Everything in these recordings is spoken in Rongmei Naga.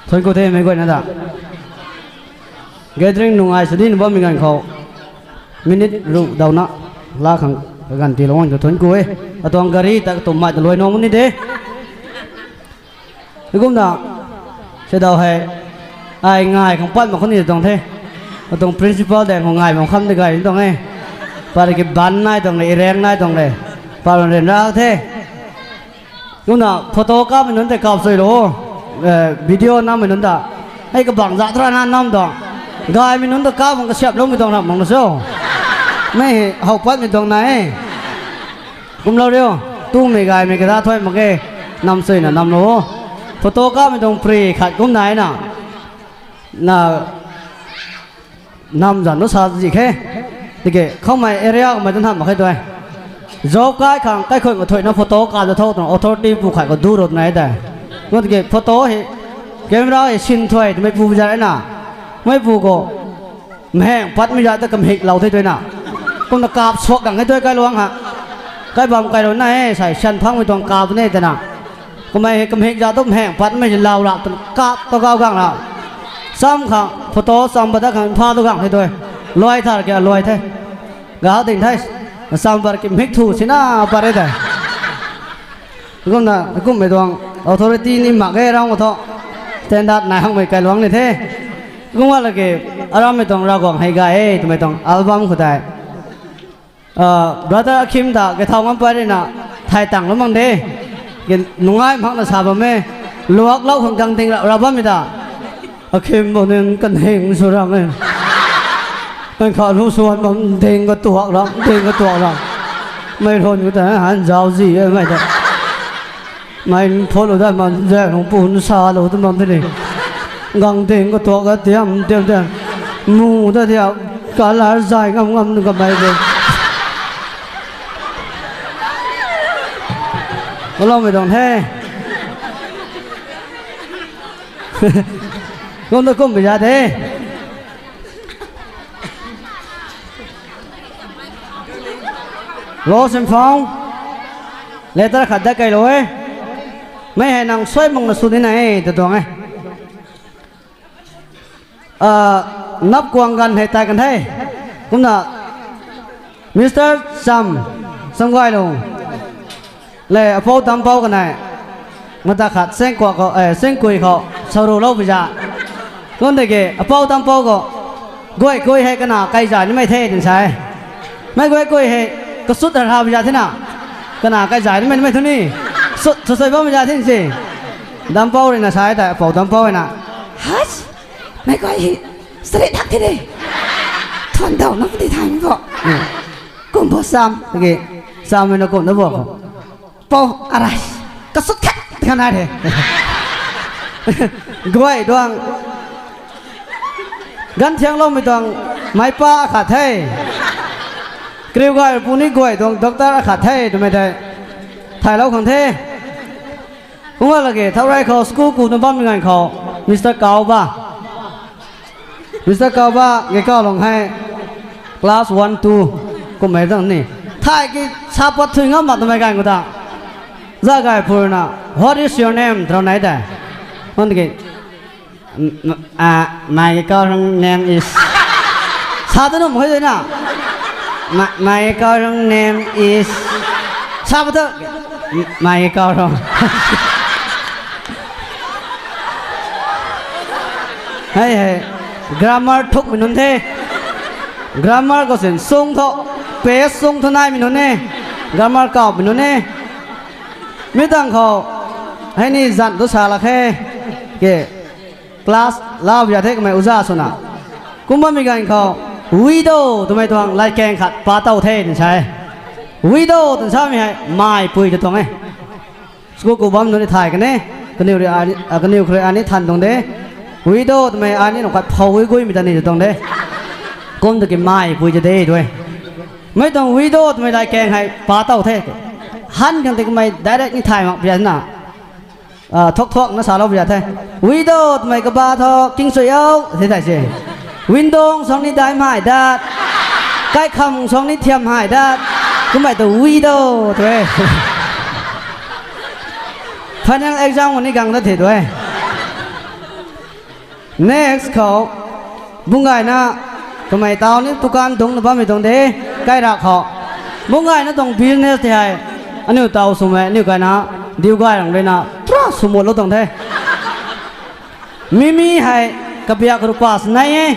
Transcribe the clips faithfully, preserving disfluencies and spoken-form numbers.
Thuanc ku the meic guayna ta. Gathering nungai sw di na bammei ganv khou minute ruh dawna la khang kaganv tiilou ang tu thuanc ku e. Atuang gari ta katumh mei ta luai nung ni de. Heikumna, seidaw hei, ai ngai khang pat mak khou ni tuang the. Atuang principal daeng khou ngai bam kham de gay ni tuang e. Pat ki ban nai tuang le, ireng nai tuang le. Pat ryanra the. Kumna photo kapmei nunc tei kap suilou, video nammei nunc ta. Hei kabangc zat tara na nam tuang. Gaymei nunc ta kap bang kasiaploumei tuang ram mak na cho. Mei hei how patmei tuang na e. Kumlou riu, tumei gaymei kata thuay mak ge, nam suina namlou. Photo kapmei tuang pre khat kumna e na. Na nam zan nu sa zi khe. Tiki khoumei area kamei tu hamh mak khe tu e. Job kai khang kaikhun kathuina photo kap ta tho twna authority pu khat khou du rou twna e tei. Ngu tiki photo hei, camera hei sin thuay twmei pu zat e na. Meipu khou mhang patmei zat ta kamhiklou the twna. Kumna kap suak gang khe tu e kailuangc ha. Kai bam kailou na e, sai syan phangmei tuang kap ne twna. Kamei hei kamhik zat tu mhang patmei si lau lak twna kap ta kau gang la. Cham khang photo cham pat dat khang pha tu gang khe tu e. Luai thar kia luai the. Ga ding the. Cham pat ki mhik thu sina pat e tei. Kumna, kummei tuang authority ni mak e ram khou thu. Standard nai hangmei kailuangc ni the. Kumna laki, arammei tuang Ravguangc hei gay e twmei tuang album khou tei. Brother Akim ta kathau ngam pat rina, thay tanglou mang de. Nungai makna sa bam e. Luaklou khang gang ding ra, ra bammei ta. Akim bo nin kanhing sw rang e. Kan kha lu suan bam ding katuak ram, ding katuak ram. Mei lhun khou ta han zauc zi e mei ta. Mei phulou dat man zaeng nung pun salou tu bam the ni. Gang ding katuak ka tiam, tiam, tiam. Mu ta tiam, colour zay ngam ngam kamei de. Kaloumei tuang the. Kum ta kummei zat the. Lost and found. Letter khat dat kailou e. Mei hei nang suai makna sw nina e ta tuang e. Nap kuang ganv hei tai kan the. Kumna Mister Cham, Chamgaylung le apou tampou kanei. Mata khat sengkui khou, sengkui khou saruloupui za. Kum tiki apou tampou khou, guay kui hei kana kaiza nimei the twna sa e. Mei guay kui hei kasut harha pui za thena. Kana kaiza nimei nimei thu ni. Sut sasui bammei za the si. Dampou ruina sa e tei, apou tampou ruina. Hais! Mei guay hei, sari thak the de. Thuan daw na pudi thaymei bo. Kum bo Cham, tiki, Chammei na kum na bo khou. Pou, arai, kasut khat, khat nai the. Guay tuang. Ganv thiangloumei tuang, meipa akhat the. Kariu gay puni guay tuang, doctor akhat the, twmei tei. Thaylou khang the. Kumna laki, thau rey khou school kuna bammei ganv khou, Mister Kauba. Mister Kauba, Gaykauhlung hei, class one, two, kummei tang ni. Thay ki sa pat thui ngam mak twmei ganv khou ta. Za gay phurna, what is your name? Twna nai tei. Nang tiki, my Gaykauhlung name is. Sa tu num hei na. My Gaykauhlung name is. Sa pat tu, my Gaykauhlung. Hei hei, grammar thukmei nunc the. Grammar khou sin sung thu, page sung thu naimei nunc e. Grammar kawmei nunc e. Mi tang khou, hei ni zan tu sa lak khe. Ke, class lau ya the kamei uza swna. Kum bammei ganv khou, widow twmei tuang latkaeng khat pa tow the twna sa e. Widow twna samei hei, maipui ta tuang e. School ku bam nunc ni thay kan e, kaniw rui, kaniw khou rui ani than tuang de. Widow twmei ani nunc khat phou gui guimei ta ni tuang de. Kum tiki maipui ta de tu e. Mei tuang widow twmei latkaeng hei pa tow the. Han khang tiki mei direct ni thay mak pia na. Thuk thuakna salou pia the. Widow twmei kaba thu kingsui o, the thei se. Window suang ni daimei dat. Kaikham suang ni thiamhai dat. Kummei tu widow tu e. Final exam khou ni gang dat the tu e. Next khou, bungayna, kamei tau ni dukan dungcna bammei tuang de, kaira khou. Bungayna tuang business tei hei, aniu tau swmei, aniu gayna, diu gay rang ruina, tra swmulou tuang the. Mimi hei, kabiak rupa sinei e.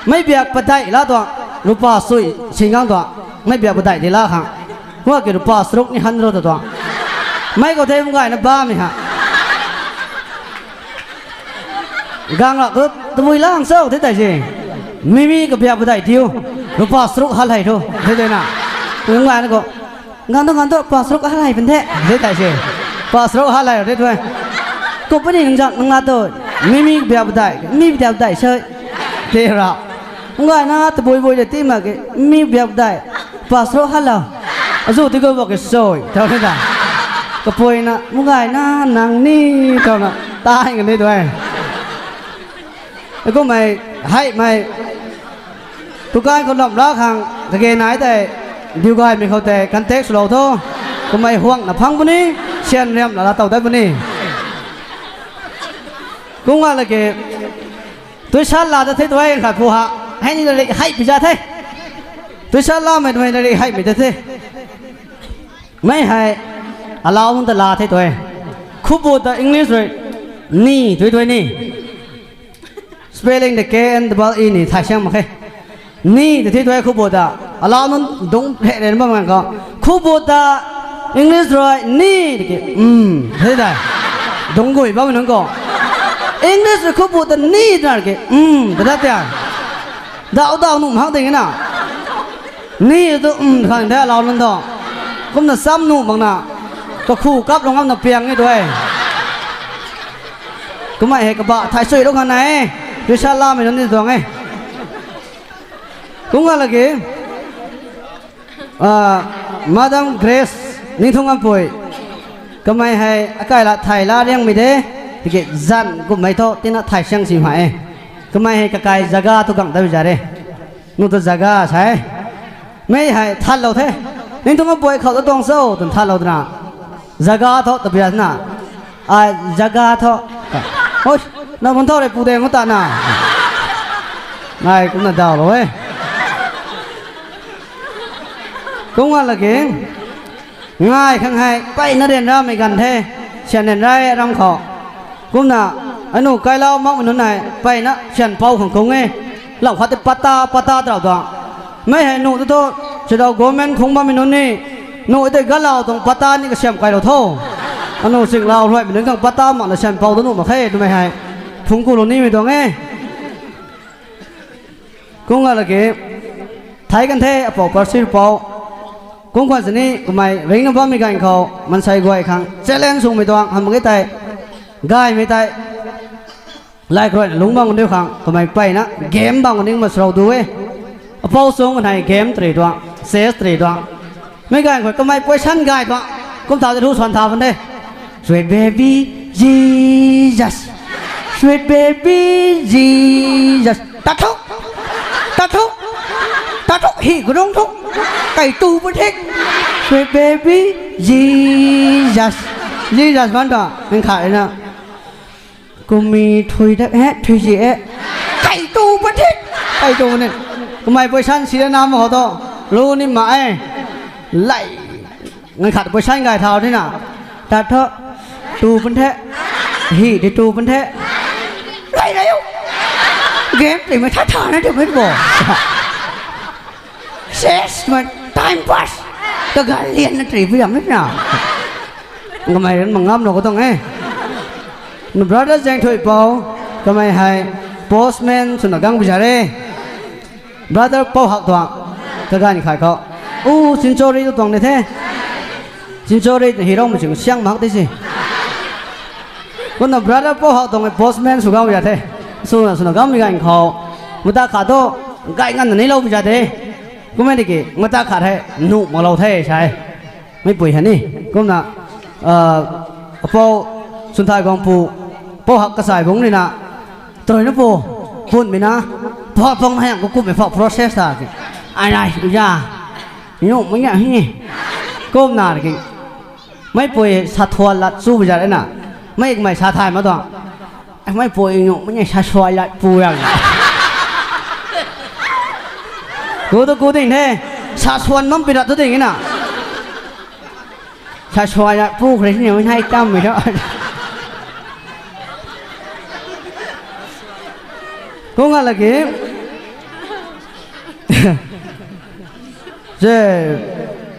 Mei biak padeih la tuang, rupa sui, singang tuang. Mei biak padeih di la khang. Huaki rupa saruk ni han ro ta tuang. Mei khou the bungayna bammei ha. Gang la tu, tabui lang cho the tei se. Mimi kabiak padeih tiu. Rupa saruk halei thu, the de na. Bungayna khou, ngan tu, ngan tu, pa saruk halei pan the, the tei se. Pa saruk halei the tu. Company nang zat nang la tu. Mimi kabiak padeih, mi biak padeih se. Te ra. Bungayna tabui bui de ti mak ke, mi biak padeih. Pa saruk halou. Azu ti khou bak ke soi, tau ni ta. Kapuina, bungayna, nang ni, tauna, tai nga ni tu e. Kummei, heimei, dukan khou lam la khang, kage nai tei, diu gaymei khou tei, contact swlou tho. Kummei huangna phang puni, syan riam la la tow dat puni. Kum nga laki, tuisan la ta the tu e khat phu ha, hei ni la ri hei pi za the. Tuisan lamei twmei la ri heimei ta the. Mei hei, alau nunc ta la the tu e. Khupbu ta English rui, ni, tui tui ni. Spelling the K N double E ni, thay siang mak khe. Ni, ta the tu e khupbu ta. Alau nunc dungc hei ren bam ngan khou. Khupbu ta, English rui, ni, tiki, mm, the ta. Dungc gui bammei nunc khou. English rui khupbu ta ni, twna ki, mm, ta dat tia. Dau dau nuh mak ding na. Ni tu, mm, khang de alau nunc tu. Kumna cham nuh makna. Kakhu kap lung ngamna piang ni tu e. Kummei hei kabah thay suilou khang na e. Tuisan lamei nunc ni tuang e. Kum nga laki, ah, Madam Grace, Ningthung Ampui. Kamei hei akai la thay la riangmei de, tiki zan kummei thu tina thay siang si hmei e. Kamei hei kakai zaga thu gang ta bi za re. Nu tu zaga sa e. Mei hei thatlou the. Ningthung Ampui khou ta tuang cho, twna thatlou twna. Zaga thu ta bia na. Ai, zaga thu. Hoi, na mun thau rei pu de ngu ta na. Nai, kumna dawlou e. Kum nga laki. Ngai khang hei, mpeyna ryanramei ganv the. Syan ryanra e ram khou. Kumna, anu kailau makmei nunc hei, mpeyna syan pou khang kung e. Lau khat tei pata, pata tarau tuang. Mei hei nuh tu thu, sidau government phungc bammei nunc ni, nuh tei galau tuang pata ni kasiam kailou tho. Anu singlau ruaimei nunc khang pata makna syan pou tu nuh mak khe, twmei hei. Phungc kulou nimei tuang e. Kum nga laki, thei kan the, apou Parsir pou. Kum khwan sini, kamei ringna bammei ganv khou, mansei guay khang, challenge swmei tuang, hamh mak e tei, gaymei tei, like ruina lungc bam kaniw khang, kamei mpeyna, game bam kaning masrau du e. Apou sung kanei game tari tuang, chess tari tuang. Mei ganv khou kamei position gay tuang, kum thau tei thu swan thau kan the. Sweet baby, Jesus. Sweet baby, Jesus. Tat thu. Tat thu. Tat thu. Hi gurung thu. Kai tu pun the. Sweet baby, Jesus. Jesus man ta. Nang khat na. Kumi thui dak he, thui ji e. Kai tu pun the. Kai tu pun the. Kamei position si na nam ho to. Lu ni ma e. Lai. Ngan khat position gay thau ni na. Tat thu. Tu pun the. Hi di tu pun the. Lai lai u. Game tei mei tha tha na de mei bo. Ses mei time pass. Kaga lian na tei bu yam na. Kamei ran mangam lo khou tuang e. Na brother Zaengthuipou, kamei hei postman swna gang bi za re. Brother Pouhak tuang, kaganv khat khou. U, Chinchori tu tuang ni the. Chinchori twna hi roumei sing siang mak tei si. Kumna brother Pouhak tuang e postman sw gang bi za the. Swna swna gang bi ganv khou. Mata khat tu, gay nganvna neilou bi za the. Kummei tiki, mata khat hei, nuh maklou the sa e. Meipui hei ni, kumna, ah, apou, Sunthai Guangpu, Pouhak kasai bungc rina, tarui na pu, punmei na, pha pang hei ang kummei pha process ta ki. Ai nai, uya, nuh mei nga hi. Kumna ki, meipui sa thuan lat chu bi za re na, mei kamei sa thay mak tuang. Mei pui nung mei ni sa suai lat pu rang. Ku tu ku ding the. Sa suan bam pi rat tu ding na. Sa suai lat pu khre ni mei nai tam mei tho. Ku nga laki. Je,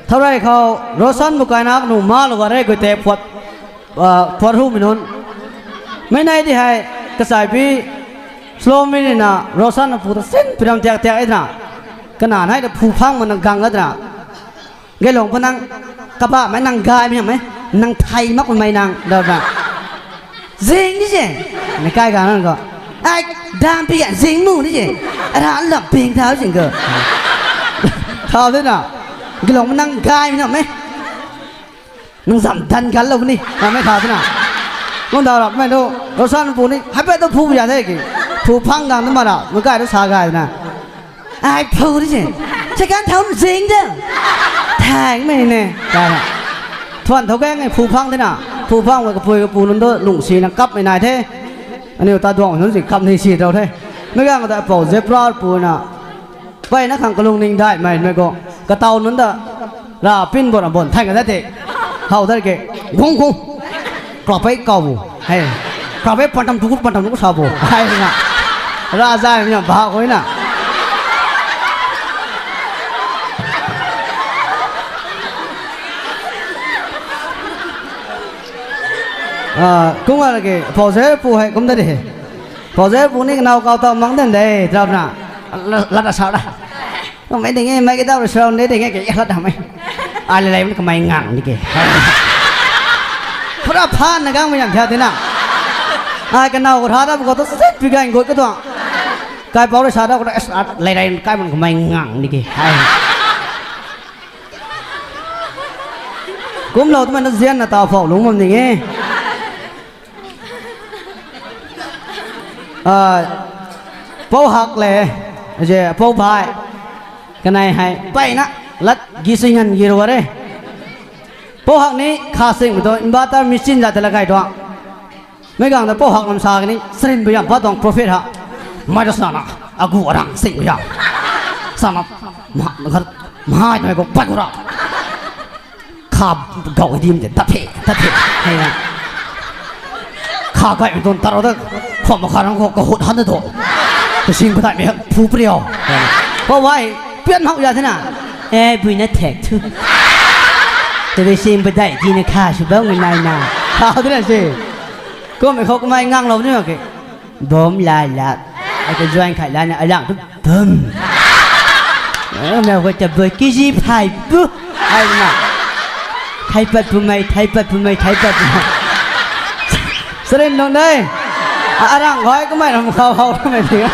thau rei khou, Roshan bu kai nak nu ma lu ga re gui te phuat, ah, phuat hu mi nunc. Mei nai di hei, kasai pi, slow mi ni na, Roshan na pu ta sin pi ram tiak tiak e na. Kana nai da phu phang ma nang gang ga da. Ge long pa nang, kaba mei nang gai mi mei, nang thai mak mei nang, da ba. Zing ni je. Ni kai ga nang ko. Ai, dam pi ga zing mu ni je. Ra lam ping thau zing ko. Thau de na. Gilong nang gai mi na mei. Nang zam dan gal lo ni. Na mei thau de na. Nang da rap mei do. Roshan pu ni. Hai pe do phu ya the ki. Phu phang gang de ma ra. Nang gai do sa gai na. Ai phu di se. Second thau zing de. Thang mei ne. Ka na. Thuan thau keng phu phang the na. Phu phang wei kapui kapu nunc tu lung si na kap mei nai the. Aniu ta duang nunc si kap ni si tau the. Mei gang ta pou zebra pu na. Pai na khang kalung ning dai mei mei ko. Katau nunc ta. Ra pin bon bon thang ka da te. Hau da ke. Gong gong. Kra pei kau bu. Hei. Kra pei pantam tuku pantam tuku sa bu. Hei na. Ra zai mi na ba koi na. Ah, kum nga laki, pou zebra pu hei kum da de. Pou zebra pu ni nau kau tau mang den de, trap na. La, la da sa da. Mei ding e, mei ke dau restaurant de ding e, ke hlat hamei. Ai le le kamei ngang ni ke. Pura phan na gang mei yam thia tina. Ai kanau ko tha da ko to set pi gang go ko to. Kai pau le sa da ko le le le kai man kamei ngang ni ke. Ai. Kum lo tu mei na zian na ta phau lung mam ding e. Ah, pou hak le, je pou bai. Kanei hei, pai na, lat gi sing han gi rua re. Pou hak ni, kha sing to, inverter machine za te la kai to. Mei gang da pou hak lam sa kani, srin bu yam pa tong profit ha. Mei da sa na, agu arang sing bu yam. Sa na, ma, ma, ma, mei ko pat ko ra. Kha gau dim de, tat the, tat the. Hei na. Kha gai mi tuang taro da, khom ma kha rang ko, kahut han da do. Kasing patai mi, phu priau. Ko wai, pian hau ya the na. Eh, bui na thek thu. Te be sing patai di na kha su bau ngai nai na. Kha de na se. Ko mei khou kamei ngang lo ni ma ke. Bom lai la. Ai ka join khai la na, alang tu bom. Eh, mei khou ta bui kg phai pu. Ai na. Thai pat pu mei, thai pat pu mei, thai pat pu mei. Srin nung dei. A, arang khou kamei ram khou hau mei ni.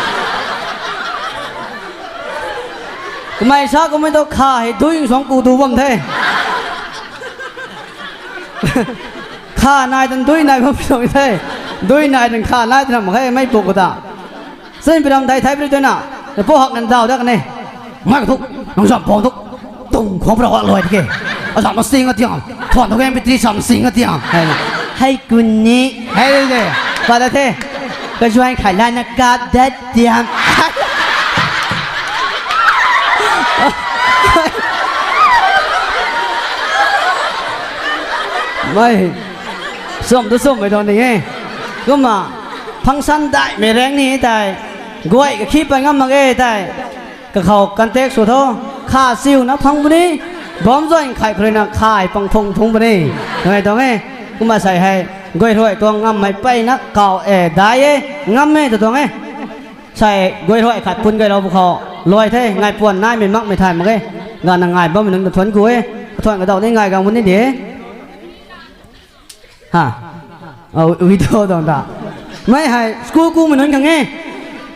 Kamei sa kamei tu kha hei dui suang ku du bam the. Kha nai tan dui nai bam suang the. Dui nai tan kha nai tan ram khe mei puk ta. Sin piram thai thai pri tuna. Pou hak nan dau da kane. Mai ka thu, nang zam pong thu. Tung khong pra wa loi ke. Azam ma sing a tiang. Thuan thu ke M P three sam sing a tiang. Hei na. Hei kun ni. Hei de. Pa da the. Ka join khai la na kap dat tiang. Mei. Sum tu sum mei don ni e. Kumna. Function dai mei reng ni tai. Guay ka khi pai ngam mak e tai. Kakhou contact sw tho. Kha siu na phang puni. Bom join khai khrui na khai pang phung phung puni. Ngai tong e. Kumna sai hei. Guay rui tuang ngam mei pai na kau e dai e. Ngam e tu tuang e. Sai guay rui khat pun guay lou bu khou. Loi the. Ngai puan nai mei mak mei thay mak e. Ga na ngai bam mei nunc ta thuan ku e. Thuan ka dau ni ngai gang puni de. Ha. Au, ui tho dong da. Mei hei, school ku mei nunc khang e.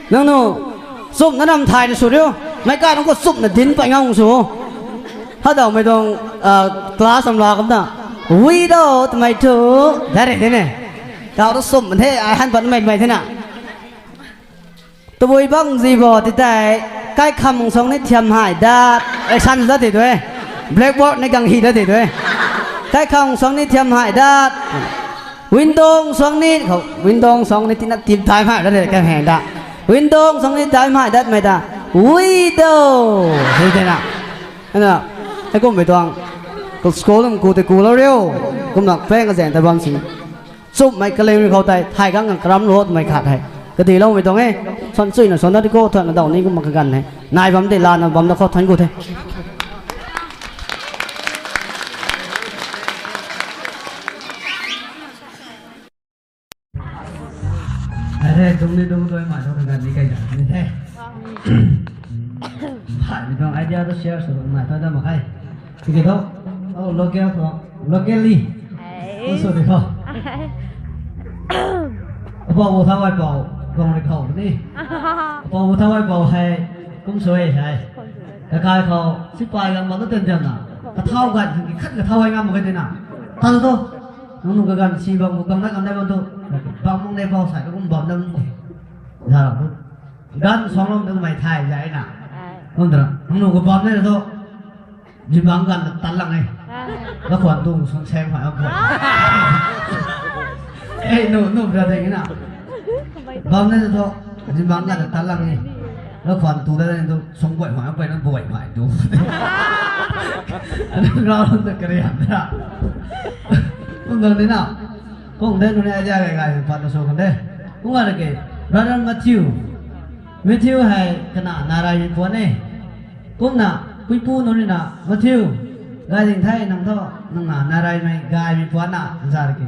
Nang nu, sum na nam thai na sw riu. Mei kai nang khou sum na din pai ngam sw. Ha dau mei dong, ah, class am la kam da. Ui do, twmei thu. Da re de ne. Kau tu sum the, ai han pat mei mei the na. Tabui bang zi bo ti tei, kai kham song ni thiam hai dat, action dat ti tu e. Blackboard ni gang hi dat ti tu e. Kai kham song ni thiam hai dat. Window suang ni khou, window suang ni tina tip thai mai dat de kan hei da. Window suang ni thai mai dat mai da. Window. Hei de na. Ana, hei kum mei tuang. School lam ku te ku lo riu. Kum nak peng ka zen ta bam sing. Chup mai kaling ri khou tai, thai gang gang karam ro mai khat hei. Kadi lo mei tuang e. Suan chui na suan dat di ko, thuan na dau ni kum mak ka gan hei. Nai bam de la na bam da khou thuan ku the. Are, dung ni dung doi mai, dung ni kai da ni the. Hai, mi tuang idea tu share sw mai ta da ma khai. Tiki tho, oh, local tho, locally. Hey. Kum sw di khou. Apou bu thau ai pau, tuang ri khou ni. Apou bu thau ai pau hei, kum sw e hei. Kakai khou, sipai gang bam tu ten jam na. Kathau gat, khat kathau ai ngam mak kai di na. Tan tu. Nang nu kaganv si bam gu bam na kam dai bam tu. Bam mung dai bau sai kum bam dam. Za ra bu. Ganv suang lam tu mei thai zai na. Ai. Kum tana. Nang nu kabam dai tu. Zimbang ganv na tan lang e. Ai. Ga khwan tu sung seng hoi a khwan. Ai. Eh, nu, nu bra dai na. Kamei tu. Bam dai tu. Zimbang ganv na tan lang e. Ga khwan tu dai tu sung guay hoi a guay na guay hoi tu. Anu rau lam tu kariam da. Kum dang ni na. Kum de nu ni idea gay gay pat na sw kan de. Kum ga na ke, Brother Matthew. Matthew hei kana na rai mei puan e. Kumna, puipu nu ni na, Matthew. Gay ding the nang thu, nang na na rai mei, gay mei puan na, zar ki.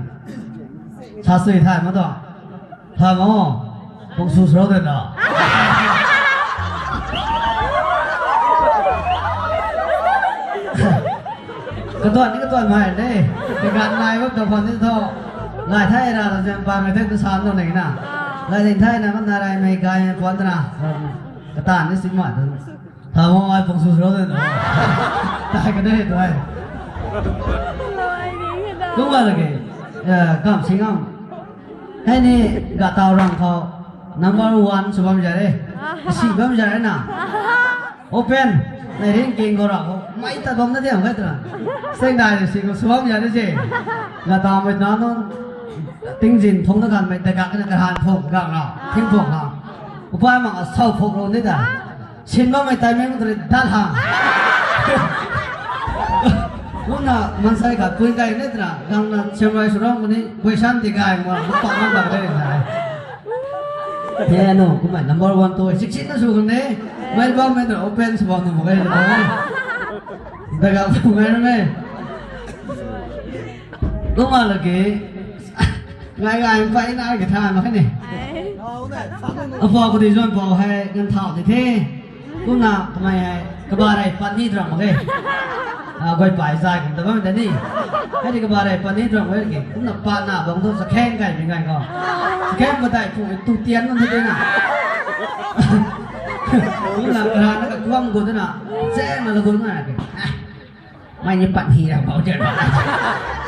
Sa sui thay ma tu. Thay mo, kung su srou de na. Katuan ni katuan mai de. Tigat nai bam ta khwan ni tho. Nai thai ra la zam pa mei the tu san nu nei na. Nai ding thai na, na rai mei gay mei puan ta na. Katan ni sing mai tu. Tha mo ai pung su srou de na. Tai ka de tu ai. Kum ga la ke. Eh, kam sing am. Hei ni ga tau rang khou. Number one sw bam za re. Si bam za re na. Open. Nai ring king khou ra khou. Mei ta bam na diam kai tu na. Seng dai si khou sw bam za re se. Ga tau mei na nunc. Tingzin phung na kan mei ta gak na kahan phung gak na. Ting phung na. Upai mak a sau phung rou ni ta. Sin bammei tai mei tu ri dat ha. Kumna mansei khat pui kai ni tana, gang na siam rai sw ram kuni, question ti kai mo, mo pa na bam kai na. He no, kumna number one tu, sixteen na sw kuni, mei bam mei tu open sw bam na mo kai na. Daga bam kai na mei. Kumna laki, ngai ngai pai na ki tha mak khe ni. Apou kadi zuan pou hei ngan thau di the. Kumna kamei hei kaba rei pat ni tram mak khe. Ah, guay pai zai kum ta bam ta ni. Hei di kaba rei pat ni tram mak khe. Kumna pat na bam tu sakheng kai mi ngai ko. Sakheng patai pu tu tian nunc the na. Kumna kara na ka kuam gu de na. Zeng na la gu na. Mei ni pat hi ra bau jan.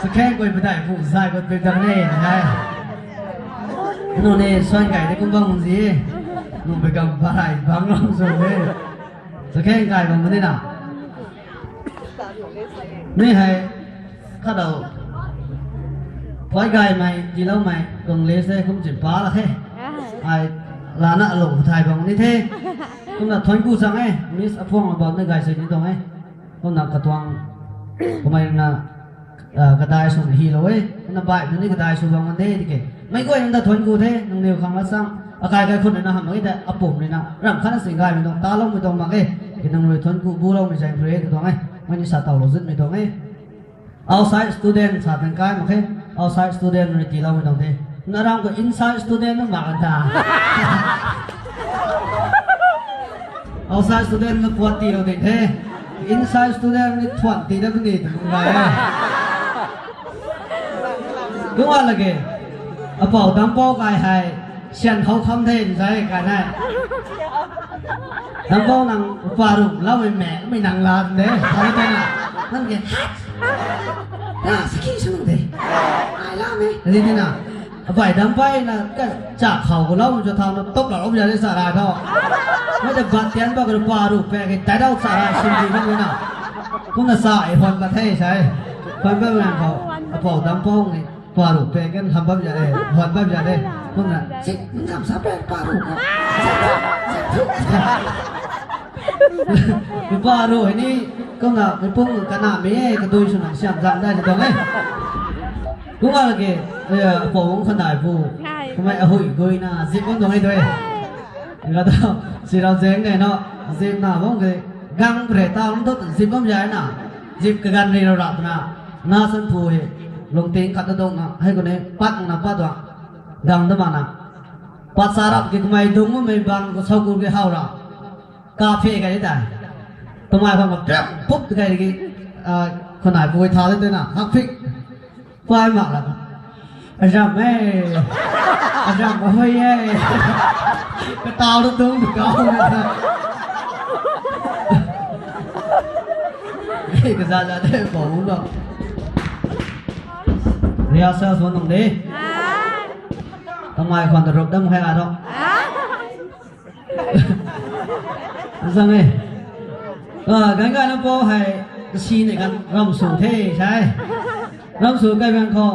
Sakheng guay patai pu zai guay pui dang ne, hai. Nu ni suan kai ni kum bang zi. Nu pui kam parai bang lang sw ni. Sakheng kai bang ni na. Ni hei. Kha dau. Pui gaymei, tiiloumei, tuang list e kum chim pa la khe. Ai, lana alung thai bang ni the. Kumna thuan ku chang e, Miss Aphuang abam ni gay sui ni tuang e. Kumna katuang, kamei na, ah, kadai sw na hi lou e. Kumna bai na ni kadai sw bam ngan de di ke. Mei guay nang ta thuan ku the, nangniw khang la chang. Akai kai khun na ham e de, apum ni na. Ram khat na sing gaymei tuang, taloumei tuang mak e. Ki nang rui thuan ku bu loumei zaeng rui e, katuang e. Mei ni sa taw lou zutmei tuang e. Outside student sa tang kai mak khe, outside student rui tiiloumei tuang the. Na ram khou inside student na mak kan ta. Outside student na puat tiilou ding the. Inside student ni thuan tii da puni tu kum gai e. Kum a lage. Apou dampou kai hei. Sian khou kham the, nzai kai nai. Dampou nang upa ru, lau mei mei, mei nang la de, thau tei na. Nang ke, ha, saki sung de. Ai la mei. Ri tei na. Apai dampou na, ka, cha khou khou lau, jo thau na, top la, op ya de sa ra thau. Mei de bat tian ba, ka upa ru, pe ke, tai dau sa ra, sim di na. Kumna sa, e, hon ba the, sai. Hon ba nang khou, apou dampou nge. Paru pe kan ham bam ja de, hon bam ja de. Kumna, sik, ngam sa pe, paru ko. Paru hei ni, kumna, mi pung kana mi, kadui swna siam zang dai de tuang e. Kumna ke, eh, pou khou nai bu. Kumna ahui gui na, zip bam tuang e tu e. Nga ta, si rau zeng ne no, zip na bam ke, gang pre ta, um tu zip bam ja na. Zip kagan ri rau rap na. Na san phu hei, lungting khat na dong na, hei khou ni, pat na pat wa. Gang ta ma na. Pat sa rap ki kamei dung mei bang khou sau ku ke hau ra. Ka phe kai ta. Twmei khang khou prap pup kai ki, ah, khou nai pui tha de na. Hak phik. Pai mak la. Azam e. Azam hui e. Katau lu dung kau. Kaza za de pou lo. Rehearsal sw nung de. Tamei khwan ta rup dam khai a tho. Zang e. Ah, gan gan na pou hei, si ne kan ram sw the, sai. Ram sw kai bang khou,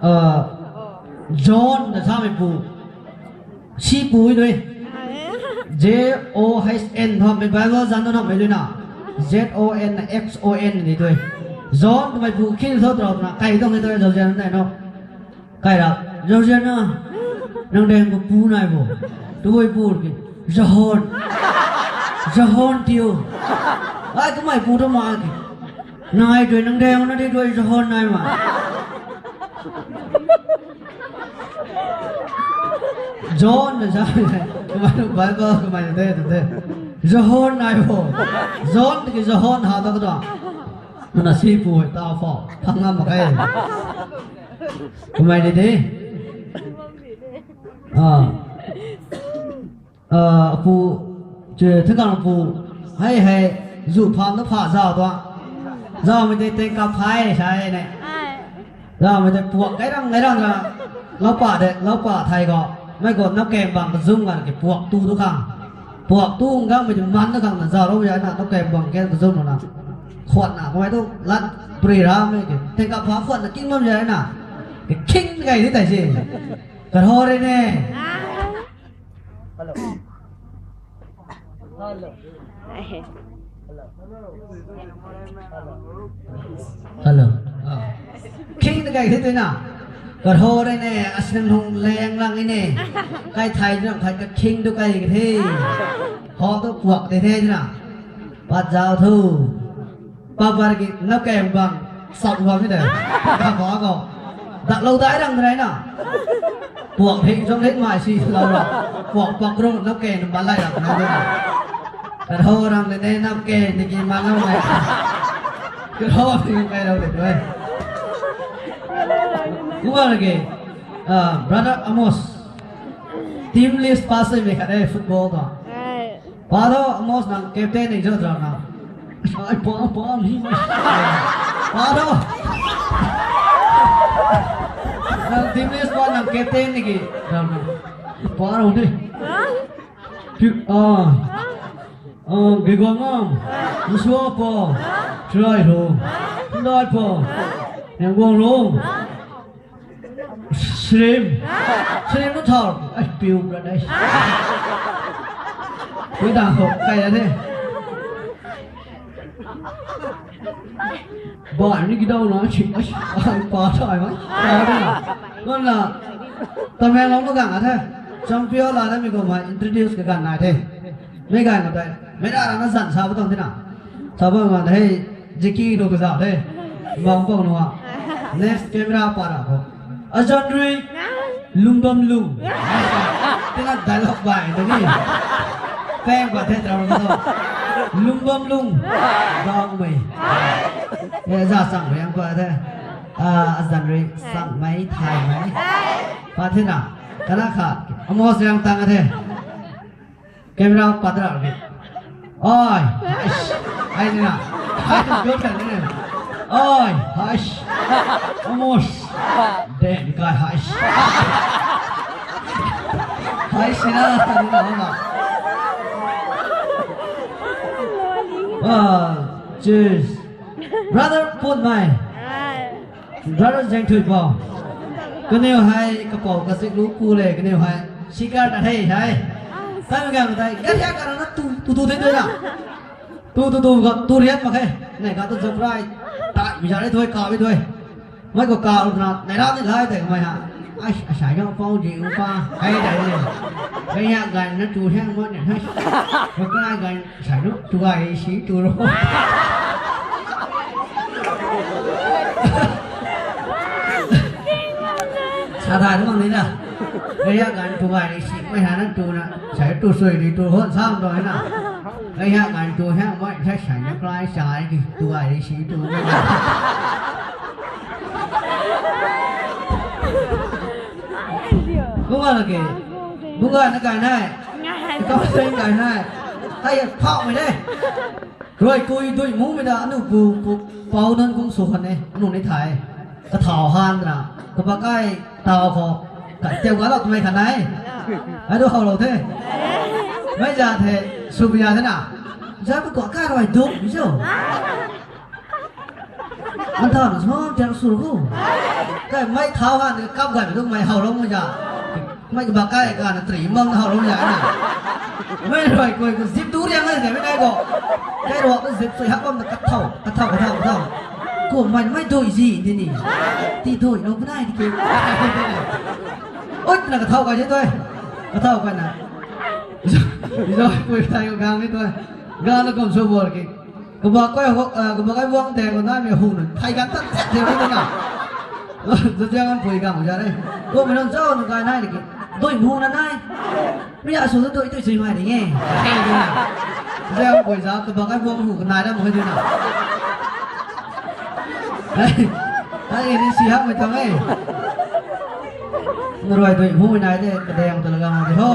ah, John na samei pu. Si pu i dui. J O H N tho, mei Bible zan na mei dui na. Z O N, X O N ni dui. John twmei pu khin tho tro na, kai tong ni dui, John nai no. Kai ra, Georgiana, nang deng khou pu nai bo. Tuai pu ki, Jahon. Jahon tiu. Ai, kamei pu tu ma ki. Nai tui nang deng na di tui Jahon nai ma. John na sa, kamei tu Bible, kamei tu de, tu de. Jahon nai bo. John ki Jahon ha ta ka ta. Mana si pu hei tau khou. Thang ngam mak khe. Kumei ni de. Ah. Ah, pu, che, thakang pu. Hei, hei. Zu pha na pha zau tua. Zaumei tei tei kap thai, sai ne. Zaumei tei puak kai rang, kai rang na. Lau pa de, lau pa thai khou. Mei khou nap kem bang kazum ngan ki puak tu tu khang. Puak tu ngang mei tei man na khang na zau rou ya na, nap kem bang ken kazum na. Khwan na, kamei tu lat pri ra mei ki. Tei kap pha khwan na king bam ya na. Ki king kai ni tai si. Kar ho re ne. Hello. Hello. Hello. Ah. King ta kai the tu na. Kar ho re ne, asin hung leng lang i ne. Kai thai na khai ka king tu kai ka the. Ho tu puak te the na. Pat zau thu. Pabar ki nap kem bang sap bam ni de. Ka ba ko. Dak lou dai rang dai na. Puak hing zong hing mai si lou ra. Puak pak rung nap kem bam lai rang na de. Kan ho rang de ne nap kem ni ki man lou mai. Kan ho ni kai lou de tu e. Kumna ke, ah, Brother Amos. Team list pass e mei khat e football ta. Pa tho, Amos nang captain ni cho tro na. Ai, pa, pa, ni mai. Pa tho. Nang team list pa nang captain ni ki. Tro na. Pa tho ni. Pi-, ah. Ah, Gigong am. Musua pa. Trai ro. Ndai pa. Yang guang ro. Slim. Slim na thau. Ai, piu ra dai. Koi da ho, kai da de. Bai ni ki dau na, chi, ai, ai, pa thai mai. Pa da. Kon la. Tamenglong na gang a the. Champion la na mi ko mai introduce ka gan nai the. Mei gay na tei, mei na rana zan sa bu tang tina. Sa bu ma hei, Jackie nu ka zau the. Bang bang nu a. Next camera pa ra ko. Azan rui, lung bam lung. Tina dialogue bai ta ni. Peng pa the tram ko. Lung bam lung. Bang mei. E za sang mei ang pa the. Ah, azan rui, sang mei, thai mei. Pa the na. Kana kha, Amos yang tang a the. Camera pat ra ni. Oi, haish. Ai ni na. Ai tu good kan ni. Oi, haish. Amos. Den kai haish. Haish ni na, ni na, na. Ah, cheers. Brother Pun Mai. Brother Zengthuipou. Kaniw hei kapou kazik lu ku le, kaniw hei. Sikar ta hei hei. Tei mi gang tei, gari ha karana tu, tu, tu, tu, tu, na. Tu, tu, tu, ka, tu riat mak khe. Nei ka tu zop rai. Tai, mi za ri thui, ka ri thui. Mei khou ka runa, nei ra ni lai tei kamei ha. Ai, asai nang pau ji u pa. Hei dai ni. Kaiyak gan na tu hiang mo ni. Hei. Kakai gan sai nu tu gay si tu ro. Sa dai tu mang ni na. Kaiyak gan tu gay si mei ha na tu na. Sai tu sui ni tu hon sam tu na. Kaiyak gan tu hiang mo sai sai na kai sai ni tu gay si tu. Kumna laki. Bunga na kai nai. Kau seng kai nai. Hei phauhmei de. Rui kui dui mumei da anu pu, pu, pau nunc kung sw khwan e. Anu ni thay. Kathau han na. Kabakai tau khou. Ka teu ga lou twmei khat nai. Ai du how lou the. Mei za the, sw pia the na. Za pu kua kai rui duk, mi cho. An thau na sw tiang sw ru. Kai mei thau han ni kap gay tu mei how lou mei za. Mei kaba kai ka na tri mang how lou ya na. Mei rui koi ko zip tu riang na de mei nai ko. Kai rui ko zip sui hak bam na kathau, kathau, kathau, kathau. Ko mei mei dui zi di ni. Ti dui lou bu nai di ke. Oi, na kathau kai zi tui. Kathau kai na. Zoi, koi tai ko gang ni tui. Gang na kom sw bor ki. Kaba kai ho, ah, kaba kai buang de ko nai mei hu na. Thai gan tat tat de na. Zoi, zoi gan pui gang za re. Ko mei nang zau na kai nai di ki. Dui mu na nai. Mi a sw tu tu tu sui mai ring e. Zang bui za tu bang ai buang hu kanai na mo di na. Ai ni si hak mei tang e. Narui dui mu nai de kadang tu laga di ho.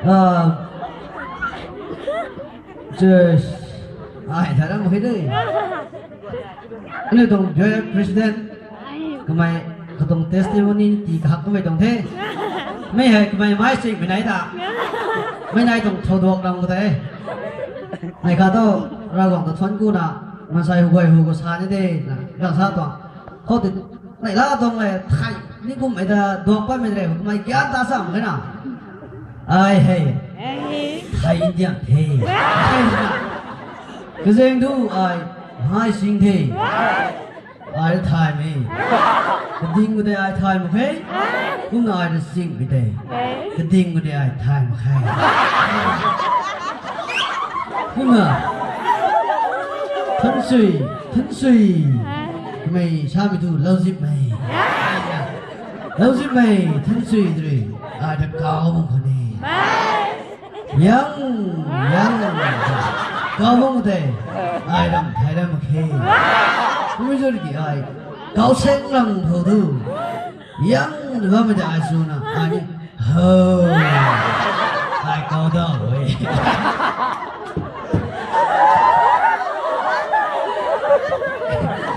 Ah, Just. Ai, thara mo hei de. Aniu tuang J F president. Kamei katuang testimony ti kahak kamei tuang the. Mei hei kamei mai sing mei nai ta. Mei nai tuang thow duak ram ko te. Nei kha tu, Ravguangc ta thuan ku na, mansei hu guay hu ko sa ni de, na, rang sa tuang. Khou ti, nei la tuang le, thai, ni kum mei ta, duak pat mei de, kamei gyan ta sam khe na. Ai hei. Thai Indian the. Kazeng tu ai, hai sing the. Ai thaymei. Kading khou tei ai thay mak khe. Kumna ai ta singmei tei. Kading khou tei ai thay mak khe. Kumna. Thansui, thansui. Kamei samei tu louzipmei. Louzipmei, thansui dri. Ai ta kau mak khou ni. Yang, yang, kau bang tei, ai ram thai ram khe. Kumei zor ki ai, kau seng lang khou tu. Yang, bam tei ai sw na, ai ni, ho. Ai kau da hoi.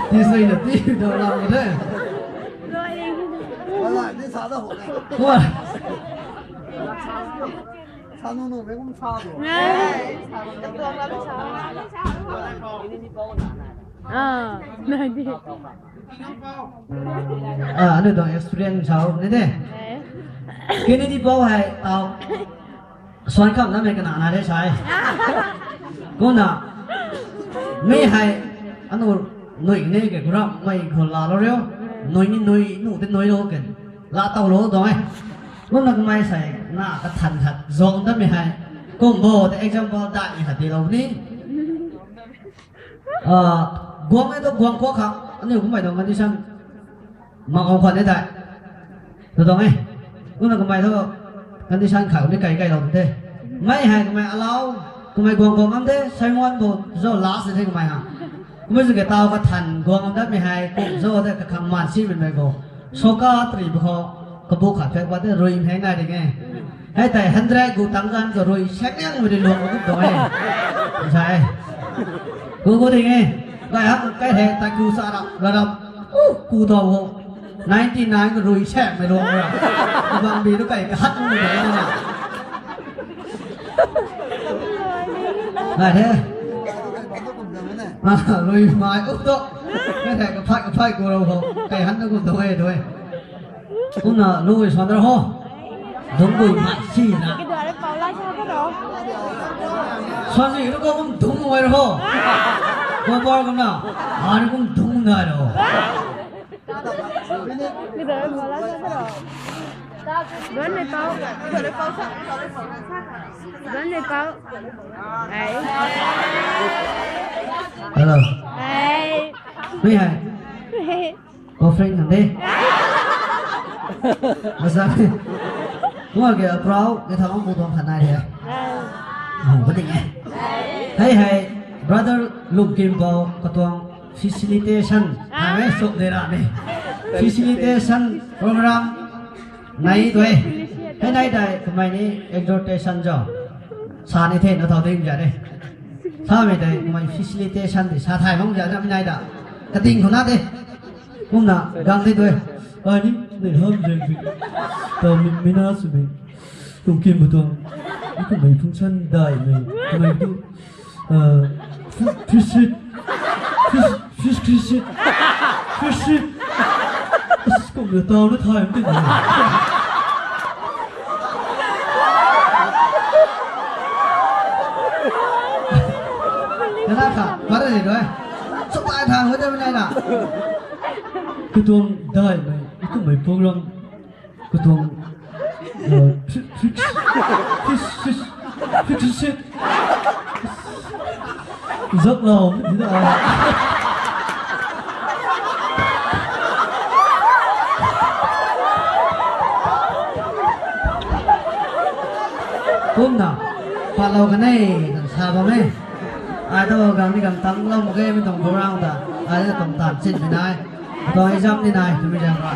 Ti sei na ti da lang de. Wala, ni sa da ho. Wah. Sa nu nu, mei kum sa tu. Ah, nai di. Ah, aniu tuang experience sa ni de. Kennedy Pou hei, ah, suan kham na mei kana na de sai. Kumna, mei hei, aniu nui ni ke kuram mei khou laa lou riu. Nui ni nui, nu te nui lou ke. Laa tow lou tuang e. Kumna kamei sei, na kathan khat, zong ta mei hei. Kum bo, te example dai ni khat ti lou ni. Ah, guang e tu guang kuak kha, aniu kummei tuang condition. Mak kang khwan e tei. Tu tuang e. Kumna kamei tu condition khat ni kai kai lou the. Mei hei kamei alau, kamei guang guang am the, Simon bo, zo last the kamei ha. Kumna zu ke tau kathan guang am dat mei hei, kum zo de kakhang man si mei mei bo. Soka tri bu khou, kabu khat phek ba te rui mheng nai ding e. Hei tei hundred gu tang zan ka rui sek niang mei rui luang gu tuang e. Sa e. Gu gu ding e. Kai hak kai hei tei ku sa rap, ra rap. Uh, ku dau ho. Ninety nine ka rui sek mei luang ra. Kabang bi tu kai kahat mei ding e na. Nai the. Lui mai uk to. Kai thei kaphay kaphay ku rou ho. Kai han na kum tuang e tu e. Kumna lui suan ra ho. Dungc bui mai si na. Suan si na kum dungc mai ra ho. Kum par kumna. Ani kum dungc na ra ho. Duan nei pau. Duan nei pau. Ai. Hello. Ai. Mei hai. Offering kan de. Masa. Kum ke prau ke thang pu tuang khat nai de. Hong pa ding e. Hei hei, brother Lungkim Bau katuang facilitation. Hai mei suk de ra ni. Facilitation program nai tu e. Hei nai dai kamei ni exhortation jo. Sa ni the na thau ding ja de. Sa mei dai kamei facilitation de sa thai mang ja na mi nai da. Kading khou na de. Kumna gang de tu e. Ai ni, nei ham de bi. Tau mi, mi na sw bi. Tuang kim bu tuang. Ni kum mei function dai mei. Kum mei tu, ah, fi-, fish it. Fish, fish, fish it. Fish it. As, kum na tau na thai mei. Kana kha, para ni tu e. Supai thang ho de mi nai na. Katuang dai mei, ni kum mei program. Katuang, uh, fi-, fix, fix, fix, fix it. Zak lau, ni da. Kumna, pat lou kan e, kan sa bam e. Ai tu gang ni gang tang lou mak ge, mi tuang program ta. Ai tu tuang tan chin mi nai. Tuang exam ni nai, tu mi jam ra.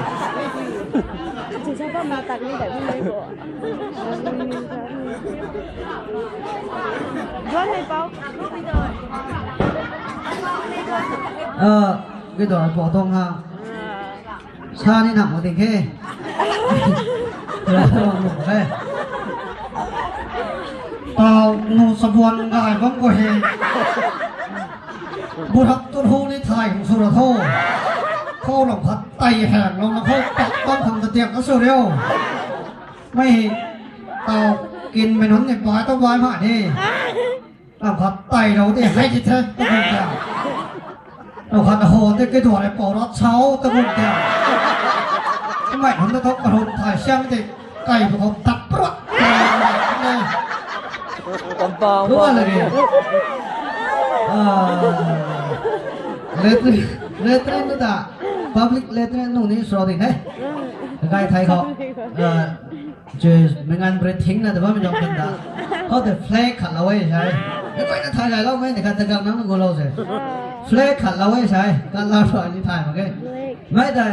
Duan nei pau. Ah, kei tuang pau tuang ha. Sa ni na mo ding khe. Ra tuang mo khe. Tau nu sabuan gay bam ko he. Burak tu hu ni thai hung sw ra tho. Khou lam khat tei hang lou na khou pat bam khang ta tiak ka sw riu. Mei hei, tau kin mei nunc ni bai tau bai ma ni. Lam khat tei lou de, hei di the, ta kum tia. Lam khat ho de, kei duan rei pou rat sau, ta kum tia. Mei nunc na thok ka hum thai siam de, kai bu khou tat pruat. Kampau. Lu a lagi. Ah, latrine, latrine tu ta, public latrine nung ni sro ding he. Kai thai khou. Ah, je, mei nganv breathing na ta bammei tuang kan ta. Khou tei flag khat lou e sai. Mei guayna thay zay lou, mei ni khat ta gang nang gu lou se. Flag khat lou e sai. Kan la sua ni thay mak ge. Mei ta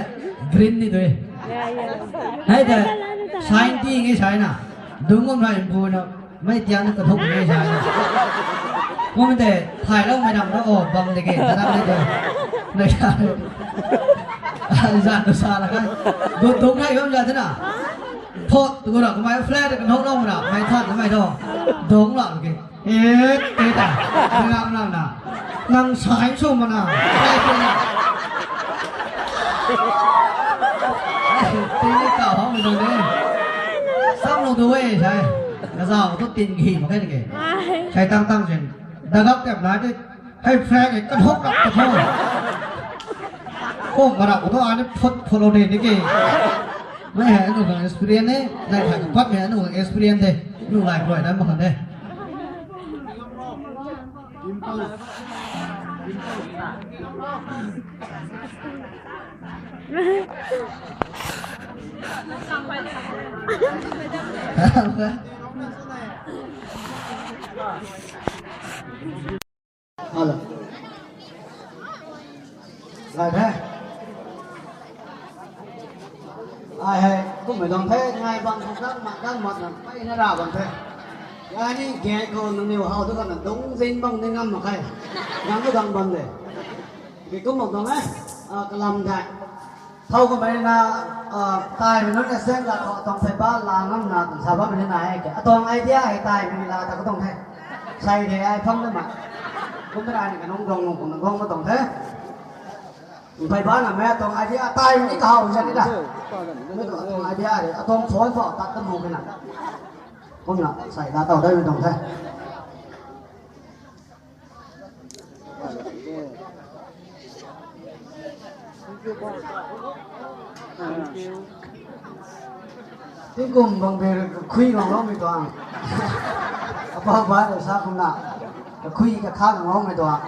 green ni tu e. Hei ta sign ti nge sai na. Dungc bam rai mpu na. Mei tiang ni kathuk nge sai na. Kum tei thay lou mei nam na o bam de ge. Ta nam ni tu e. Mei sa. Zan tu sa la kai. Gu dungc hei bam za the na. Thot tu gu ra, kamei flag kan hok lou na, mei thot na mei tho. Dungc la ke. E, e ta. Ngam lang na. Nang sai sw ma na. Tei ni kau hou mei dungc de. Sam lou tu e sai. Kazau tu tin ki hi mak khe ni ke. Sai tang tang sin. Dagak tep na te. Hei flag e kan hok rap ta tho. Kong ma rap ta tho, ani phut phut lou de ni ke. Mei hei anu khang experience e, nai thai kapat mei anu khang experience de. Nu lai kruai dai mak khan de. Hello. Lai the. Ai hei, kum mei lung the, ngai bang khou kang mak, kang mak na, pey na ra bang the. Ai ni gate khou nangniw how tu kan na dungc zing bang ni ngam mak khe. Nang tu gang bam de. Bi kum mak tuang e, ah, kalam thei. Thow kamei na, ah, taimei nunc na seng la khou tuang phey ba la ngam na tuang sa bammei na e ke. Atuang idea hei taimei la ta khou tuang the. Sai de ai phang na ma. Kum na ni kanung dong nung kum na gong ma tuang the. Pai ba na me tuang idea tai ni kahaw zan ni da. Me tuang idea re, atuang phone pho tat ta mu ke na. Kum na sai na tau dai me tuang the. Tingkum bang ber khui gang lou mei tuang. Apa ba de sa kum na. Khui ka kha gang lou mei tuang.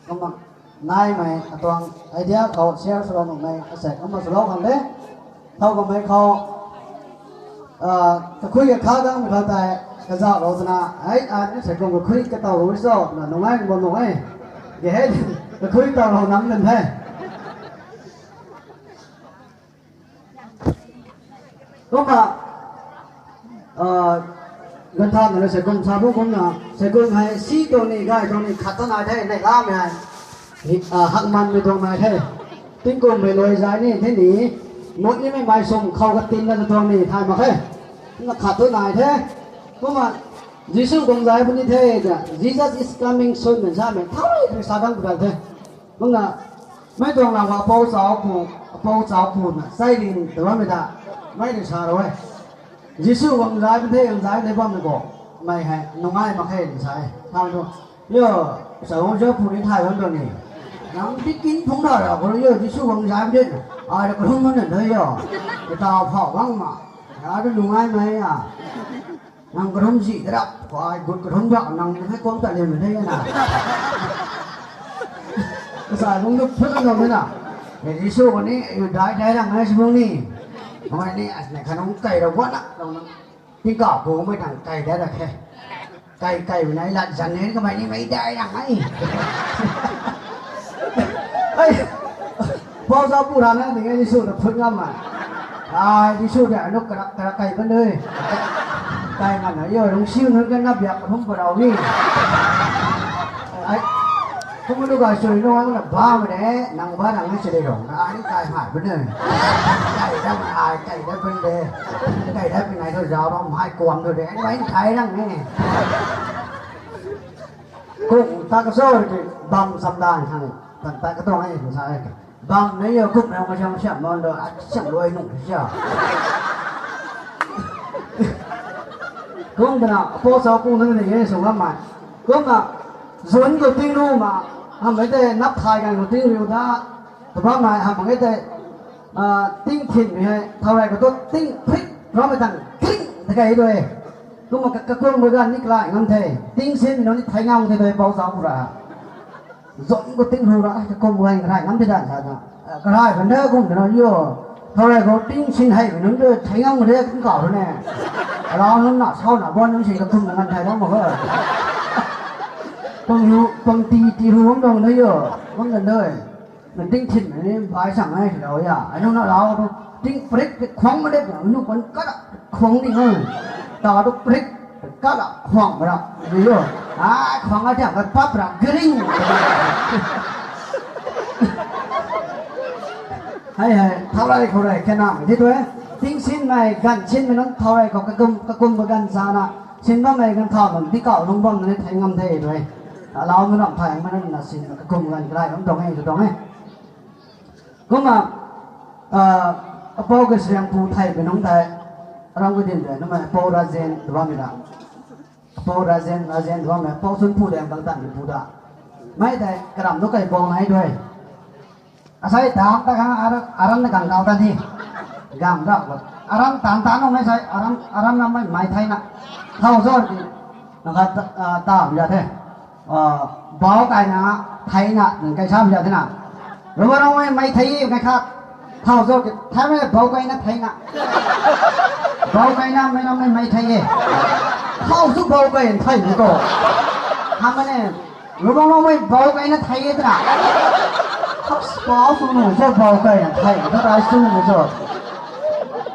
Kum na nai mei atuang idea khou share swlou nuh mei asek kum na swlou khang de. Thau kum mei khou kakhui kakha dang mei khou tei kazauhlou twna, hei, ai ni sei kum kakhui kataw rui cho twna nungai bam nuh e. Ge hei, kakhui taw rou nang nang the. Kumna, ganv tha na sei kum sa bu kumna, sei kum hei si tuang ni, gay tuang ni, khat ta nai the, nei lamei hei. Hak man mei tuang nai the. Tingkum mei luai zai ni, the ni, mut nimei mai sum khou katin na tuang ni, thay mak khe. Na khat tu nai the. Kumna, Jisu guang zai puni the, the, Jesus is coming soon, mei sa mei, thau rui sa dang puni the. Kumna, mei tuang lam apou chau pu, apou chau pu na, sai ring ta bammei ta, mei ni sa rou e. Jisu guang zai puni the, guang zai ni bammei bo, mei hei, nungai mak khe ni sa e. Thay tu, yo, sa guang zai pu ni thay bam tuang ni. Nang ti kin phung da ra, khou yo, Jisu guang zai puni the, ai ra kahum na de yo. Kata phau bang ma, ra tu nungai mei a. Nang karum zi de rap, ai gut karum rap, nang hei kuang ta liam de na. Kasa lung tu phut na na. Jisu kani, yu dai dai rang nai sibung ni. Kamei ni, asne khanung kai ra wan na, nang tingkauh bu mei tang kai dai ra khe. Kai kai mei nai lat zan ni kamei ni mei dai rang nai. Ai, pau sa pu ra na, ning e Jisu ta phut ngam ma. Ai, Jisu de, anu karak karak kai ban de. Kai ngan na, yo, rung siu nun kan na biak kathum pa rau ni. Ai, kum nu ga sui nu ang na ba ma de, nang ba nang ni sui de rong, na ai ni kai hai ban de. Kai da ma ai, kai da ban de. Kai da ban ai tu zau rong hai kuam tu de, ai ni kai rang ni. Kum ta ka sor ki bam sam dan khang, tan ta ka tuang ai sa ai. Bam nei yo kum rau ka siam siam mon do, a siam luai nung siam. Kum twna, apo sau pu nunc ni ye sw ngam mai. Kumna, zun khou ting ru ma, hamh mei tei nap thay kan khou ting riu da, tw bam mai, hamh mei tei, ting thin mei hei, thau rei khou tu ting phrik, rammei tang ting ta kei tu e. Kumna ka, kakum mei ganv ni kalai ngam the, ting sin mei nunc ni thei ngam the tu e, apo sau pu ra. Zon khou ting ru ra, kakum ganv karai ngam the dan sa ta. Karai kan de kum twna yo. Thau rei khou ting sin hei mei nunc tu thei ngam de kum kau ru ne. Alau nunc na, sau na, buan nunc si kakum na ngan thei dang mak e. Pang ru, pang ti, ti ru bam tuang de yo. Bam tuang de. Na ting thin mei ni bai sang e, lou ya. Ai nunc na lau tu ting prik, prik khwang ma de, nunc kan kat a khwang ni e. Ta tu prik, kat a khwang ma ra. Ni yo. Ai, khwang a tiang ka pap ra, gring. Hei hei, thau rei khou rei, kena mei di tu e. Ting sin mei, ganv sin mei nunc thau rei khou kakum, kakum ba ganv sa na. Sin bammei ganv thau bam, di kau lung bam na ni thei ngam the tu e. Alau na ram thei ma na na sin, kakum ganv karai bam tuang e, tu tuang e. Kumna, apou Kasiangpu thei mei nunc tei, aram ka din de, numei apou Rajen tw bammei ra. Apou Rajen, Rajen tw bammei, apou Chunpu de, bang tan pu da. Mei tei, karam tu kai bou nai tu e. Asai dam ta khang aram, aram na gang dau ta ni. Gang dau. Aram tan tan nung mei sai, aram, aram na mei, mei thei na. Thau zor ki, na khat, ta, ta ya the. Bau kaina, theina, nang kai sam ya the na. Ruma rong mei, mei thei e, kai khat. Thau zor ki, thei mei bau kaina, theina. Bau kaina, mei rong mei, mei thei e. Thau su bau kai, thei ni ko. Hamh mei ne, Rubang rong mei bau kaina thei e twna. Thau su bau su nu zo bau kaina thei, thau rai su nu zo.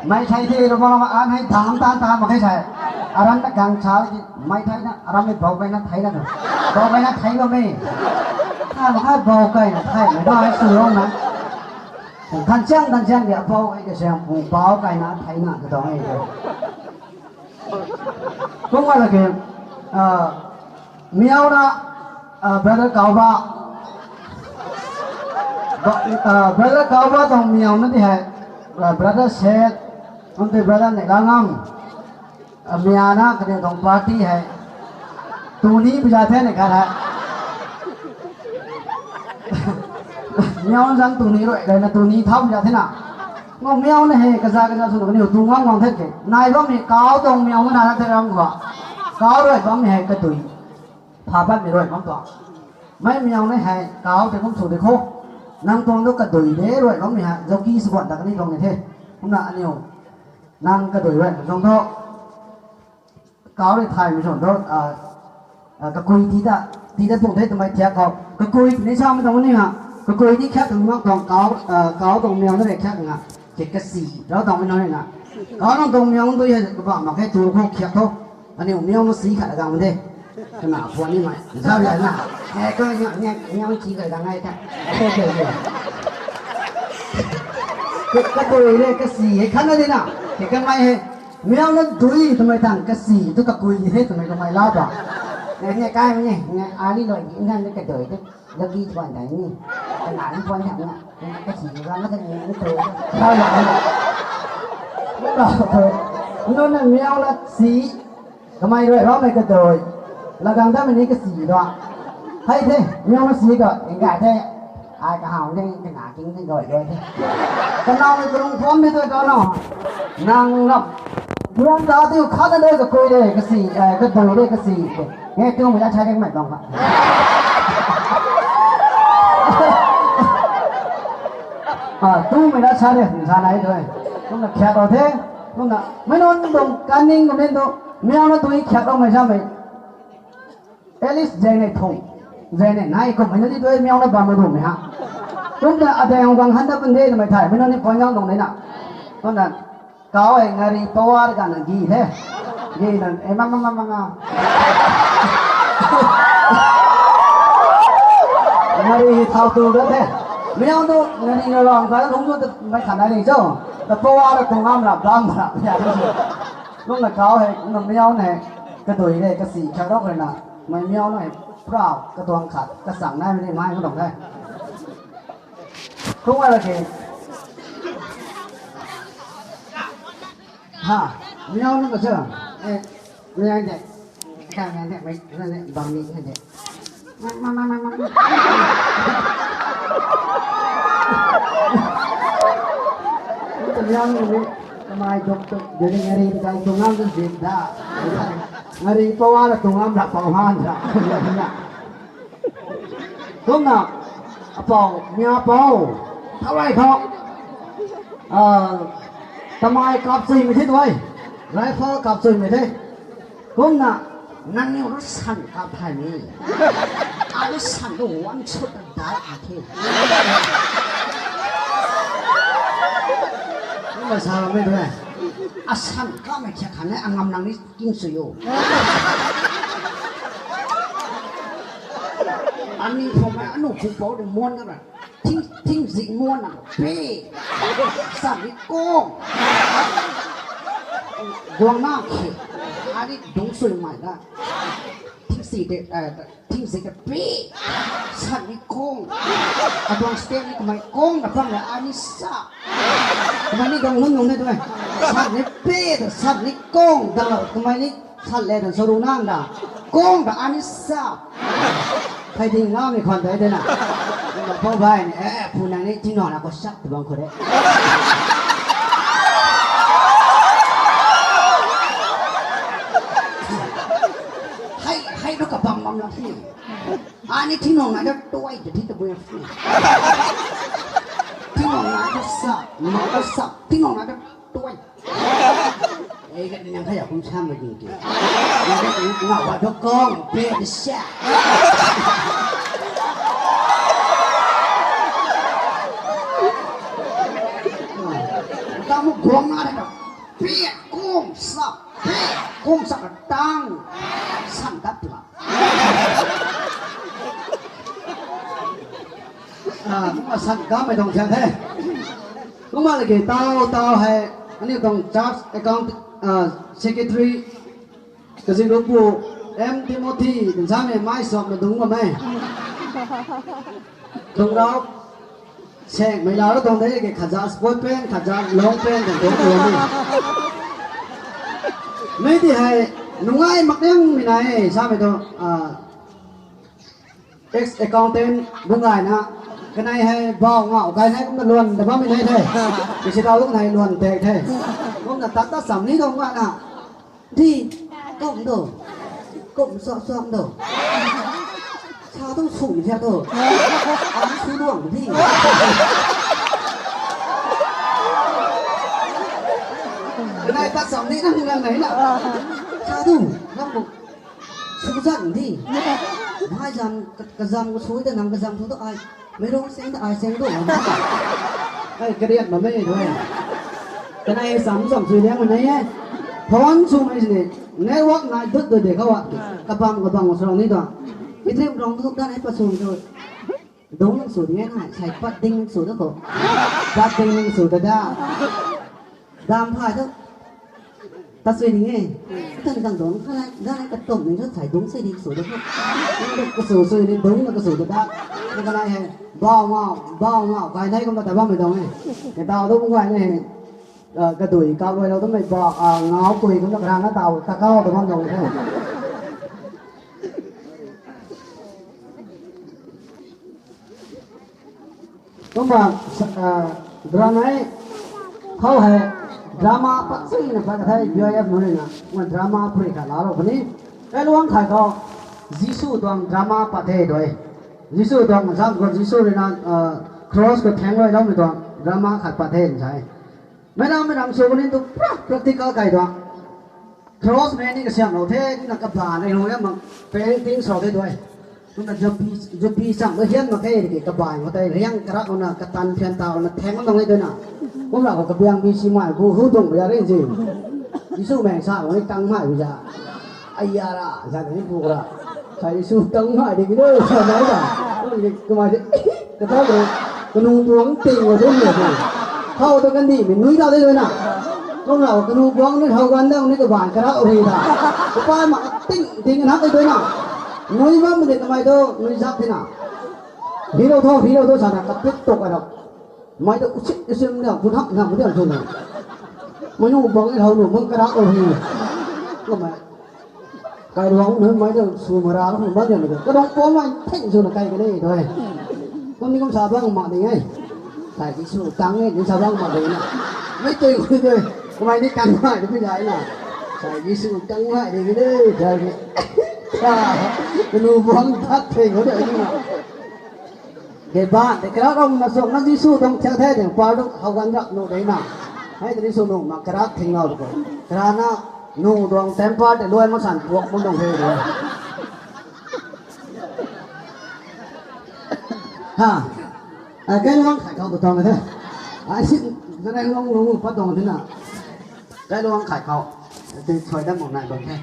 Mei thei the rubang rong an hei dam tan tan mak khe sai. Aram ta gang sa ki mei thei na, aram mei bau kaina thei na tu. Bau kaina thei bammei. Thei mak khe bau kaina thei, mei bau hei su rong na. Than chiang, than chiang ki apou hei Kasiangpu bau kaina thei na ka tuang e. Kum ma la ke, Miauna, uh, brother Kauba. Ba-, uh, brother Kauba tuang miauna di hei, uh, brother Seth, kum tei brother Neilangam. Uh, miauna kaniw tuang party hei. Tuni puja the ni khat hei. Miauna zang tuni rui, rui na tuni thau puja the na. Ngau miauna hei, kaza kaza sw kaniw tu ngam ngam the ke. Nai bam hei, kau tuang miauna na the ram gua. Kau rui bam hei, kadui. Pha patmei rui bam tuang. Mei miauna hei, kau tei kum sw de kho. Nang tuang tu kadui de rui bam hei, joki sw guan ta kani tuang ni the. Kumna aniw. Nang kadui rui, zong tho. Kau rui thaymei zong tho, ah, ah, kakui ti ta, ti ta tuang the twmei thiak khou. Kakui ni samei tuang ni ha. Kakui ni khat tuang mak tuang kau, ah, kau tuang miauna rui khat nga. Ke kasi, rau tuang mi nai na. Kau nang tuang miauna tu hei, kaba mak khe tu khou khiak tho. Aniw miauna si khat gang de. Kana phone ni mai. Zau ya na. Eh, ko ni, ni, ni, ni, ki kai dang ai ta. Ko kai ni. Ka, kadui le, kasi, he, khana de na. Ke kamei he. Miauna dui, twmei tang, kasi, tu kakui di he, twmei kamei lau ta. Ni, ni, kai ni, ni, ani loi, ni, ni, kadui de. Lagi tuan dai ni. Kana ni puan thak na. Kasi, ni, ni, ni, ni, tu. Zau ya na. Nuna miauna si. Kamei rui raumei kadui. Lagang damei ni kasi da. Hei the, miauna si ka, engga the. Ai kahaw the, kanga king the doi doi the. Kanaw mei karung pham mei doi doi no. Nang lam. Buang ta tiu khat na doi kakui de, kasi, eh, kadui de, kasi. Nge tumei la cha de mei bang kha. Ah, tumei la cha de, sa nai doi. Kumna khiak o the. Kumna, mei nunc tuang kaning kamei tu. Miauna tui khiak loumei samei. At least zai nei thung. Zai nei nai kum mei nunc ni tu miauna bam ma bum mei ha. Kumna adeng gang han da pun de twmei thay. Mei nunc ni point gang tuang de na. Kumna, kau hei ngari power ga na gi the. Gi na, eh, ma, ma, ma, ma, ma. Ngari thau tu da the. Miau tu ngari na long ka lung tu mei khan nai ni cho. Ta power tu ngam ra, bam ra, ya tu. Kumna kau hei, kumna miauna hei, kadui le, kasi, khat rau hei na, mei miauna hei, proud, katuang khat, kasang nai mei ni mai, kumna hei. Kum ai la ke. Ha, miauna ka cha. Eh, miau de. Ka miau de, mei, na de, bam ni de. Kamei duk tu, dui ngari kai tu ngam tu zip da. Ngari power tu ngam ra pau han ra. Kumna, apau, nia pau, thau rai khou. Ah, tamei kap chui mei the tu ai. Rifle kap chui mei the. Kumna, nangniw rui san kap thay ni. Ai rui san tu one shot ta dai a the. Kumna sa mei tu ai. A san kap mei thiak khan e, a ngam nang ni king sui o. Ani phou mei anu phou pou de mon ka ra. Thing, thing zik mon na pe. San ni kong. Guang na khe. Ani dung sui mai da. Thing si de, eh, thing zik de pe. San ni kong. Aduang step ni kamei kong da pang da ani sa. Kamei ni gang lun nung de tu ai. San ni pe da, san ni kong da kamei ni. Khat le ta zaru nang da. Kong ta ani sa. Phai ding ngam ni khwan dai de na. Ba pau bai ni, eh, pu nang ni ting nong na ko sak tu bang khou de. Hei, hei, ru ka bam bam la si. Ani ting nong na da tuai de ting ta bu ya si. Ting nong na da sa, ma da sa, ting nong na da tuai. Ei, ka nang kaya kum sam ma ding ki. Nang ka ngau wa do kong, pe di sa. Ka mu guang na da. Pe kong sa, pe kong sa ka tang. San dat la. Ah, kumna san kamei tuang thiang the. Kumna lagi tau, tau hei, aniu tuang church account, ah, secretary, kazing rupu, M Timothy, kan samei mai suak na dungc bam e. Tuang rau, seng mei lau ra tuang de, ke khat za sport pen, khat za long pen, kan tuang tuang ni. Mei ti hei, nungai mak liang mei nai e, samei tu, ah, ex-accountant bung gayna, kanei hei bau ngau kai hei kumna luan da bammei nai the. Kisi tau lung hei luan tek the. Kumna tat tat sam ni dong gayna. Di, kum do. Kum suak suak do. Sa tu sum sia do. Ang su luang di. Kanei tat sam ni nang nang nai na. Sa tu, nang bu. Su zan di. Mai zan, ka, kazam ka sui ta nang kazam thu tu ai. Mei rong seng ta ai seng tu. Ai, kariat ma mei tu e. Kanei sam sam sui liang ma nai e. Phone sumei sini. Network nai dut dut de khou a. Kabam kabam ma srong ni tu. Itrim rong tu dan ai pa sum tu. Dungc nang su di ngai nai. Sai pat ding nang su tu khou. Pat ding nang su ta da. Dam phay thu. Ta sui ning e. Kan kan dungc kha lai, gan katum ning thu sai dungc sui ning su da. Dungc ka su sui ning dungc na ka su da da. Na kanei hei. Bau ngau, bau ngau, kai nai kumna ta bammei dungc e. Ka tau tu bung gay na hei. Ah, kadui kau luai lou tumei ba, ah, ngau kui kumna karana tau ta kau ta bam dungc e. Kumna, ah, drama hei, khou hei, drama pat sui na pat the, B Y F nunc rui na, kumna drama puri khat laa lou puni. Kailuang khat khou, Jisu tuang drama pat the dui. Jisu tuang zam khou Jisu rui na, ah, cross khou theng rui loumei tuang drama khat pat the nsai. Mei ram, mei ram sw kuni tu pra-, practical kai tuang. Cross mei ni kasiamlou the, kumna kabaanv rui rui mak painting sw the dui. Kumna zupi, zupi chang tu hian mak khe, ki kabaanv khou tei riang karak na, katan phian tau na, theng na nang le dui na. Kumna khou kabiang bi si mai, bu hu tuang bia rin si. Jisu mei sa, wani tang mai bia. Aya ra, zan ni bu ra. Sai Jisu tang mai di ki dui, sa mai ba. Kumna ki, kumna ki, kata dui, kanu tuang ting wa dui ni dui. Khou tu kan di, mi nui da dui dui na. Kumna khou kanu tuang ni, khou gan da, ni kabaanv karak ri da. Kabaanv mak ting, ting na dui dui na. Nui bam de kamei tu, nui zak the na. Hero tho, hero tho sa na, kapit tok ka na. Mei tu usit, usit na, bu hak na, bu diang thu na. Mei nu bang ni, khou nu bang karak ri. Kumna. Kailuang nunc mei tu sw mara lou bam diang na. Kadung pom mei theng sw na kai kani dui. Kum ni kum sa bang mak ding e. Sai Jisu tang e, ni sa bang mak ding na. Mei tui kui dui. Kamei ni kan mai dui pi dai na. Sai Jisu tang mai ding e, dai ni. Sa, kanu buang dat theng khou dui na. Dei ba, dei karak ram na suk na Jisu tuang thiak the dei, par tu khou gan rap nu dei na. Hei tini sw nu ma karak thing nau tu. Karana nu tuang temper tei luai mak san puak mak tuang the dei. Ha. A, kailuang khat khou tu tuang the. A, si, na rang long long pat tuang the na. Kailuang khat khou. Tei sui dat mak nai bam the.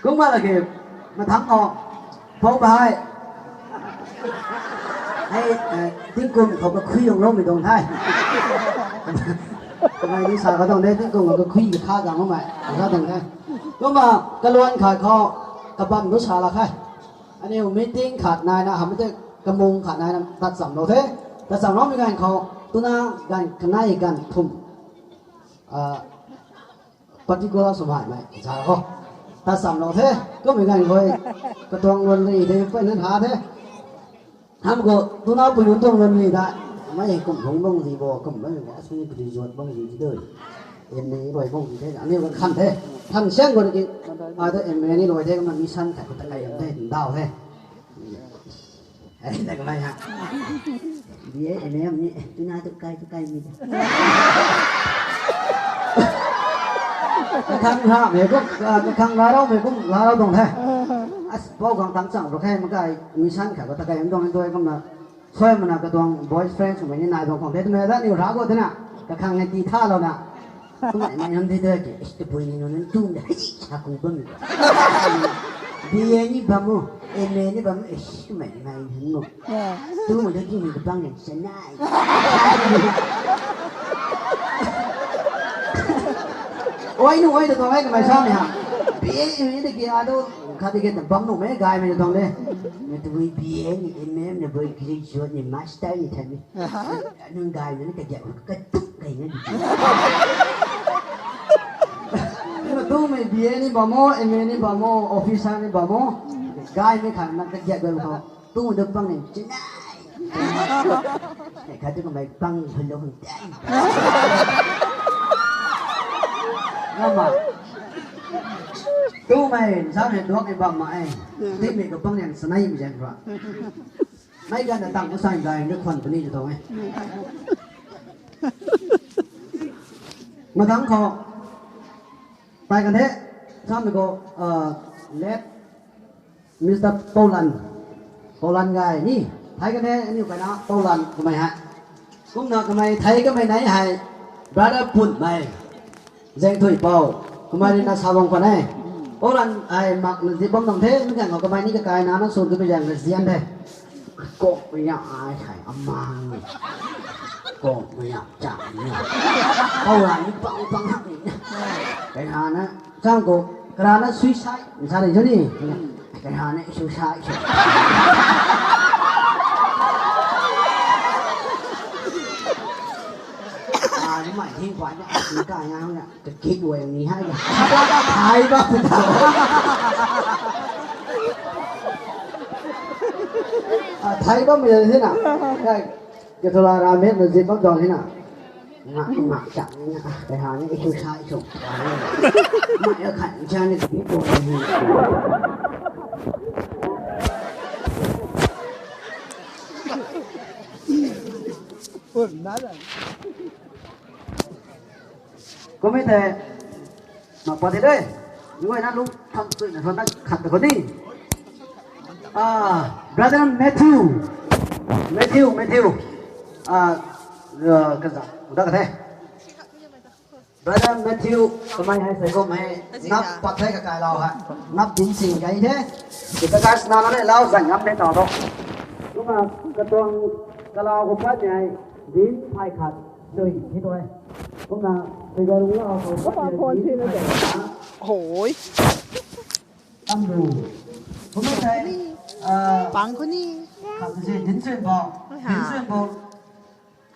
Kumna laki, mathang khou, pou kahei. Hei, eh, tingkum khou kakhui lung loumei tuang the. Kamei ni sa ka tuang de, tingkum khou kakhui kakha gang loumei, sa tuang the. Kumna, kaluan khat khou, kabam tu sa lak khe. Aniu meeting khat naina, hamh tei kamung khat naina, tat cham lou the. Tat cham loumei ganv khou, tuna ganv kanei ganv thum. Ah, particular swmei mei, sa khou. Tat cham lou the, kummei ganv khou, katuang luan ri de, pey nan ha the. Ham khou, tuna pui nunc tuang luan ri da. Mei kum lungc bang zi bo, kum bang zi bo, asung graduate bang zi de. M A rui bang zi the, aniu kan khan the. Khan siang khou ki, ai tu M A ni rui the, kumna mission khat khou ta kai yam the, ndau the. Hei, na kamei ha. B A M M ni, tuna tu kai, tu kai mi. Kakhang ha, mei kum, ah, kakhang la rau, mei kum la rau tuang the. As, pou gang tang chang rou khe, makai, mission khat khou ta kai yam tuang, tuai kumna. Sui mana katuang boyfriend swmei ni nai tuang khang the, twmei da ni ra khou the na. Kakhang hei ti tha lou na. Kumna mei nunc di de ki, eish, tabui ni nunc nunc tum de, hei, sa ku bam. B A ni bam o, M A ni bam o, eish, mei ni mei nunc o. Tu ma de ti ni kabang ni, sa nai. Oi nu oi ta tuang e kamei sa ni ha. B A ni de ki ado khat de ki bam nu me gaymei na tuang de. Ni tu B A ni M M ni bui graduate ni master ni thai ni. Nung gaymei ni ka gya ka tuk kai ni. Ni ma tu mei B A ni bam o, M A ni bam o, officer ni bam o. Gaymei khat na ka gya gay ko. Tu de pang ni chinai. Khat tu kamei pang halo hung tai. Nama. Tu mei zang he duak ni bam ma e. Ti mei ka pang ni sanai mi jan ba. Mei gan na tang ko sai dai ni khwan puni ni tuang e. Madang khou. Tai kan the. Sam ko, ah, late Mister Poulan. Poulan gay ni. Thei kan the, aniu kaina Poulan kamei hei. Kumna kamei thei kamei nai hei. Brother Pun mei. Zeng thui pou. Kamei rui na sa bam khwan e. Poulan hei mak na zip bam nang the, mi kan khou kamei ni kakai na na sun kamei zang na zian the. Kok mei ya ai hei amang ni. Kok mei ya cham ni. Poulan ni pang pang hak ni. Kai ha na, chang ko, kara na suicide, sa ni jo ni. Kai ha na suicide, so. Ah, ni mai hing kwa ni, ni kai ya na. Ka kik wang ni hai na. Thai ba pu ta. Ah, thai ba mi the na. Kai, ka thula ra me na zip bam dong the na. Nga, nga, chak ni na. Kai ha ni exercise so. Ma ya khat cha ni ka kik wang ni. Kum e the, mak pat the de. Nguay na lu thang chui na thang khat ta ko ni. Ah, Brother Matthew. Matthew, Matthew. Ah, uh, kaza, uda ka the. Brother Matthew, kamei hei sai kum hei, nap pat the kakai lau hei. Nap din sing kai the. Kita kas na na le lau zan ngam le tau do. Kumna katuang kalau ko pat ni hei, din phai khat. Sui, hei tu e. Kumna, sui ga rung lau, sui ga rung lau. Hoi. Tam lu. Kumna sai, ah, pang khou ni. Khang si, din sui bau. Din sui bau.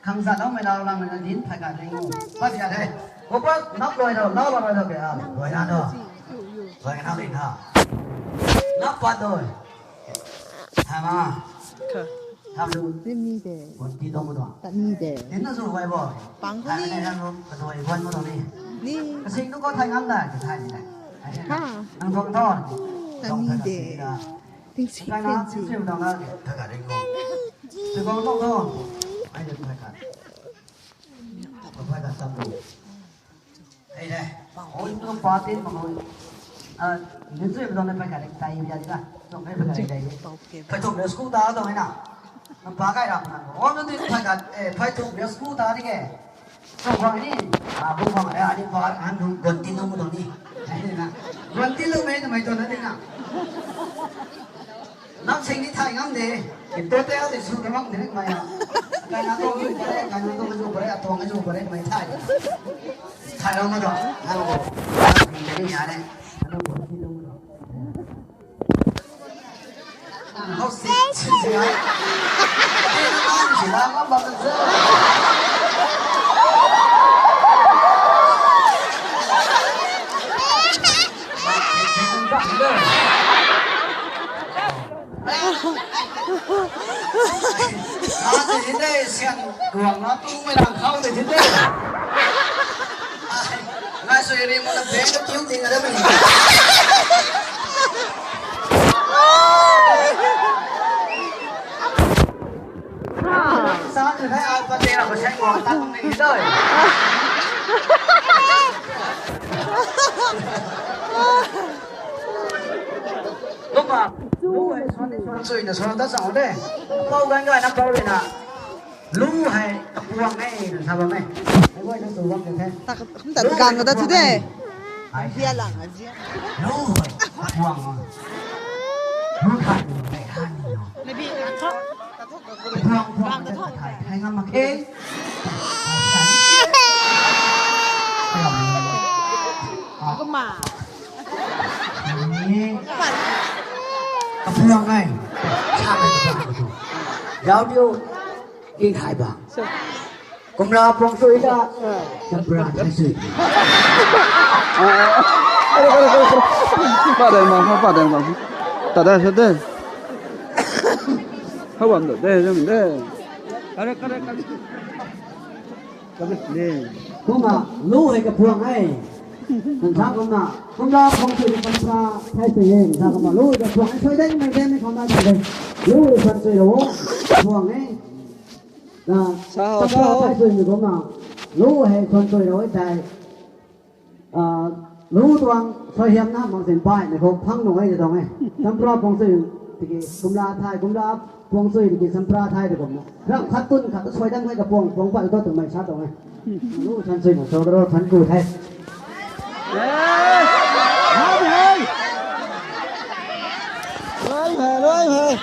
Khang zat lau mei lau lang na din phai ka ring. Pat ya the. Ko pat nap loi lau, lau lau lau kaya. Loi na do. Loi na ring ha. Nap pat doi. Hama. Kha. Tham lu. Rim ni de. Bun ti dong mo do. Tat ni de. Din na zu wai bo. Pang ko ni. Hai na lu, ka doi bun mo do ni. Ni. Ka sing tu ko thai ngam da, ka thai ni da. Ha. Nang dong thon. Tat ni de. Ting si, kai na ting si. Ting si dong na, thai ka ring ko. Ting dong dong thon. Ai de thai ka. Thai ka tam lu. Hei le, oi, tu pa tin ma oi. Ah, ni zui bam na pa ka le tai ya di la. Tong kai pa ka le tai. Phai thum le school ta tong na. Na pa kai ram na. Oh, nu tin pa ka, eh, phai thum le school ta di ke. Tong kai ni. Ah, bu kai, eh, ani pa an lu gon tin lu tong ni. Hei na. Gon tin lu mei na mei tong na di na. Nam sing ni thai ngam de. Ki to te au de su ta ngam de mei ya. Kai na to zu pare, kai na to zu pare, atong zu pare mei thai. Thai lau ma do. Lau ko. Ni ni ya de. Lau ko ti lau ma do. Hau si si si ai. Ni na si la ngam ba ta se. Aa, tei hei sian guang na tu mei lang khau tei hei. Ngai sui ri mo na beng ka tiu ting ada mei. Sa tu hei a pa tei ra ko sai guang ta kum ni doi. Kumna, lu hei suan ni suan sui na suan ta sang de. Pau gan gan na pau rui na. Lu hei kapuang e na sa bam e. Hei guay na su bam de the. Ta, ta gan ka ta thu de. Ai. Zia lang, zia. Lu hei kapuang ma. Lu khat ni hei han ni lo. Kapuang puang de ta thai. Hei ngam mak e. Hei ngam mak e. Kumna. Ni. Kapuang ngai. Sa ngai kapuang tu. Zauc diu. King hai ba. Kumla puang sui ta. Champra thai sui. Padai ma, padai ma. Tada sa de. Hawam de, de, de. Kare, kare, kare. Kumna, lu hei kapuang e. Kan sa kumna, kumna phung sui ni kumna thai sui e. Sa kumna, lu hei kapuang e. Sui dai mei dai mei kumna thai dai. Lu hei phung sui lo. Puang e. Na, sa ho, sa ho. Thai sui ni kumna, lu hei phung sui lo e thai. Ah, lu tuang suaihiamna mak sin bai ni khou phang nung e tuang e. Champra puang sui tiki kumla thai, kumla puang sui tiki champra thai de kumna. Ram khat tun khat tu suai dam khat kapuang, puang pat tu twmei sa tuang e. Lu than sui na so ro than ku the. Hey! Hey, hey! Hey, hey, hey, hey!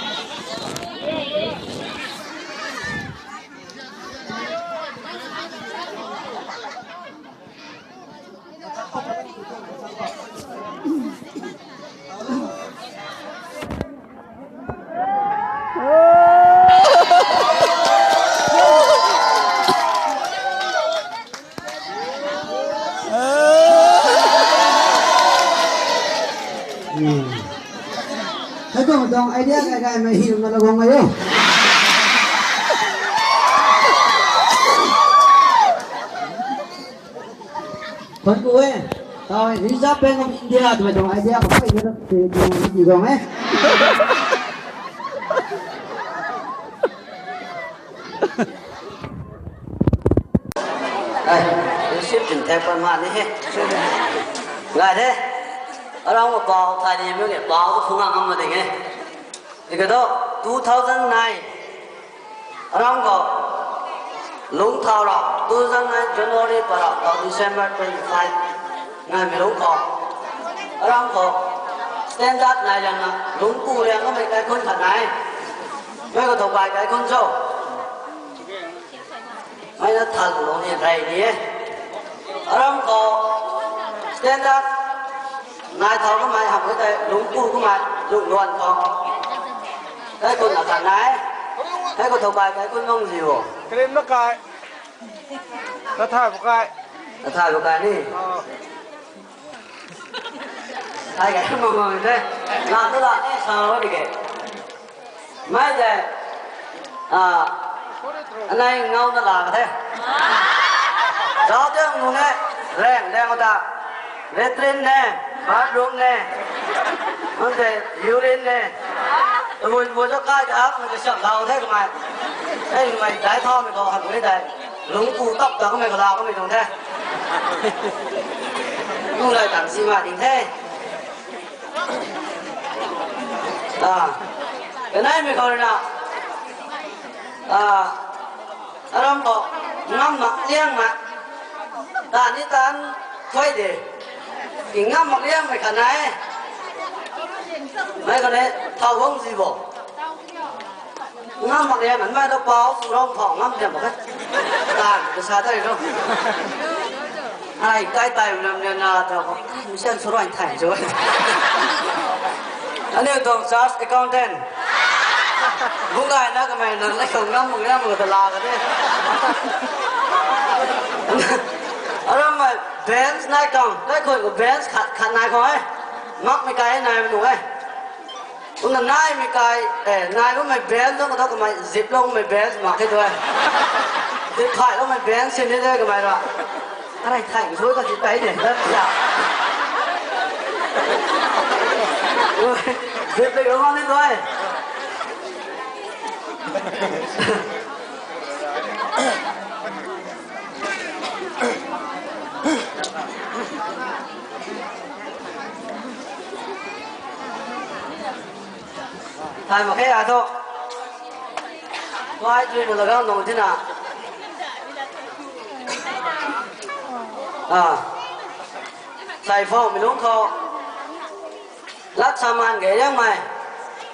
Hei tuang tuang idea kai kai mei hi na la guang mei o. Thuan ku e, tau e, Reserve Bank of India twmei tuang idea khou pei na te tuang ni guang e. Ai, receipt din thek pat ma ni he. Ngai de. Arang ma pau thai ni mei ni pau tu phung ngam ma ding e. Tiki tu two thousand nine. Arang khou lungc thau ra, two thousand nine January para khou December twenty five ngai mei lungc khou. Arang khou standard nai liang na lungc ku liang kamei kaikhun khat nai. Mei khou thow kai kaikhun cho. Mei na thal lou ni rey ni e. Aram khou standard nai thau kamei hamh e tei lungc ku kamei lungc luan khou. Kaikhun na khat nai. Hei khou thow kai kaikhun nung zi o. Krim na kai. Na thay bu kai. Na thay bu kai ni. Thay kai mong mong ni te. Lam tu lam e sa ro di ke. Mei tei, ah, anei ngau na la ka the. Zauc tei nu ne, rang rang ta, latrine ne, bathroom ne, nang tei urine ne. Tabui bu cho kai ta, nang tei siam lau the kamei. Ei, kamei dai thau mei khou, han mei tei. Lungc ku tap ta kamei khou la kamei tuang the. Nung lai tang si ma ding the. Ah, kanei mei khou rui na. Ah, aram khou ngam mak liang ma. Tan ni tan thuai de. Ki ngam mak liang mei khat nai. Mei khat nai thau hong zi bo. Ngam mak liang man mei ta pau su rong thau ngam liang mak khe. Tan ka sa tei rong. Ai, kai tai lam liang na ta ko. Mission su rong thai jo. Aniu tuang charge accountant. Bung gai na kamei na lai khou ngam mak liang mak ta la ka de. Aram mei bench nai kang, kai khou bench khat khat nai khou e. Mak mei kai nai mei nu e. Kumna nai mei kai, eh, nai bammei bench tu, kata kamei zip lou mei bench mak khe tu e. Zip thay lou mei bench sin ni de kamei ra. Arai thay mei sui ka zip kai de, da ya. Zip lou mak ni tu e. Thay mak khe a thu. Tuai tui na lagang nung tina. Ah. Sai phou mei lungc khou. Lat saman ge liang mei.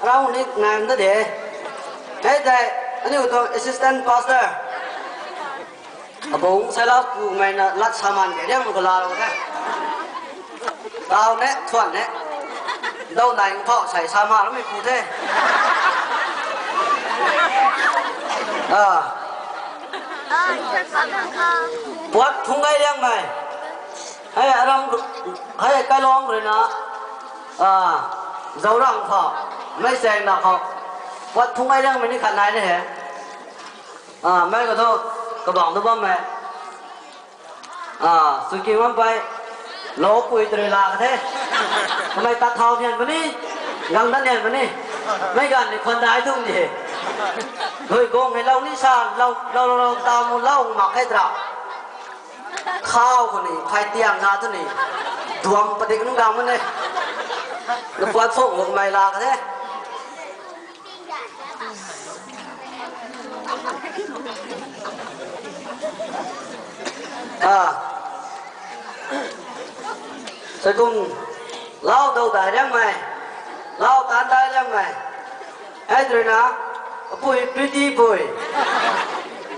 Rau ni nai ta de. Hei tei, aniu tuang assistant pastor. Abung sai lau ku mei na lat saman ge liang mei khou la lou the. Tau ne, thuan ne. Dou nai phau sai sa ma lou mi pu the. Ah. Puat phung gai liang mai. Hei aram, hei kai long rui na. Ah. Zau rang phau. Mei seng na phau. Puat phung gai liang mai ni khat nai ne he. Ah, mei ko thu, kabang tu bam mei. Ah, suki bam pai. Lou pui tari la ka the. Kamei tat thau nian puni. Gang dat nian puni. Mei gan ni khwan dai tung di. Lui gong hei lou ni sa, lou, lou, lou, lou, tau mu lou, mak khe tra. Khau khou ni, phai tiang na tu ni. Duam padik nung gang mu ne. Lu puat phung kamei la ka the. Ah. Saikum, lau dou dai liang mei. Lau tan dai liang mei. Hei tui na, apui, pretty pui.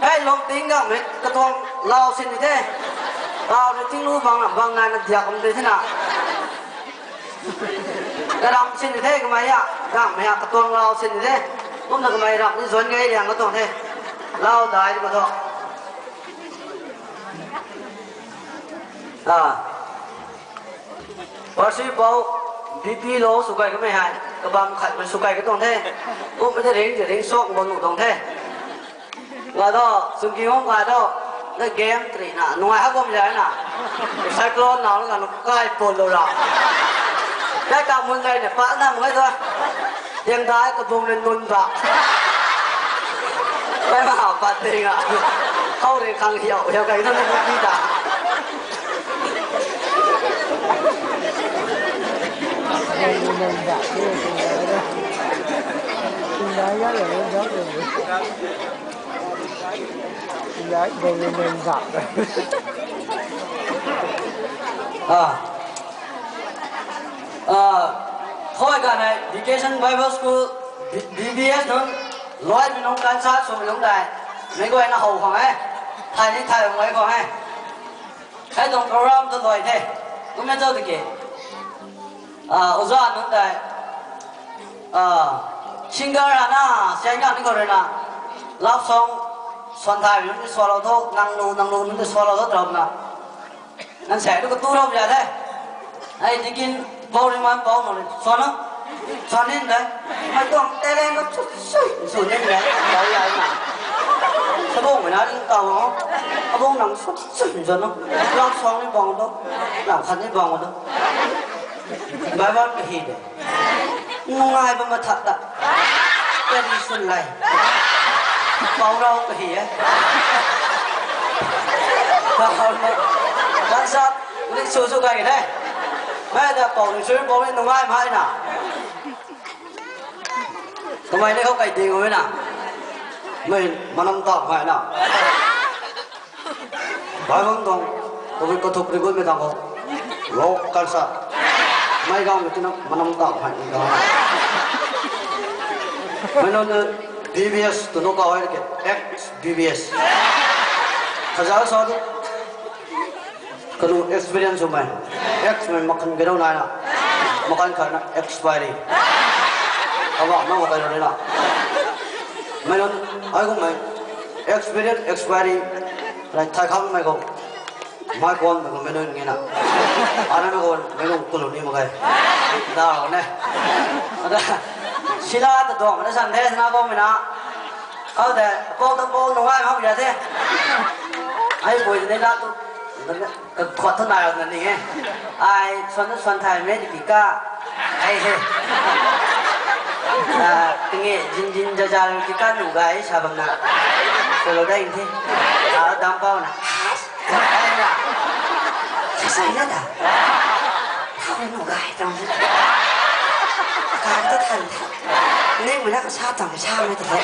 Hei lung ting gang mei, katuang lau sin ni the. Lau ni ting lu bang lam bang nai na diak kum de the na. Karam sin ni the kamei a, gang mei a katuang lau sin ni the. Kumna kamei rap ni zuan gai liang katuang the. Lau dai ni ko thu. Ah. Parsi pou, B P low sw kai kamei hei, kabam khat mei sw kai katuang the. Kum mei the ring, ring sok bam nuh tuang the. Nga do, sungki hong nga do, na game tri na, nuai ha bam jai na. Cyclone na, na, na, kai pon lo ra. Kai ka mun jai ne, pa na mun jai do. Tiang dai kabung le nun ba. Kai ma hau pat ting a. Khou ri khang hiau, hiau kai na na ki ta. Ah. Ah, khou ganv hei Vacation Bible School, V-, V B S nunc, luaimei nunc kan sa swmei nunc tei, mei guayna how khang e, thay ni thay bam guay khang e. Hei tuang program tu luai the, kum e cho tiki. Ah, oja nunc tei, ah, singer ana, singer ni khou rui na, love song, swan thay nunc ni swallow tho, nang lu, nang lu nunc ni swallow tho, tram na. Nang sai tu katu ram ya the. Ai dikin bau ri man bau no le. Swan no. Swan nin de. Mai tuang talent ko chu chu chu nin de. Bau ya na. Sabong na ring tau ho. Abong nang chu chu chu no. Lam song ni bang do. Lam khat ni bang do. Bai bai hi de. Nungai bam mathat ta. Kari sun lai. Pau rau ka hi e. Pau rau. Kan sat, ni su su kai ke the. Mai da pau ni su pau ni nungai mai na. Kamei ni khou kai ding ui na. Mei manam ta mai na. Bai bam tuang, tabui kathuk ri gut mei tang khou. Lou kan sa. Mei gang mei tina manam ta hai ni gang. Mei nunc ni B B S tu nu kau hai ke, ex B B S. Khaza sa tu. Kanu experience sw mei. Ex mei makhan gei dau nai na. Makhan khat na expiry. Awa, nang wa tai rau ni na. Mei nunc, ai kum mei. Experience, expiry. Rai thai khang mei khou. Mai kuan mei khou mei nunc nge na. Ana mei khou mei nunc kulu ni mak ge. Da ne. Ada. Sila ta duang na san the na bam mei na. Khou de, pou ta pou nungai mak ya the. Ai pui ni la tu. Kakhuat thu nai na ni e. Ai, swan thu swan thay mei tiki ka. Ai he. Ah, tinge jin jin ja ja tiki ka nu gay sa bam na. Swallow dai the. Ah, dam pau na. Ai na. Sa sai na da. Thau nu gay tang. Ka ta than tha. Ning mei na ka sa tang sa mei ta the.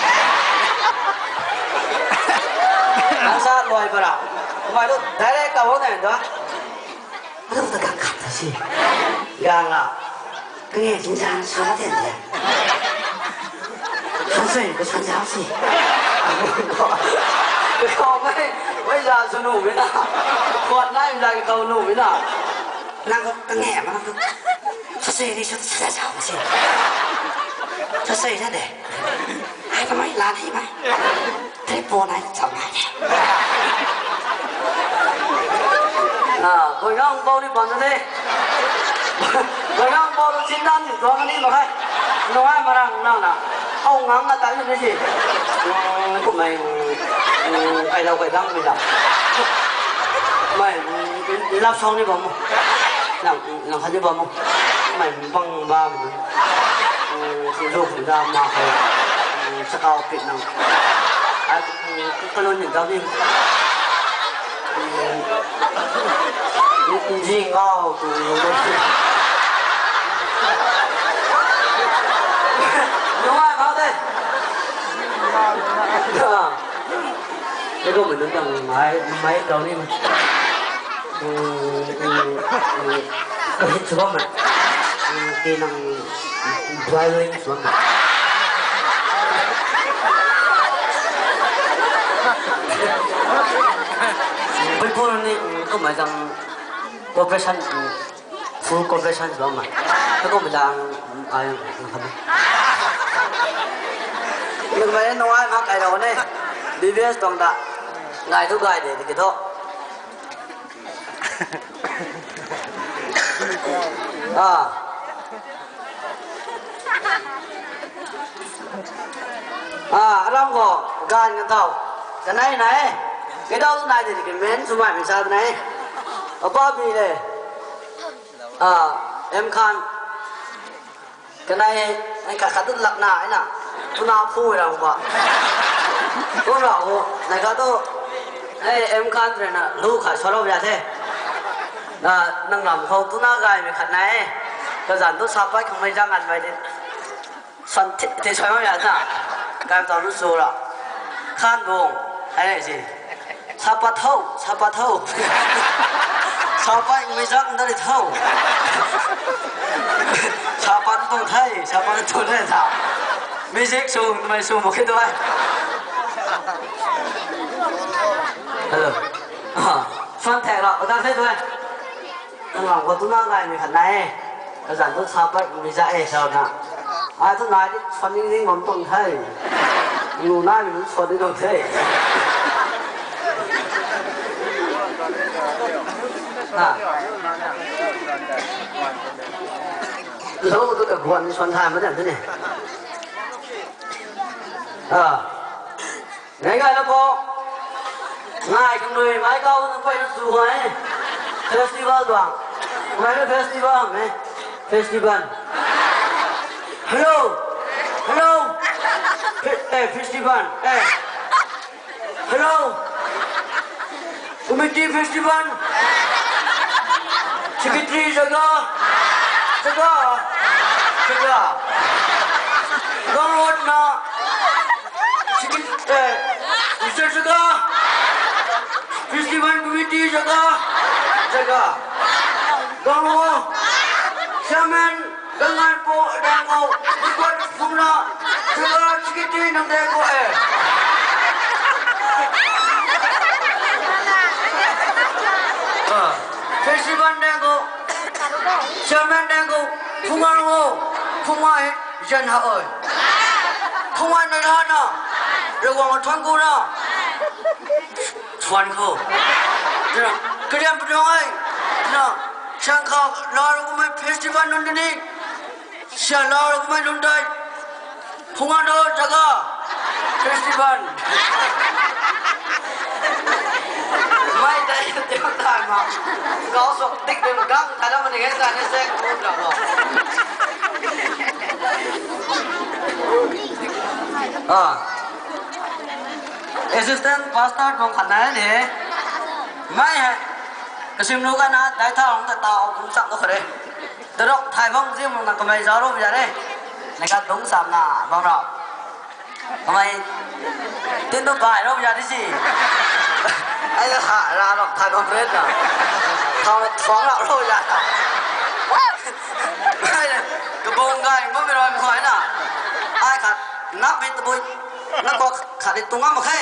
Ang sa luai para. Kamei tu direct kau na da. Adu ta khat khat ta si. Gang a. Kage jin jang swan tian tian. Swan sui ko swan jang si. Kau mei, mei za sw nuh mei na. Kuat nai mei za kau nuh mei na. Nang ko kang e ma nang ko. Sa se ni sa sa sa ma se. Sa se sa de. Ai kamei la ni mai. Tei po nai cham nai. Ah, koi nang bau ni bam de. Koi nang bau ni chin dan ni tuang ni ma hai. Nung ai ma rang nang na. Hou ngang na tan ni si. Kum mai, kai lau kai dang mi da. Mai, love song ni bam mo. Nang, nang khat ni bam mo. Mai, bang ba mi. Zuk da ma ko. Sakau pit nang. Ai, kalon ni dam ni. Nji ngau tu. Nungai mau de. Te ko mei nunc tang mai, mai kau ni. Kahit sw bam mei. Ti nang violin sw bam mei. Pui pui ni, kum mai zang cooperation, full cooperation sw bam mei. Te kum mai zang, ai, ang khan. Nung mai nungai mak kai rau ne. B B S tuang ta. Ngai tu ngai de, tiki thu. Ah. Ah, aram khou, gan kan thau. Kanei nai. Kadau nai de, ki men sw mai mi sa nai. Apa bi le. Ah, M Khan. Kanei, ai khat khat tu lak na, ai na. Tuna phu rau ba. Kum rau ho, nai khat tu, ai, M Khan rui na, lu khat sw rau ya the. Na, nang ram khou tuna gay mei khat nai. Kazan tu sa pai khang mei zang an mai de. San thi, thi sw rau ya na. Gay tau lu sw ra. Khan bung, ai nai si. Sa pat tho, sa pat tho. Sa pat mei zak ndari tho. Sa pat tuang the, sa pat tuang the sa. Music sw, mei sw mo khe tu ai. Hello. Ah, fan thek ra, padan the tu ai. Nang ram khou tuna gay mei khat nai. Kazan tu sa pat mei zak e sa na. Ai tu nai di fan ning ning bam tuang the. Lu nai mi nunc swan di tuang the. Ha. Lo tu ka guan ni swan thai ma dan tu ni. Ah. Ngai ngai na po. Ngai kang nui mai kau na pai na su hai. Festival tuang. Ngai na festival me. Festival. Hello. Hello. Fe-, eh, festival. Eh. Hello. Committee festival. Secretary jaga. Jaga. Jaga. Gang road na. Secret-, eh, Mister Jaga. Festival committee jaga. Jaga. Gang road. Chairman. Gangan po dang ko, record phungna, sugar chikiti nang de ko eh. Ah, festival dang ko, chairman dang ko, phunga ho, phunga he, jan ha oi. Phunga na la na, rewang thon ko na. Thuan khou. Tuna, kariam pudong ai. Tuna, shangkha, lar kumei festival nunc ni. Sha lar kumei nunc dai. Phunga no jaga. Festival. Mai dai, tiang dai ma. Kau sok tik dim gang, thada mani ngai sa ni se, kum ra ho. Ah. Assistant pastor tuang khat nai ni. Mai he. Kasim lu ka na dai thau hong ta tau kum chang ko khare. Tarok thai bang zim na kamei zau ro ya re. Nai ka dung sam na bang ro. Kamei tin tu bai ro ya di si. Ai la ha ra ro thai bang ret na. Thau na thuang ra ro ya. Ai la kabong gai bam mi roi khoi na. Ai khat nap mi tabui. Nang ko khat di tung ngam mak khe.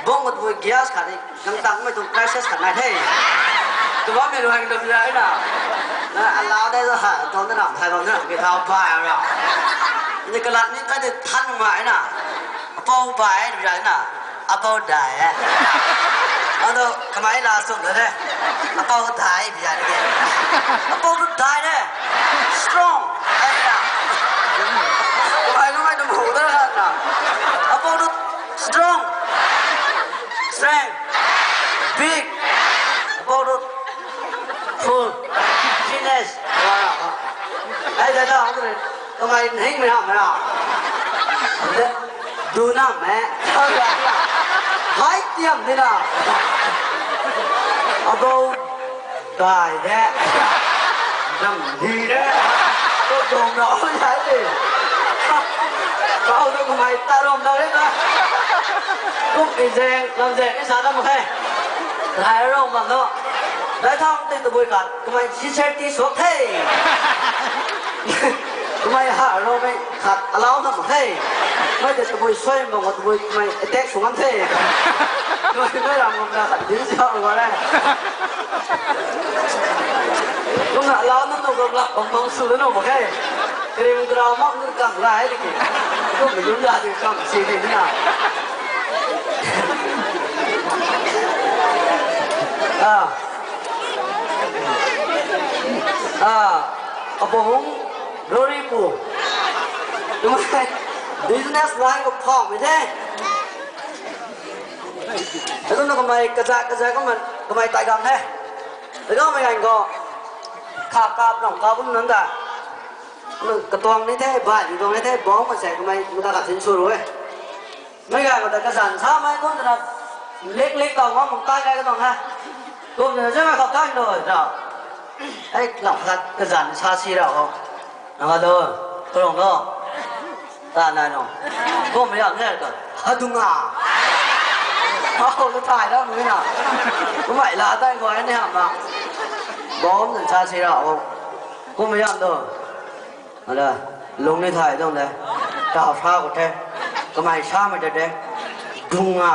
Bong ko tabui gas khat di. Nang tang mei tuang crisis khat nai the. Kabam mi luang dum zai na. Na alau de ha, dum na nam, thai bam na, mi thau bai ra. Ni kalat ni kai de than ngai na. Apou bai de zai na. Apou dai eh. Ado kamei la sum de. Apou dai bi zai de. Apou tu dai de. Strong. Ai na. Kamei lu mai dum hu de na. Apou tu strong. Strength. Big. Apou tu Full. Fitness. Ai da da, kamei hing mei ham na. Du na mei. Hai tiam ni na. Abou dai de. Dam di de. Ko dong na o dai de. Kau tu kamei ta rom na de na. Kum i zeng, lam zeng, i sa na mo he. Dai rom bam no. Dai tham tei tabui khat, kamei sincerity suak the. Kamei ha ro mei khat allow na mak the. Mei tei tabui suai mak, tabui kamei attack sw ngam the. Kamei mei ram ngam na khat din sa mak le. Kumna allow na nu gam lak bam bam sw na nu mak the. Krim grau mak nu kang lai de ki. Kum mi lun la de kam si de na. Ah. Ah, apou hung Glory pu. Tumai business line ko phau mei the. Atu na kamei kaza kaza kamei kamei tai gam the. Tai gam mei gan ko. Kha kap nong kap bum nang da. Katuang ni the, bai ni tuang ni the, bom ma se kamei mata ka sin suru e. Mei gay khou ta kazanc sa mei kum twna lik lik tau ngam kum tai gay ka tuang he. Kum twna zang mei khou tai lo na. Ei, lam khat kazanc sa si ra o. Nang a do, kalung do. Ta nai no. Kum ya nge ka. Ha dung a. Hau ta thai da mui na. Kumei la tai guay ni ham na. Bom twna sa si ra o. Kum ya do. Ala, lung ni thay dong de. Ta pha ko the. Kamei sa mei de de. Dung a.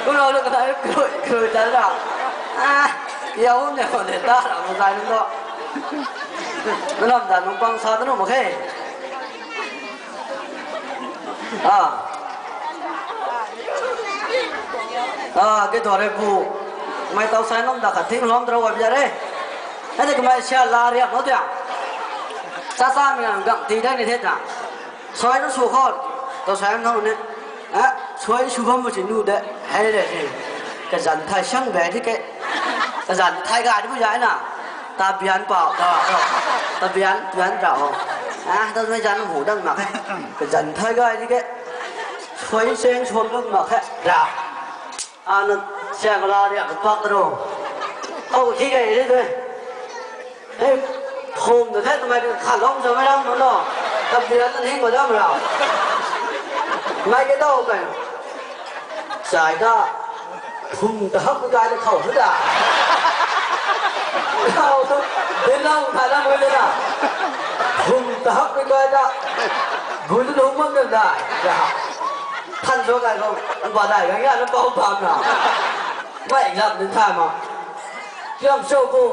Kum lo lo ka ta krui, krui ta ra. Ah, ya um ne ko de ta ra mo zai nung do. Nang lam da nung pang sa ta nung mak khe. Ah. Ah, ke dore bu. Mei tau sai nom da khat thing lom tro wa bia re. Hei de kamei sia la riak no tia. Sa sa mi ngang gang ti dai ni the ta. Suai nu sw khou. Tau sai no ne. Ah, suai sw bam bu si nu de. Hei de si. Kazanc thay sang be di ke. Kazanc thay ga di bu ya na. Ta bian pau ta. Ta bian, bian ta ho. Ah, ta mei zan hu dang mak khe. Kazanc thay ga di ke. Suai seng suam dang mak khe. Ra. Ana siang la riak ka pak ro. Au, thi kai ri de. Hei, phum ta the, twmei khat lom sa mei ram no. Tam di ran na hing ma dam ra. Mei ke dau kai. Sai da. Phum ta hak kai da khou da. Khou tu. Din lau thai lam mei da. Phum ta hak kai da. Bun lung mang da. Ya. Than cho kai khou, ang ba dai kai nga na pau bam na. Bai lam din thay ma. Kiam cho ko.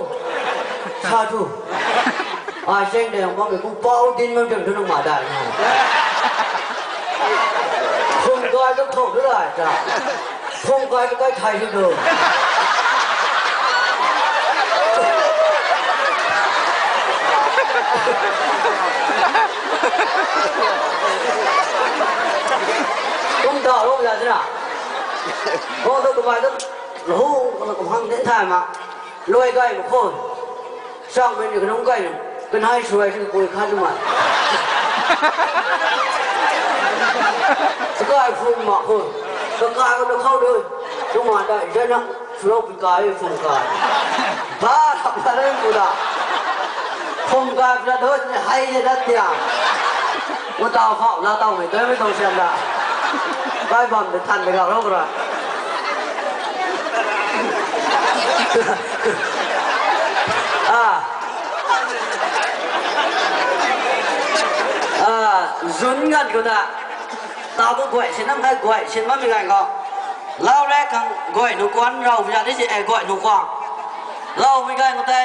Sa tu. Ai seng de ang bam ku pau din mang dem tu nang ma dai na. Phung kai tu thau tu dai ta. Phung kai tu kai thai tu do. Kum da ro ya zina. Ho do kumai do. Lo, lo kum hang den thai ma. Loi gai ma khon. Sang men ni kanung gai. Kanai suai si kui khan ma. Sakai phung ma khon. Sakai ko do khau do. Kum ma da zana. Suro pi kai phung kai. Ba, ba rem ku da. Phung kai pla do ni hai ni da tia. Ko tau khau la tau mei doi mei tau siam da. Bai bam de than de ga ro ra. Ah. Ah, zun ngan ku da. Tau ko guay sin nam khai guay sin ma mi ngai ko. Lau rek. Kang guay nu kuan rau ya di si e guay nu kuang. Lau mi kai mate.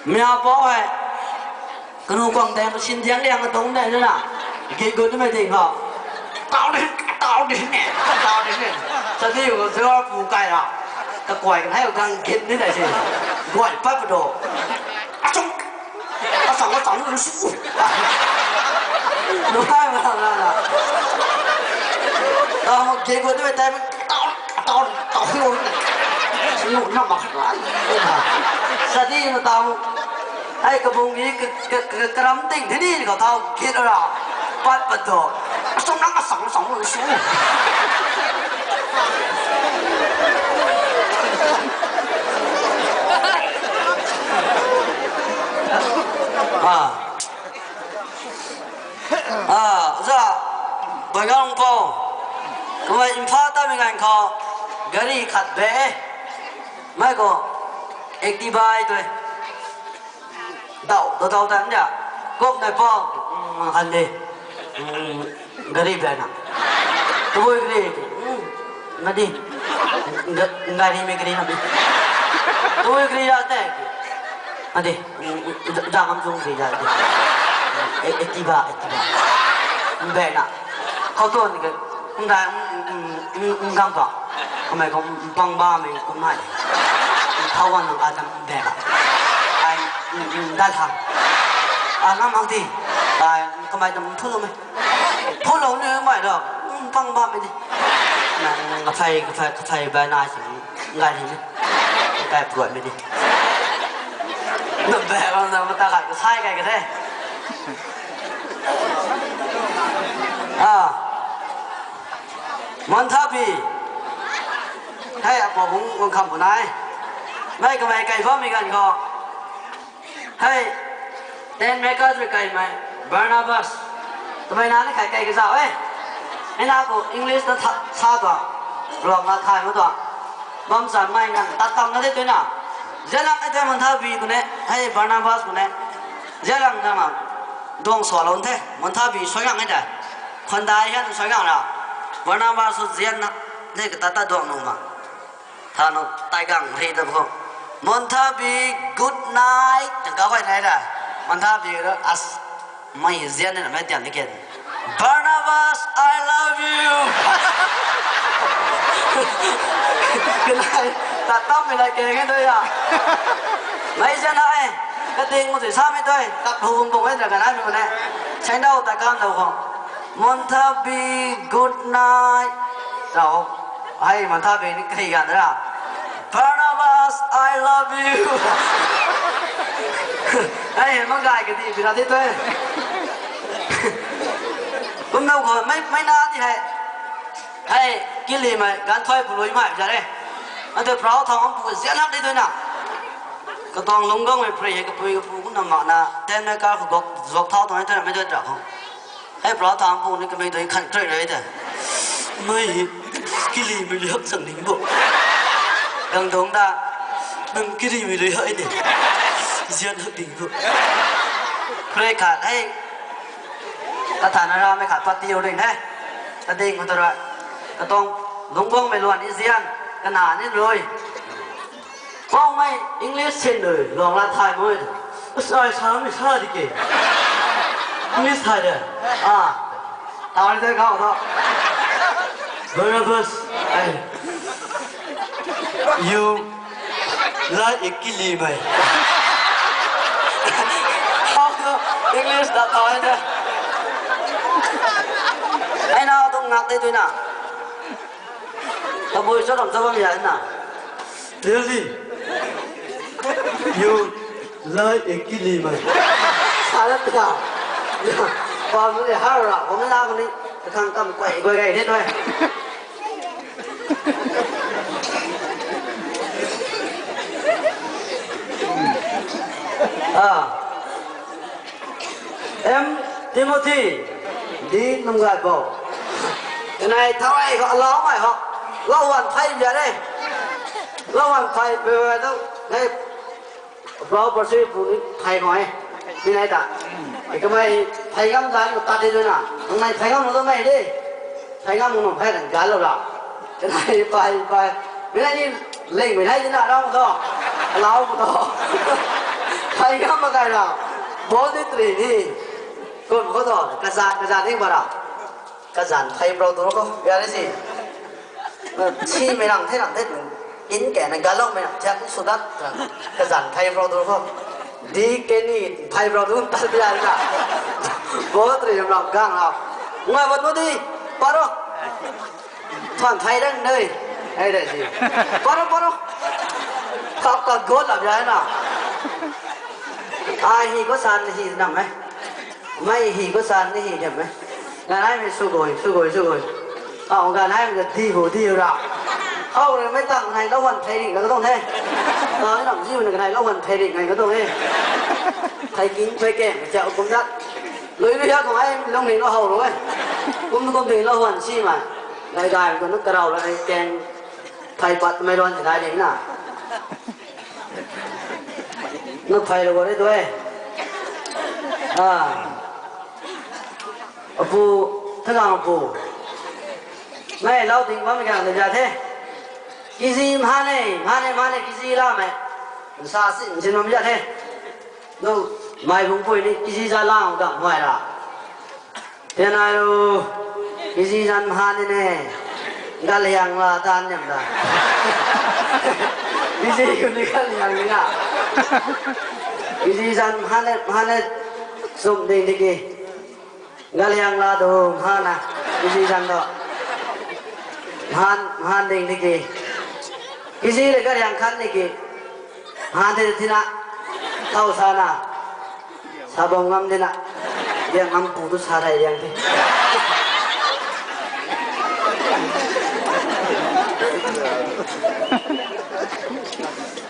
Mia pau hei. Kanu kuang tei machine diang liang katung de na. Git gut mei ding ho. Tau di, tau di ne, tau di ne. Sa di ko zero pu kai ra. Ka kuay kan hei kang git ni dai si. Guay pat pa do. Achung. Asang asang lu su. Lu kai ma na na. Tau git gut mei tei. Tau, tau, tau, tau, nu na mak lai. Sa di na tau. Ai kabung ni ka, ka, ka, karam ting thini ko tau git ra. Pat pat do. Asang nang asang asang lu su. Ah. Ah, za. Bagang po. Kamei Imphal ta mi ngan khou. Gari khat be. Mai ko. Activa ai tu. Dau, dau, dau tan dia. Kop nai po. Mm, han de. Mm, gari be na. Tui gari. Mm, na di. Ga-, gari mei gari na di. Tui gari ya te. Na di. Mm, mm, ja-, ja ngam chung gari ya di. E, Activa, Activa. Be na. Khou tu ni ke. Ndai, mm, mm, mm, mm, gang pa. Kamei ko, mm, pang ba mei kum nai. Thau wan nang adam be la. Ai, mm, mm, dal hang. A, ngam hang ti. Ai, kamei dam phu lou mei. Phu lou ni mai do. Mm, pang ba mei di. Nang, nang, kaphai, kaphai, kaphai ba na si. Ngai ni. Kai puat mei di. Nang be bang na mata kai kasai kai ka the. Ah. Monthabi. Hei, apo bung bung kham bu nai. Mei kamei kai bammei ganv khou. Hei, tent maker rui kaimei Barnabas. Twmei na ni kai kai kazauh e. Hei na khou English na tha, sa tuang. Ruang na thay ma tuang. Bam sa mei ngan tat tam na de tui na. Zianlak e tei Monthabi khou ne, hei Barnabas khou ne. Zianlak na ma. Duang sua lou the. Monthabi sui ngang e tei. Khwan dai hian sui ngang ra. Barnabas sw zian na. Hei ka tat tat duang nung ma. Thanu taigang ri ta bu. Monthabi, good night. Tang ka koi nai ra. Monthabi ro as mai zian ni na mai tian ni ken. Barnabas, I love you. Good night. Ta tam mi lai ke ngai do ya. Mai zian na e. Ka ting mo ti sa mi doi. Ta phung bung e ta ka nai mi ko ne. Chai dau ta kam dau ko. Monthabi, good night. Tau. Hei, Monthabi ni kari gan ra. Barnabas, I love you. Hei, hei, mangai ka di, bina di tui. Kum nau khou, mei, mei na di hei. Hei, kili mei, gan thoi pului mei, ja re. Ante prau thau ang pu zian hak di tui na. Katuang lungc gang mei prei hei kapui kapu kum na mak na, ten mei kar khou gok, zuak thau tuang hei tui na mei tui tra khou. Hei, pra tham pu ni kamei dui khan trui rui ta. Mei, kili mei rui hak chang ding bo. Gang dong ta, nang kili mei rui hak ni. Zian hak ding bo. Kre khat, hei. Ka than na ra mei khat pat tiu ding he. Ka ding khou tu rui. Ka tuang lungc guang mei luan ni zian. Ka na ni rui. Khou mei English sin rui, luang la thay mui. Asai sa mi sa di ke. English thay de. Ah. Tau ni tei khou tho. Barnabas. Ai. You like a kili mei. Khou tho English ta tau ni tei. Ai na tuang ngak tei tui na. Tabui cho ram cho bam ya na. Really? You like a kili mei. Sa la ta. Bam ni har ra, bam la ni. Khang kam kuai kuai gai ni noi. Ah. M Timothy, di nung gai bo. Kanei thau ai ho, lau mai ho. Lau wan thai bia re. Lau wan thai bia re dou. Nei, bro, persi bu ni thai ho e. Ni nei ta. Kamei thai ngam zan ko ta di na. Nang nei thai ngam lo mei di. Thai ngam nung hai dan ga lo la. Ai, pai, pai. Mei ni lingmei nai di na ram tho. Lau tho. Pai ngam mak kai ra. Bol di tri ni. Kum khou tho. Kazan, kazan ni ba ra. Kazan phey bro tu khou. Ya le si. Simei rang the rang the. In ke na galong mei rang thiak su dat. Kazan phey bro tu khou. Di ke ni phey bro tu tat bia na. Bol tri ram gang ra. Ngai bat nu di. Paro. Thuan thei rang dei. Hei dei si. Paro, paro. Kap ka got lap ya na. Ai hi khou san hi nam e. Mei hi khou san ni hi nam e. Ganai mei sugoi, sugoi, sugoi. Au, ganai mei di hu, di hu ra. Au, rui mei tang nai lou huan thei ring la ka tuang the. Tang ni nam zi hu na ganai lou huan thei ring nai ka tuang e. Thei king, thei keng, mei cha kum dat. Lui lui ha tuang ai lung ning lou hou ru e. Kum kum ning lou huan si ma. Dai dai ko na karau la ai keng. Thei pat mei luan si dai ding na. Na thei lou re tu e. A. Apu, thakang apu. Mei lau ding bam gang de ja the. Kg mhan e, mhan e, mhan e, kg la mei. Sa si, si nam ja the. Nu, mei bung pui ni, kg za lang dam huai ra. Tianai ru, kg zan mhan ni ne. Galiang la tan niam da. Kg ku ni galiang ni na. Kg zan mhan e, mhan e. Sum ding di ki. Galiang la do mhan na. Kg zan do. Mhan, mhan ding di ki. Kg le galiang khan di ki. Mhan di di na. Thau sa na. Sa bam ngam di na. Diang ngam pu tu sa rai diang di.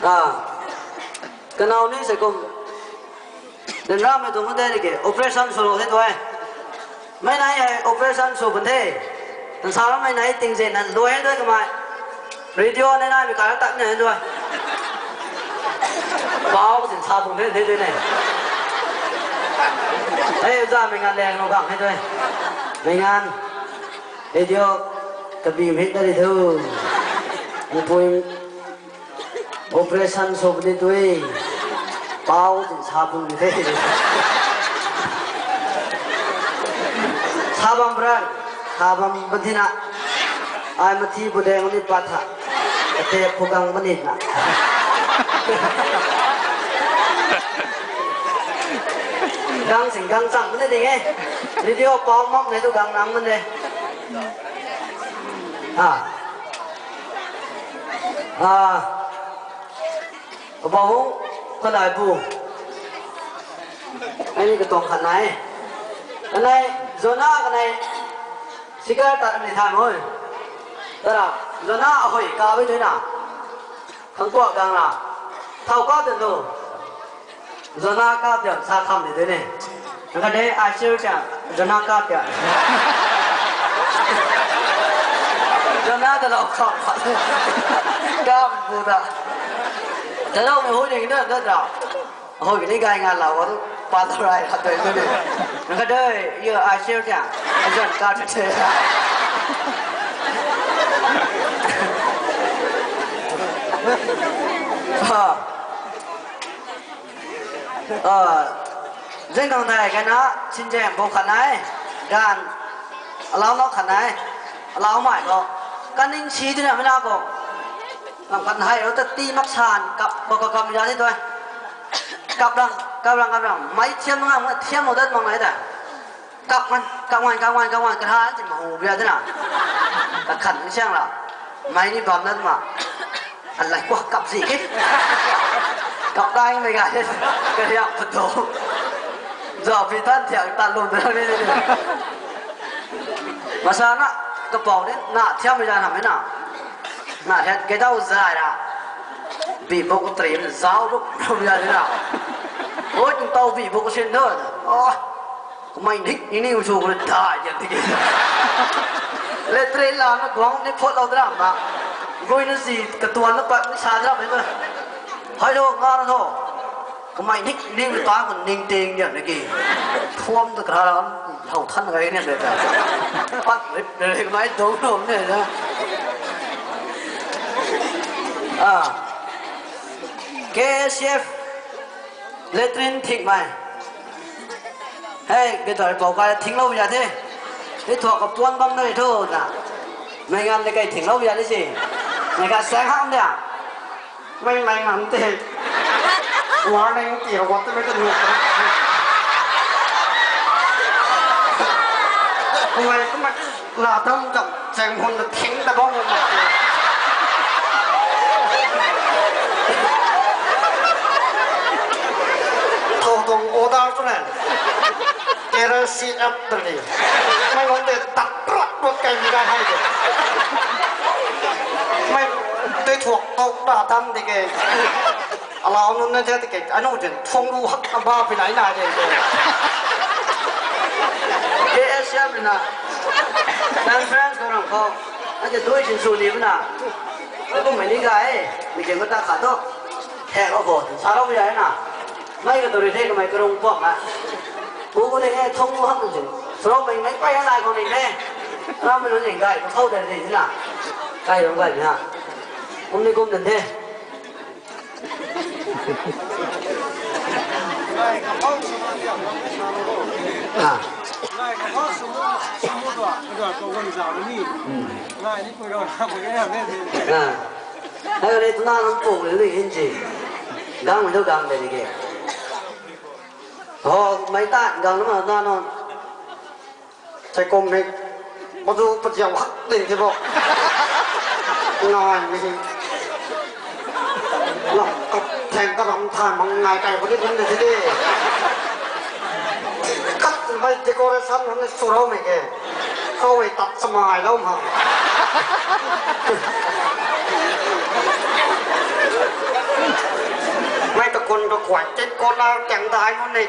A. Kanau ni se kum. Nang ramei tuang de ke, operation sw lou the tu e. Mei nai hei operation sw bun the. Nang sa ramei nai tingzin nang luai he tu e kamei. Radio nai nai mi kara tak ni he tu e. Pau zin sa bun the, the, the ne. Hei, za mei ngan leng nu gang he tu e. Mei ngan. Radio kabi mei ta ri thu. Mei pui Operation sw puni tui. Pau tin sa pun the. Sa bam bran, sa bam bam tina. Ai mathi pu deng ni pat tha. Ate phu gang mani na. Gang sing gang chang mani ding e. Video pau mak ne tu gang nang mani. Ha. Ah. Abang hung, kanai bu. Ai ni katuang khat nai. Kanai, Jona kanai. Sikar tat ni than hoi. Tara, Jona ahoi ka bai tui na. Khang kuak gang na. Thau ka tun tu. Jona ka tiam sa kham ni tui ne. Nang ka de, ai sir tiam, Jona ka tiam. Jona ta lau kham. Ka bu ta. Ta lau mei hui ding da, da, da. Hui ni gai nga lau, wa tu pa ta rai khat dei tu ni. Nang ka de, yo ai sir tiam. Jon ka tu te. Ha. Ah, zeng kang thei kena, sinzeng bou khat nai, gan, alau nau khat nai, alau mai khou. Kaning si tina mei na khou. Kang khat hei, rou ta ti mak san, kap, kap, kap, kap, ya ni tu e. Kap rang, kap rang, kap rang. Mei thiam mak nga, thiam mou dat mak nai ta. Kap man, kap man, kap man, kap man, kara ti ma hu bia tina. Kakhat ni siang la. Mei ni bam na ma. Alai kwa kap zi ki. Kap dai mei ga. Kariak pato. Zau pi tan thiak tan lum na ni. Masa na, kapau ni, na thiam mei zan ham mei na. Na thiak ke dau zai ra. Bi bok tri zau bok bia tina. Oi, tung tau bi bok sin do. Oh. Kamei nik ni ni sw khou dai diak tiki. Latrine la na guang ni phot lou dram na. Gui na zi katuan na pat ni sa dram ni na. Hai lo nga na tho. Kamei nik ni ni ta khou ning ting diak na ki. Thuam ta kra lam hou than gai ni de ta. Pat ri ri mai dou dou ni na. Ah. K S F. Latrine thingmei. Hei, guitar pou kai thinglou ya the. Hei thuak ka puan bam na ri thu na. Mei ngan le kai thinglou ya de si. Mei ka sang ham dia. Mei, mei ngan te. Warning ti ro wat mei ka nuh. Mei, mei. La dam dam, cheng hun na thing ta bam na. Thou tuang order tu na. Kerasi ap ta ni. Mei ngan te tak rak rak kai mi rai hai de. Mei, tei thuak tou ta tam de ke. Alau nunc na the tiki, anu zen thung lu hak na ba pi nai nai de. K S M na, conference ko rang khou, na te dui sin su ni na. Ko mei ni ga e, mi ke mata kha to. He ko ko, sa lo ya na. Mei ka tu ri the ka mei ka rung puak na. Ku ku ni he thung lu hak na zen. Sro mei mei pai na lai ko ni he. Ram mei ni gai ko khou de de na. Kai rong gai na. Kum ni kum den the. Ah. Ah. Hei, rei tu na nunc pung le lui hin ji. Gang mei tu gang de ni ke. Ho, mei ta gang na ma na nunc. Sai kum hei, madu paziau hak ding the bo. Ngai mi hei. Lam kap theng ka ram than mang ngai kai bo ni bun de the de. Kat mei decoration hon ni su rau mei ke. Khou hei tat sa mai lou ma. Mei ta kun ta kuai, tit kun na tiang dai nunc ni.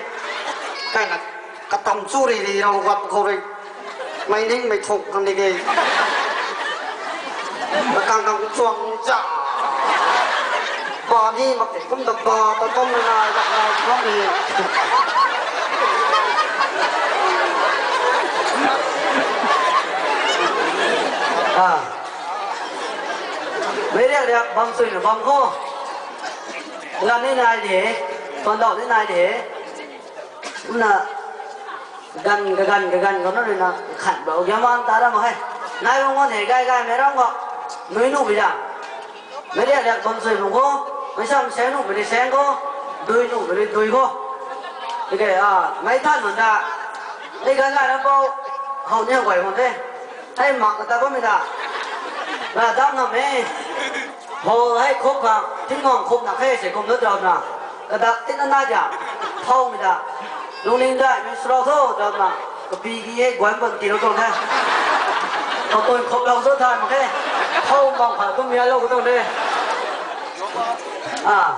Kai na Katam chu ri ri rau gap khou rui. Mei ning mei thuk khang ni ge. Makang kang chuang cha. Ba ni mak te kum da ba ta kum na na dak na kum ni. Ah. Mei riak riak bam sui na bam kho. Gan ni nai de. Tuan dau ni nai de. Kumna, gan, kagan, kagan, kagan, na, khat bau, yaman ta ram hei. Nai bang wan hei, gai, gai, mei ram ko. Nui nu bi da. Mei riak riak bam sui bang ko. Mei sam seng nu bi ni seng ko. Dui nu bi ni dui ko. Okay, ah, mei than man da. Ei gan lai ram bau. Hau ni hau gai man de. Hei mak ka ta bam mi da. Na dam na mei. Hall hei khup khang, tingmang khup na khe se kum na dau na. Kadak tin na na ja. Thau mi da. Lungning dai mi srau tho dau na. Kapi ki hei guan bam ti lo tuang the. Katun khup lau zo than mak khe. Thau bam kha kum ya lo ko tuang de. Ah.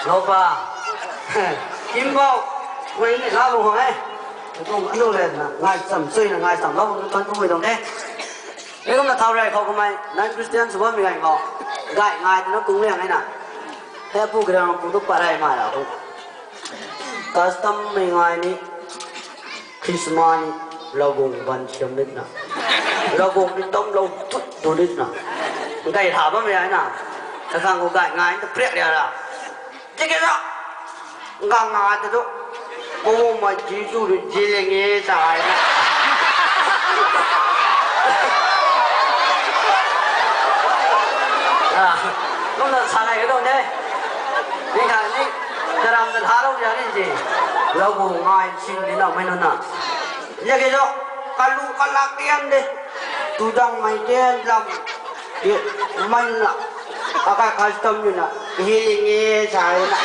Lo pa. Kim bau. Wei ni la lo hang e. Kum anu le na. Ngai cham sui na ngai cham lo ko tuang de. Ei kumna thau rei khou kamei, non-Christian sw bammei ganv khou, gay ngai twna kung liang e na. Hei pu grang pu tu pat rei mai ra pu. Custom mei ngai ni, Christmas ni, Ravguangc ban thiam nitna. Ravguangc ni tam lou tut du nitna. Gay tha bammei ai na. Kakhang khou gay ngai ta priak ria ra. Tiki na, ngang ngai ta tu. Kumna Jisu rui ziling e sa ai na. Ah, kumna sa nai ka tuang de. Ni kha ni, karam ta tha lou ya ni si. Ravguangc ngai sin ni na mei nunc na. Ya ke zo, kalu kalak tian de. Tudang mei tian lam. Ye, man na. Akai custom ni na. Healing e sa na.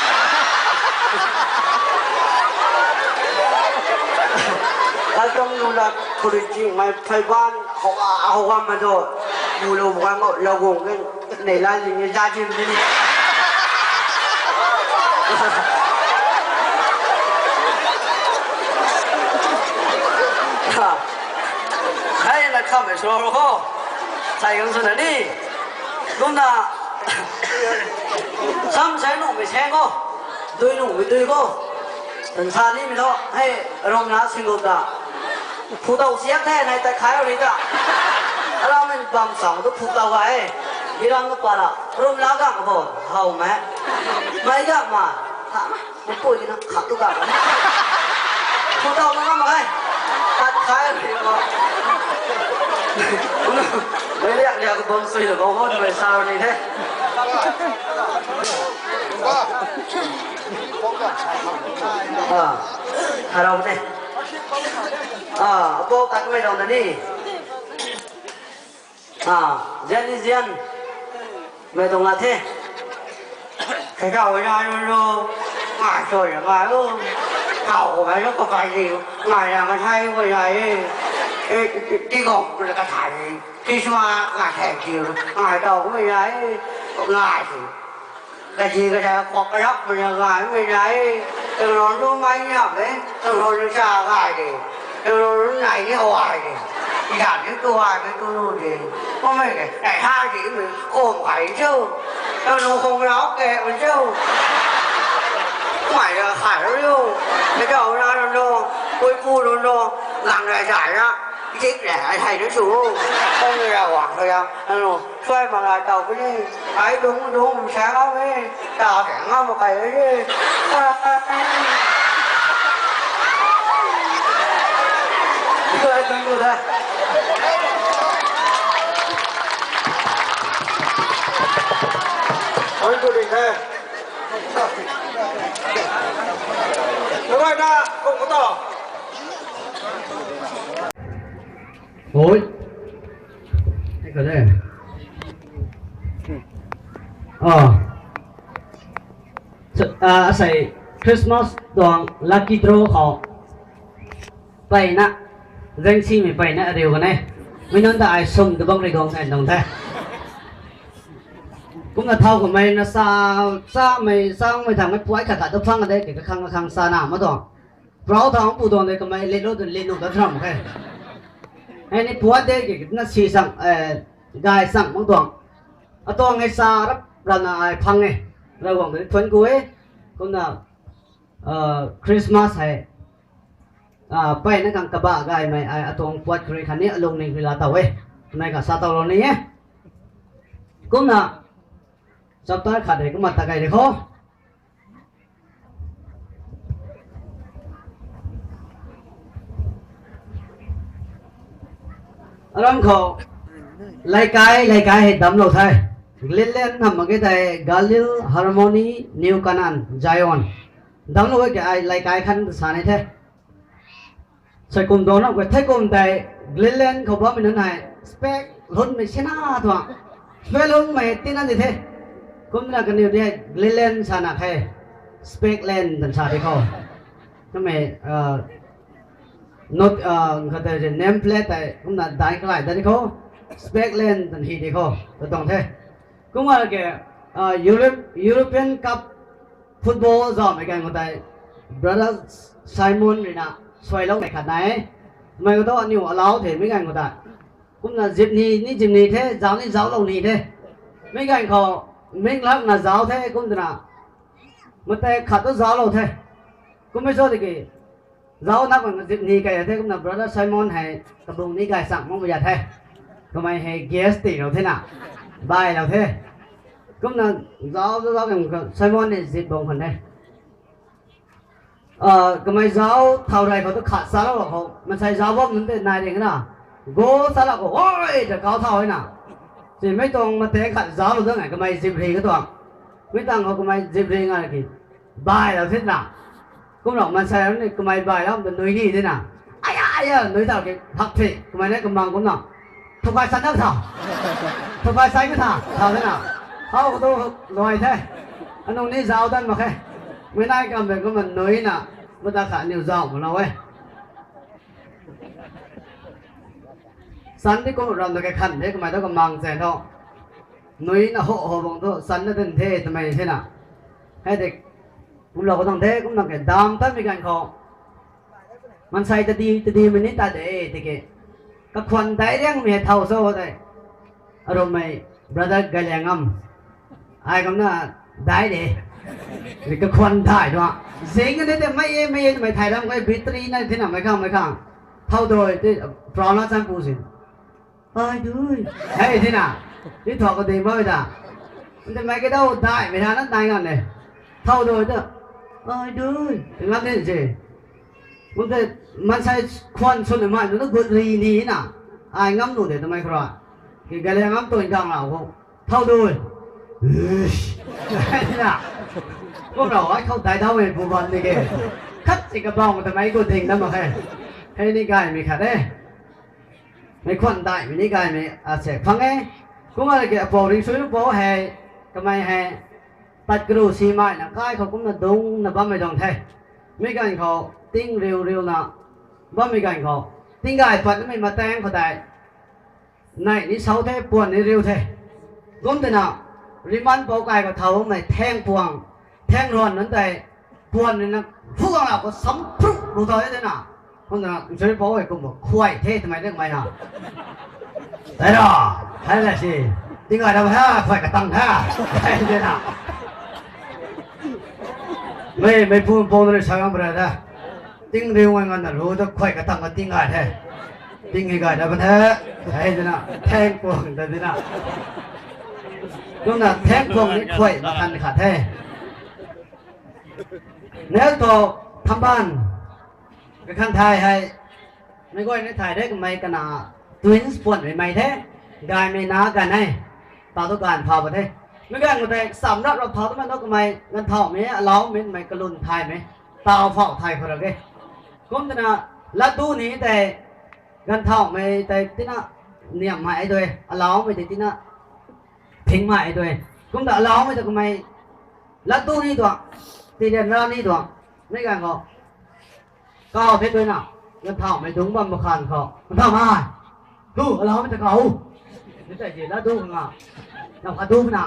Custom lu la, khuri ching mei phey ban, hou a, hou a ma do. Lu lo bam mo, Ravguangc ken. Nei la ling e za jin ni. Hei na kham e sw ro ko. Sai gang sw na ni. Kumna. Sam sai nu mei seng ko. Dui nu mei dui ko. Tan sa ni mei lo. Hei, rong na single ta. Phu tau siak the, nai ta khai ri ta. Aram min bam sang tu phu tau ga e. Iram na para, rum la gam bo, hau me. Mai gam ma, ha ma, mukui na khap tu gam. Khu tau ma gam ma kai. Tat khai ri ko. Mai liak liak ko bom sui lo ko ho, mai sa ni the. Ah, harau ne. Ah, apo kat mai rau na ni. Ah, zian ni zian. Mei tuang la the. Kei kau na lu lu. Ngai sui na ngai lu. Kau ko mai lu ko kai di. Ngai na kan hai ko nai. E, ti ko ko ka thai. Christmas ngai thai ki. Ngai tau ko nai. Ngai si. Kaji kata kok karap mei na ngai mei nai. Tang rau lu mai ni ap e. Tang rau lu sa ngai de. Tang rau lu nai ni hau ai de. Zan ni tu ai ni tu lu de. Ko mei de. Nai ha di mei kom kai chu. Tang rau kong rau ke mei chu. Mai ra khai rau lu. Mei dau na rau lu. Pui pu rau lu. Lang rai zai ra. Dik le, ai hai du su. Kong ni ra wang kha ya. Ano, suai ma lai tau pu ni. Ai dung dung sa ngam e. Ta ke ngam ma kai e. Ai dung du da. Oi, tu ding the. Oi na, kong ko to. Oi. Hei ka de. Ah. Sa-, ah, asei Christmas tuang lucky draw khou. Peyna. Zengsimei peyna ariu kan e. Mi nunc ta ai sum tu bang rui guang kan tuang the. Kumna thau kamei na sa, samei, samei thangmei puai khat khat tu phang de, ki kakhang kakhang sa na ma tuang. Prau thau pu tuang de kamei let lo tu let nu ta thram khe. Hei ni puat de ki na si sang, eh, gay sang mak tuang. Atuang hei sa rap rana ai phang e. Ravguangc ta thuan ku e. Kumna, ah, Christmas hei, ah, peyna kang kaba gaymei ai atuang puat kharui khatni alung ning rui la taw e. Mei ka sa taw lou ni e. Kumna, chapter khat hei kumna ta gay de kho. Aram khou, leikai, leikai hei damclou the. Glenland hamh mak ge tei Galilee, Harmony, New Canaan, Zion. Damclou e ke ai leikai khan sa ni the. Sei kum dawn na khou thei kum tei Glenland khou bammei nunc hei spec lungmei sina tuang. Spec lungmei tina di the. Kumna kaniw di Glenland sa na khe. Specland tan sa di khou. Kamei, ah, not, ah, kata name plate tei kumna dai kalai da di khou. Specland tan hi di khou. Ta tuang the. Kumna ke, ah, Europe, European Cup football zauhmei ganv khou tei, Brother Simon rui na suailoumei khat nai e. Mei khou tu aniu alau the mei ganv khou tei. Kumna zip ni, ni zip ni the, zauc ni zauclou ni the. Mei ganv khou, mei lakna zauc the, kum twna. Matei khat tu zauclou the. Kummei cho tiki, zauc nak bam zip ni kai the, kumna Brother Simon hei, kabung ni gay chang makmei za the. Kamei hei guest tiilou the na. Bailou the. Kumna zauc, zauc, zauc, Simon ni zip bam khwan the. Ah, kamei zauc thau rey khou tu khat salou khou, maansei zauc bam nunc tei nai ring na. Goal salou khou, oi, ta kau thau e na. Simei tuang matei khat zauclou dang e, kamei zip ri katuang. Mi tang khou kamei zip ri nga ki. Bailou the na. Kumna maansei ni kamei bailou ta nui ni the na. Aya, aya, nui tau ki, hak the, kamei ni kamang kumna. Thukai san na tha. Thukai sai ka tha, tha the na. Hau khou tu luai the. Anung ni zauc dan mak khe. Mei nai kam de kumna nui na. Mata kha niw zauc mak lou e. San di kum ram ta khe khan de, kamei tu kamang chen thu. Nui na ho ho bang tu, san na den the, twmei the na. Hei de, kumlou khou tuang the, kumna ke dam tatmei ganv khou. Maansei tadi, tadimei ni ta de, tiki. Kakhwan dai riangmei thau cho tei. Arummei, Brother Gailiangam. Ai kumna dai de. Kakhwan dai tuang. Zing ni tei mei e, mei e, mei thai ram khe, battery na thina mei khang, mei khang. Thau doi, tei, prana chan pu sin. Ai dui. Hei thina. Ni thau ka ding bam da. Nte mei kadau daihmei ha na nai ngan e. Thau dui ta. Ai dui. Ngam din se. Nte mansei khwan swn mai nu gut ri ni na. Ai ngam nu de twmei khou ra. Ki gale ngam tuang gang la ho. Thau dui. Na. Kum rau ai khou dai dau mei bu bam ni ke. Khat si kabang twmei gut ding na mak he. Hei ni gaymei khat e. Mei khwan daihmei ni gaymei a se phang e. Kum a ke apou ring sui pou hei, kamei hei, tat karu simei na kai khou kumna dungcna bammei dang the. Mi ganv khou ting riu riuna bammei ganv khou, ting gay patmei mataeng khou tei, nei ni sau the, puan ni riu the. Kum twna, riman pou kai khou thau bammei theng puang, theng ruan nunc tei, puan ni na, phu gang la khou sam pru ru tau e twna. Kum twna, nsui pou hei kumna khuay the twmei de kamei na. Tei ra, hei la si, ting gay ra he, khuay katang he, hei twna. Mei, mei pu pou na rui sa gang bra da. Ting riu ngan nganvna lu ta khuay katang ka ting gay the. Ting hei gay da ban the, hei twna, theng puang ta twna. Kumna theng puang ni khuay makhan khat the. Nel tho thamban. Kakhan thay hei. Mei guay ni thay de kamei kana twins puanmei mei the. Gaymei na ganv e. Tau tu ganv phau ba the. Mi ganv khou tei sam rap rap thau twmei tu kamei ganv thaumei, alaumei mei kalun thaymei. Tau phau thay khou ra e. Kum twna latdu ni tei ganv thaumei tei tina niamhmei e tu e. Alaumei tei tina phingmei e tu e. Kum ta alaumei ta kamei latdu ni tuang, tirian ra ni tuang. Mi ganv khou kaw the twna, ganv thaumei dungc bam makhan khou. Ganv thaumei, tu, alaumei ta kaw. Ni tei ti latdu nga. Nam khat du na.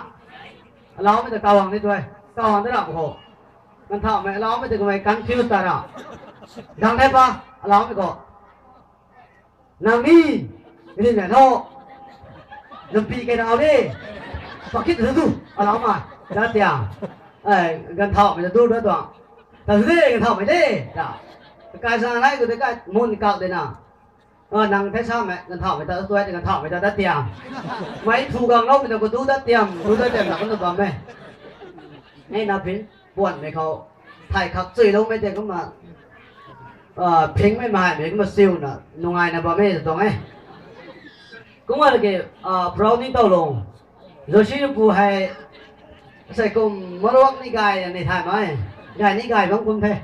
Alaumei ta kaw ang ni tu e. Kaw ang da ra khou. Ganv thaumei alaumei ta kamei confuse ta ra. Dang the pa, alaumei khou. Nang ni, ni na tho. Nampi kai nau de. Pakit tu tu, alaumei. Da tiam. Ai, ganv thaumei ta du da tuang. Ta tu de, ganv thaumei de. Ta. Kai sa nai khou de kai mun kau de na. A, nang the samei, ganv thaumei ta tu e, ganv thaumei ta da tiam. Mei phu gangloumei ta khou du da tiam, du da tiam na kum na bam e. Nei na pin, puanmei khou. Thay khak chuiloumei tei kumna, a, phingmei maimei kumna siuna, nungaina bam e ta tuang e. Kumna ki, a, brownie tow lung. Joshi pu hei, sei kum maruak ni gay ni thay mai. Gay ni gay bam kum the.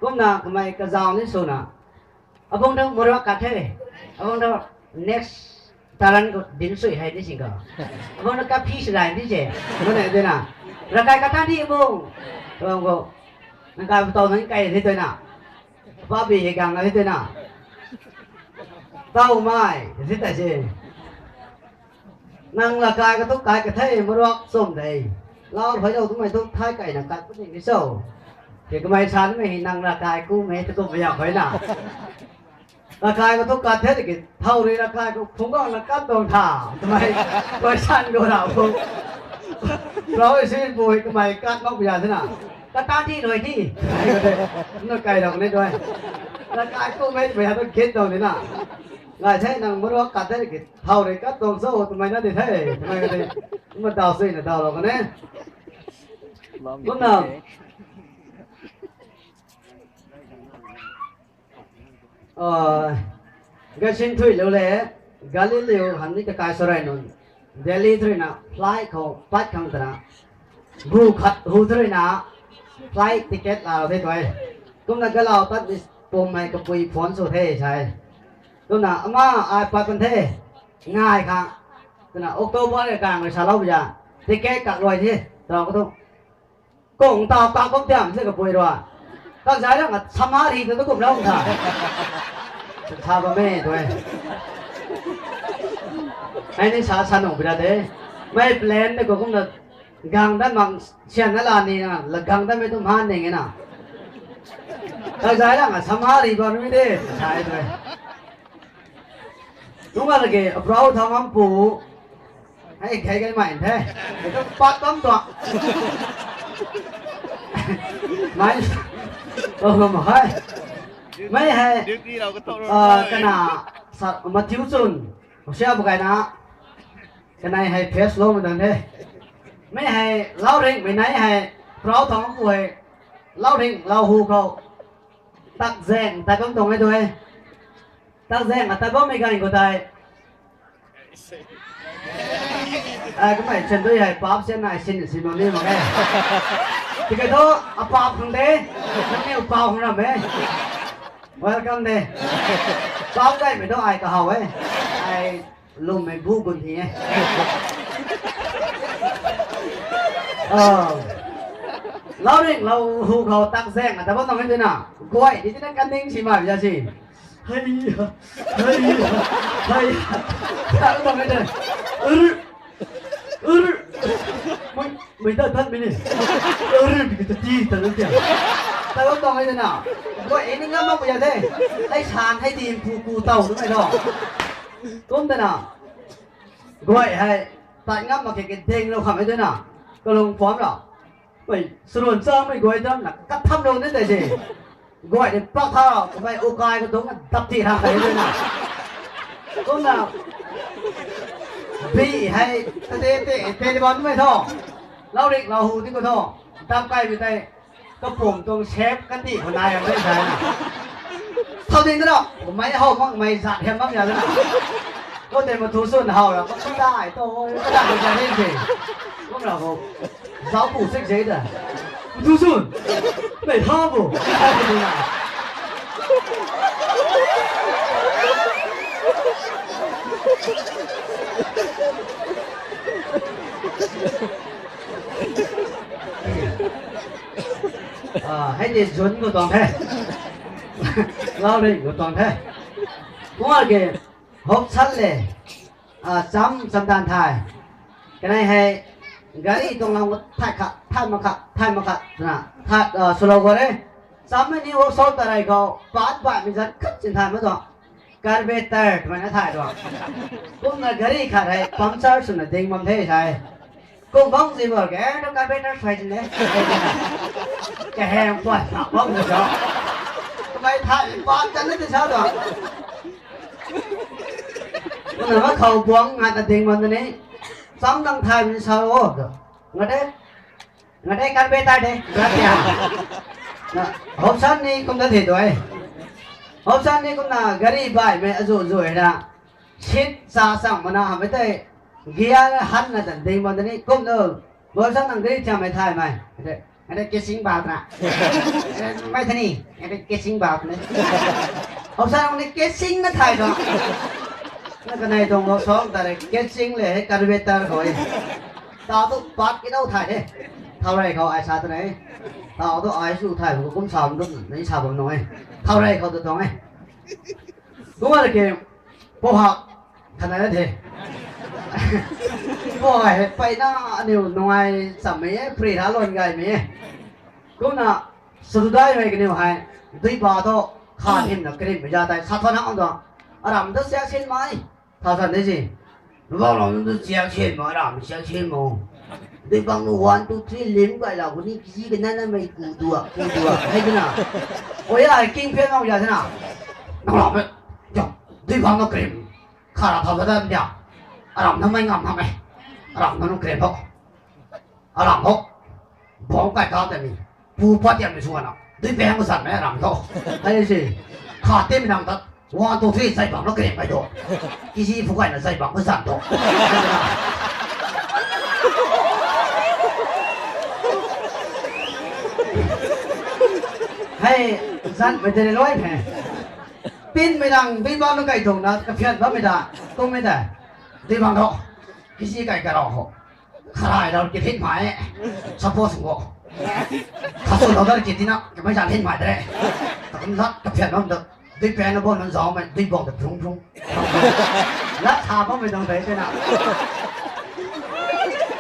Kumna kamei kazau ni swna. Abang ta maruak kat the. Abang ta next taran khou dinc sui hei di sing khou. Abang ta kaphi si gay di se. Mane de na. Ravkai kata di abang. Abang khou. Nang kai bu tow nang kai di twna. Pabi hei gang na di twna. Tau mai, di ta se. Nang ravkai khou thu kai ka the, maruak cham de. Lau phailou twmei thu thay kaina kat puni ni cho. Ke kamei sa nimei hei nang ravkai kumei tu kummei ya khou na. Ravkai khou thu kat the ki, thau rui ravkai khou phungc gangna kat tuang tha. Twmei, question khou ra khou. Rau si bui kamei kat mak pui ya twna. Kata di rui di. Na kailou ni tu e. Ravkai kumei pui ya tu gin tuang ni na. Ngai the nang maruak kat the ki, thau rui kat tuang cho twmei na di the. Twmei ka the. Kumna daw suina dawlou kan e. Kumna, a, gasin thuilou le, Galileo han ni kakai sarai nunc, Delhi thu rui na flight khou pat khang twna, bu khat hu thu rui na flight ticket laalou the tu e. Kumna galau tat ni pummei kapui phone sw the sai. Kumna ama ai pat pan the, ngai kha. Twna October e kang rui salou bu za, ticket kak ruai the, tau khou thu. Kung tau kak bam tiam se kapui rui. Kak zai rang a samari ta tu kumlou tha. Sa bam e tu e. Ai ni sa sa nung pira de. Mei plan de khou kumna gang dat mak sian na la ni na, la gang datmei tu man ning e na. Kak zai rang a samari bam ni de, sa e tu e. Nunc a lage, brau thau ngam pu. Hei, hei, hei, mai the. Pat tam tuang. Mai. Oh, ngam hai. Mai hei. Duty rau ka tho ro. Ah, kana sa Matthew chun. Hosea bu kai na. Kanei hei face lou mei tuang the. Mei hei lau ringmei nai hei, prau thang pu hei, lau ring lau hu khou, tak zaeng ta bam tuang e tu e. Tak zaeng a ta bammei ganv khou tei, ai, kummei chan dui hei pap sian nai sin si mak ni mak e. Tiki thu, apap khang de, nangniw pau khang ram e. Welcome de. Pap gaymei thu ai kahaw e. Ai lwmmei bu gun hi e. Lau ring lau hu khou tak zaeng a ta bam tuang e twna, guay di tina kaning si mai ya si. Hei, hei, hei, hei. Ur, ur. Mei, mei ta tan mei ni. Ur, bi ta ti ta lu tia. Ta lu tang hei na. Guay ni ngam mak ya de. Hei san hei di pu ku tau tu mei lo. Kum ta na. Guay hei tat ngam mak ke, ke deng lou kham e twna, kalung puam ra. Mei, saruan chamei guay dam na katham lou ni tei se. Guay ni pak tha, kamei ukai katung dap ti ra kai twna. Kumna, bi hei, tate te, te bam mei tho. Lau rik lau hu ti khou tho. Dap kaimei tei, kapum tuang sep kandih khou nai ram de sa na. Thau ding na, mei how mak, mei zat hiam mak ya na. Ko tei ma thu swn how ra, ko dai to, ko dai ko ja ni se. Kum ra ho. Zauc pu sek zei da. Thu swn. Mei how bu. Hei tei zun khou tuang the. Lau ring khou tuang the. Kum a ke, hop sat le. Cham, cham dan thay. Kanei hei, gari tuang lam thay khat, thay mak khat, thay mak khat twna, thay, swlou khou re. Chammei ni workshop ta rei khou, pat baihmei zat khat chin thay mak tuang. Carburetor twmei na thay tuang. Kumna gari khat hei puncture swna ding bam the sai. Kum bang zi bor ke, eh, tu carburetor suai chin de. Kaheng puat na bam zi cho. Kamei thay pat chan na ti sa tuang. Kumna ma khou buang ngat na ding bam ni. Cham dang thay mi sa o tu. Nga de. Nga de carburetor de. Nga de. Hop san ni kum da the tu e. Hop san ni kumna gari baihmei azu zu e na. Seat cha chang mana hamei tei gear han na tan ding bam ni kum tu. Hop san nang gari thiammei thaymei. Nga de casing bak na. Mei thani. Nga de casing bak na. Hop san nang ni casing na thay tu. Na kanei tuang workshop ta rei casing le hei carburetor khou e. Tau tu pat ki dau thay de. Thau rei khou ai sa tu nei. Tau tu ai su thay bu kum sa bam tu nei sa bam nung e. Thau rei khou tu tuang e. Kum a ke, pou hak, khat na the. Pou hak hei peyna aniu nungai chammei e, pri ra luan gaymei e. Kumna, satudaimei kaniw hei, dui pa thu, kha hymna karimhmei za tei sa tho na ang tuang. Aram tu siak sinmei. Thau san de si. Lou lou tu siak sin mak, aram siak sin mak. Dui bang nu one, two, three lim kai la bu ni kizi ka nana mei ku dua, ku dua. Hei twna. Oya hei king phen mak ya twna. Nang lam e. Dui bang nu karim. Kha ra thau ta da dia. Aram na mei ngam na mei. Aram na nu karim tho. Aram tho. Bang kai ka ta ni. Pu pat tiam ni sw na. Dui bang zan mei aram tho. Hei si. Kha timei nang ta. One, two, three, zai bang na karim kai tho. Kizi phu kai na zai bang na zan tho. Hei, zan mei tei luai the. Pinmei nang dui bang na kai tuang na, kaphian bammei ta, tuangmei ta. Dui bang tho. Kizi kai karau ho. Kharai rau kithinmei e. Suppose bo. Khasu rau dar kitina, kamei zan thinmei de. Takum lat kaphian bam ta. Dui pang na bo nang zaumei, dui bang ta brung brung. Lat tha bammei tuang tei tei na.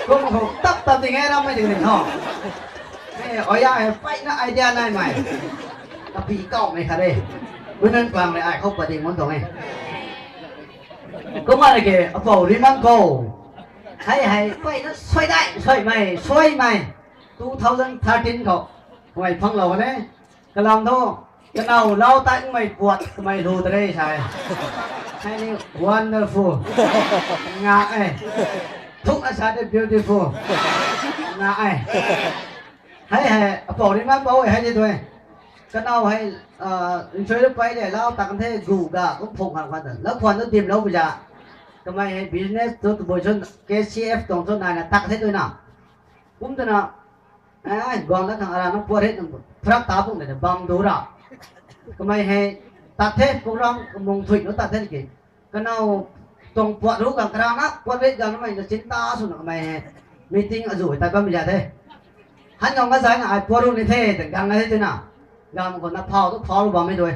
Kum khou tap tap ting e rammei ting ning ho. E, oya e, peyna idea naimei. Tapi kawmei khat e. Mei nunc pang le ai khou pading mun tuang e. Kumna ke, apou ri mang khou. Hei hei, peyna suai dai, suaimei, suaimei. Two thousand thirteen khou. Kamei phanglou ne. Kalam thu, kanow lau tangmei puat kamei lu ta re sai. Hei ni wonderful. Ngak e. Thuk a sa de beautiful. Na ai. Hei hei, apou ni man pou hei de tu e. Kanow hei, ah, nsui lu pei de, lau tak kan the gu ga, kum phung khang khwan ta. Lau khwan tu dim lou bu ja. Kamei hei business tu tu bui chun, K C F tuang chun nai na tak the tu na. Kum tu na, ai, guang na khang ara na puat hei, prak ta pung de, bam du ra. Kamei hei, tat the, program mung thui nu tat the ki. Kanow tuang puat ru gang karana, puat rit gang mei na chin ta sw na kamei hei. Meeting azu hei tat bam ja the. Han gang ka zai na ai puat ru ni the, te gang na the te na. Gang ko na phau tu phau lu bam mei dui.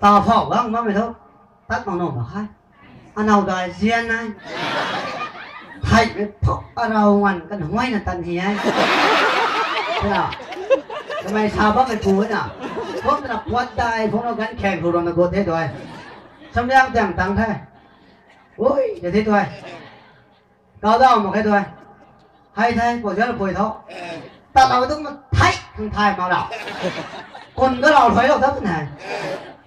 Ta phau gang bam mei thu. Tat mang no ma khai. Anau dai zian nai. Thei mei phok arau ngan kan huai na tan hi ai. Te na. Kamei sa bam mei pu na. Phok na puat dai, phok na gan kheng ru ro na go the dui. Samliang tiang tang the. Ui, de the tu ai. Kau dau mak khe tu ai. Hai the, pui zan pui tho. Ta lau tu ma thei, thang thai ma lau. Kun ka lau thuai lau ta pun hai.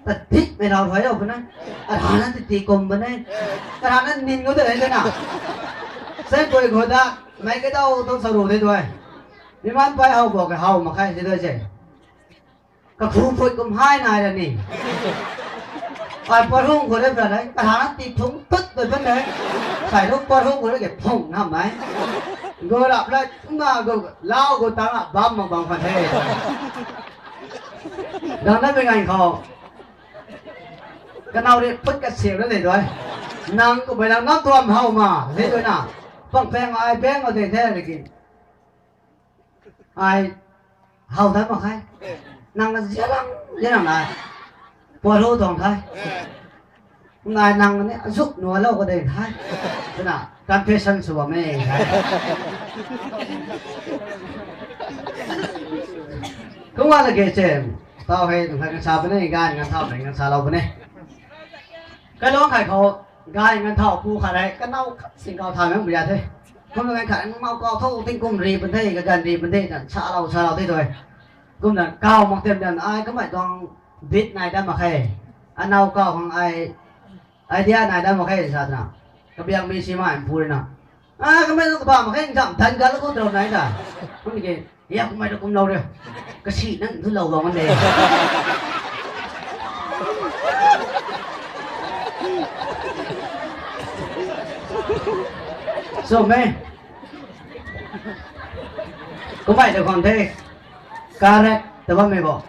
Ta thik mei lau thuai lau pun hai. Ka rana ti ti kum pun hai. Ka rana nin ko de le na. Sen pui ko da, mei ka dau tu sa ru the tu ai. Mi man pai hau bo ka hau mak khe si tu ai se. Kakhu pui kum hai nai ra ni. Ai parung khou le pra le, ka ha ti thung tut tut ban le. Sai lu parung khou le ke phung nam nai. Go rap le, na go, lau go tang a bam ma bam khan the. Dang na mi ngai khou. Kanow ri phut ka siu le le doi. Nang ko bai lang nam tuam hau ma, le doi na. Pang peng ai beng o de the le ki. Ai, hau thai mak khe. Nang na zialang, zialang nai. Pua lu tuang the. Nai nang ni azuk nua lou ka de the. Twna, confession sw bam e the. Kum wa la ge che, tau hei, nang khat kan sa bam e, gan kan thau, nang kan sa lou bam e. Kai lung khai khou, gay ngan thau pu khat hei, kanow khat sing kau tha mei bu ya the. Kum ngan khat mau kau tho, tingkum ri pun the, kaganv ri pun the, tan sa lou, sa lou the tu. Kumna kau mak tem tan, ai kamei tuang bit nai dat mak khe. Anow kau khang ai, idea nai dat mak khe sa twna. Kabiang mi si mai pu rui na. A, kamei tu kabam mak khe, nzam tan gan lou kum rau nai ta. Kum ki, ya kamei tu kum lou re. Kasi nang tu lou bam de. So me. Kamei tu khang the. Correct, ta bammei bo.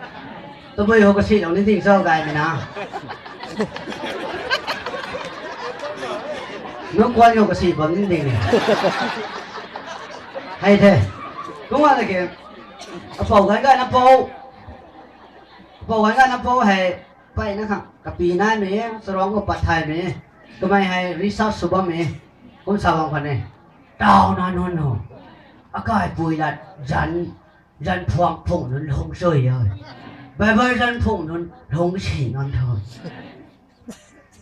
Tabui hou kasi lou ni ding cho gaymei na. Nunc kuan hou kasi bam ni ding ni. Hei the. Kum wa la ke. Apou gan gayna pou. Apou gan gayna pou hei. Peyna khang kapi naimei, charung khou pat thaymei. Kamei hei research sw bammei. Kum sa bam khat e. Taw na nunc hou. Akaipui lat zanc, zanc phuang phung nunc lungc sui e. Bible zanc phung nunc lungc si nunc tho.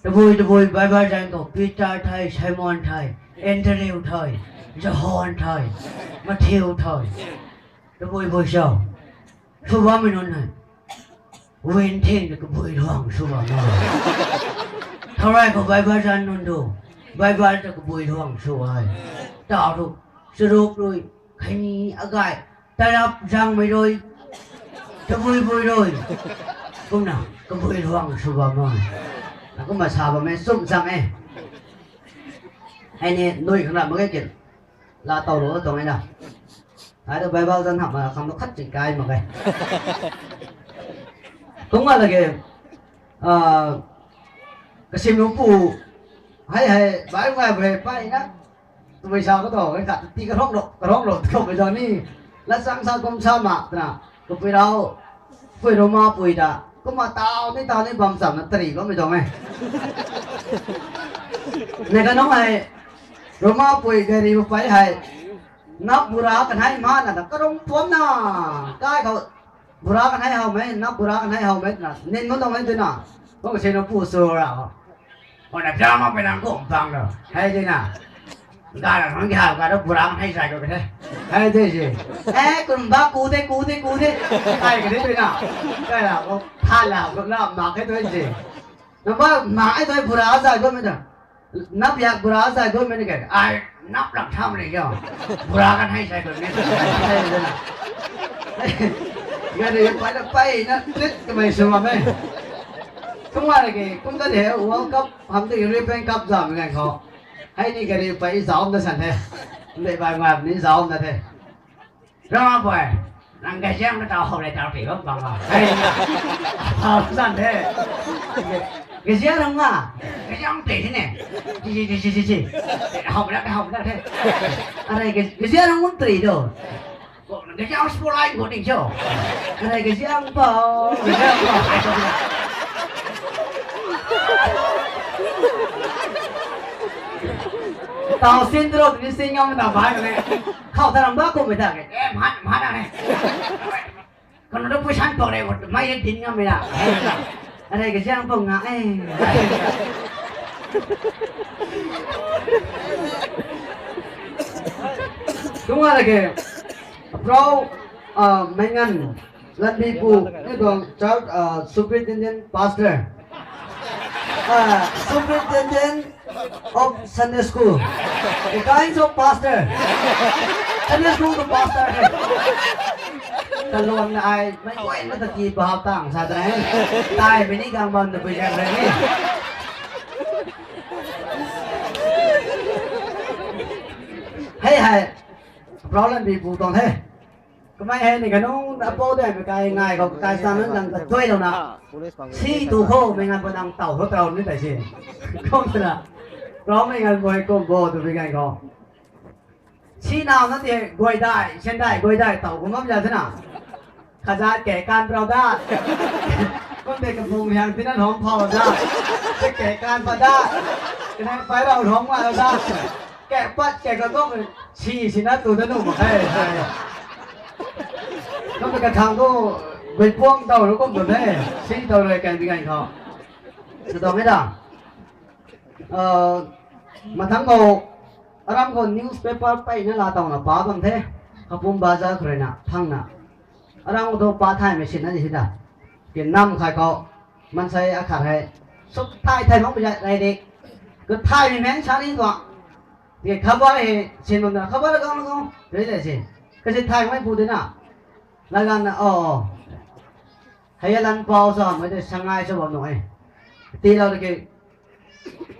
Tabui tabui Bible zanc khou Peter the, Simon the, Andrew the, Johan the, Matthew the. Tabui bui cho. Sw bammei nunc hei. Win thing de kabui luang sw bam e. Thauray khou Bible zanc nunc tu. Bible ta kabui luang sw e. Taw tu. Charuk rui. Kheini agay. Tarap zangmei rui. Tabui bui rui. Kumna kabui luang sw bam e. Kumna sa bam e, chum cham e. Hei ni nui khang ram mak ge kin. La taw lou tuang e na. Ai tu Bible zanc hamh ma khang tu khat ching kai mak ge. Kum wa la ke. Kasim nunc pu. Hei hei, bai ngai bu hei peyna. Tabui sa khou tu, khat ti karong lou, karong lou, karong lou ni. Lat chang sa kum sa mak twna. Kapui rau, pui Roma pui ta. Kumna taw ni taw ni bam chamna tari bammei tuang e. Nai kanunc hei, Roma pui gari bu pei hei. Nap bura kanei ma na ta karung puamna. Kai khou bura kanei howmei, nap bura kanei howmei twna. Nin nunc tuang mei twna. Kum si nunc pu sw ra. Kum na pyang mak pui nang kum pang lo. Hei di na. Ga la nunc ki how ka tu bura kanei zay khou ka the. Hei di si. E, kum ba ku de, ku de, ku de. Kai ka de twna. Kai la khou, tha la khou na mak khe tu si. Na ba mak e tu bura zay khou mei ta. Nap yak bura sai kum mei ni ke. Ai, nap lak tham ni kyo. Bura kan hei sai kum ni. Gari pai la pai na trit kamei sw ma mei. Kum wa ke, kum ta de World Cup, ham de European Cup zam ngai kho. Hei ni gari pai zauc na san the. Ndei bai ngam ni zauc na the. Rama boy, nang gaziang na tau hou le tau tei bam bam bam. Hei, hou san the. Gaziang rang nga, gaziang tei ne. Ji, ji, ji, ji, ji, ji. Hou la, hou la the. Arai, ga-, gaziang rang mun tei do. Gaziang sport line ko ding cho. Arai, gaziang pa, gaziang pa. Tau sin tro, ni sin ngam tau bai ne. Khou tharam ba kum mei ta ke. Eh, man, man na ne. Kan na pui san pok re, mai ye din ngam mei la. Arai, gaziang pok nga, eh. Kum wa ke, bro, ah, Mei Ngan, Lanbipu, ni tuang church, ah, superintendent pastor. Ah, superintendent of Sunday school. The kinds of pastor. Sunday school to pastor. Kaluan na ai, mei guay na ta ti bahap tang sa ta hai. Tai mei ni gang bam na bui gang re ni. Hei hei. Problem bi bu tong he. Kamei hei ni kanung apou de mei kai ngai khou kai sa nunc nang ta tuai lou na. Si tu khou mei ngan bo nang tau khou tau ni tai si. Kum sina. Rau mei ngan bo hei kum bo tu bi ngai khou. Si nau na ti guay dai, sian dai, guay dai tau kum bam za sina. Khaza kei kan prau da. Kum de kapung liang tina lhom phau da. Te kei kan pa da. Kanang pai rau lhom ma da. Kei pat kei ka kum si sina tu da nu ma khe. Kum de kathang tu gui puang tau ru kum tu the. Si tau rui kai bi ngai khou. Sa tau mei da. Uh, mathang khou, aram khou newspaper peyna la tauna pa bam the. Kapum baza khou rui na, thangna. Aram khou tu pa thaymei sinna di si da. Ke nam khai khou, mansei akhat hei. Suk thay thay mak pui zat rei di. Ka thaymei meng sa ni tuang. Ke khabar hei, sin bam na, khabar gang gang. Rei de si. Kasi thaymei pu de na. Laganna, oh, oh. Hei lan pau sa, mei de sangai sa bam nung e. Tiilou de ke.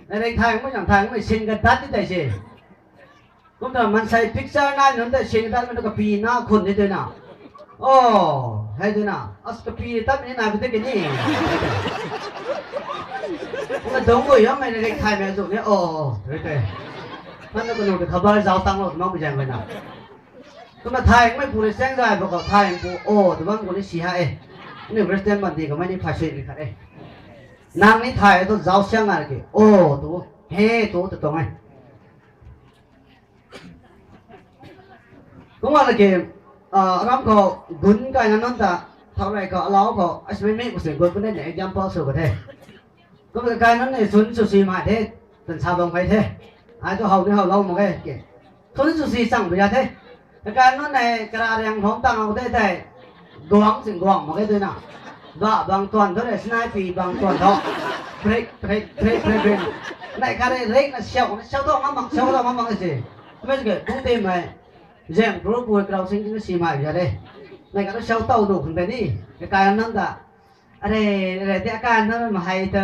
Rei thay mei zang thay mei sin kadat ni tai se. Kum ta mansei picture nai nunc ta sin kadat mei ta kapi na khun ni tui na. Oh, hei tui na. As kapi tat ni nai bu te ke ni. Kum ta dungc gui yam mei rei thaymei zu ni. Oh, rei te. Nang na kanu ta khabar zauc tang lou nang bi zaeng mei na. Kumna thay mei pu rui chaeng zay ba khou thay pu, o, tu bam khou ni si ha e. Aniu Christian bam di kamei ni phay suimei khat e. Nang ni thay tu zauc siang ngar ke, o, tu, he, tu, tu tuang e. Kumna na ke, ah, aram khou gun kaina nunc ta, thau rey khou, alau khou, asimei mei kusui gun puni ni example sw ka the. Kum kakai nunc ni sun sw si mai the, tan sa bam kai the. Ai tu how ni how lou mak e ke. Sun sw si chang bu ya the. Kakai nunc ni kara riang thong tang lou the thei. Guang sing guang mak e tui na. Ba bang tuan thu rei, sinai pi bang tuan thu. Break, break, break, break, break. Nai kha rei, rei na siau, na siau thu ngam mak, siau thu ngam mak si. Kum e ke, bung ti mei. Zeng bru pui krau sing na si mai ya de. Nai kha na siau tau du khang de ni. Kakai nunc ta. Are, are, ti akai nunc ma hei ta,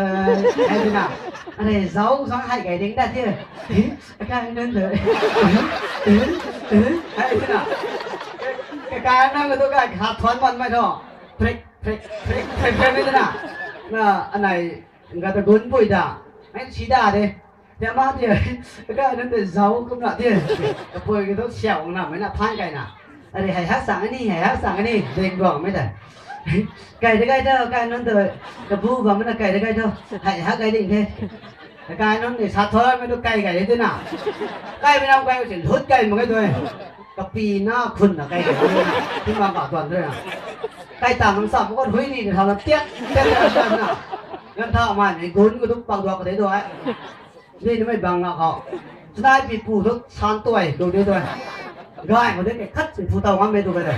hei tu na. Are, zauc sang hei kai ding da ti. Akai nunc ta. Hei tu na. Kakai nunc tu kai kha thuan ban mai tho. Prik, prik, prik, prik, prik, prik, na. Na, anei, nga ta gun pui da. Hei si da de. Tia ma ti, akai nunc ta zauc kum na ti. Kapui ka tu siau na, mei na than kai na. Are, hei hak sang ni, hei hak sang ni, ding duang mei ta. Kai de kai ta, akai nunc ta, kabu bam na kai de kai ta. Hei hak kai ding the. Akai nunc ni sa thor mei tu kai kai de tu na. Kai mei nam kai si lut kai mak kai tu e. Kapi na khun na kai kai tu na. Ti ma ba tuan tu na. Kai ta ngam sa mak khou hui ni, thau na tiak, tiak, tiak, tiak na. Ngan tha man ni gun ka tu pak duak ka de tu e. Ni ni mei bang na khou. Chnai pi pu thu san tuai, lu de tuai. Gay khou de ke khat si phu tau ngam mei tu ka de.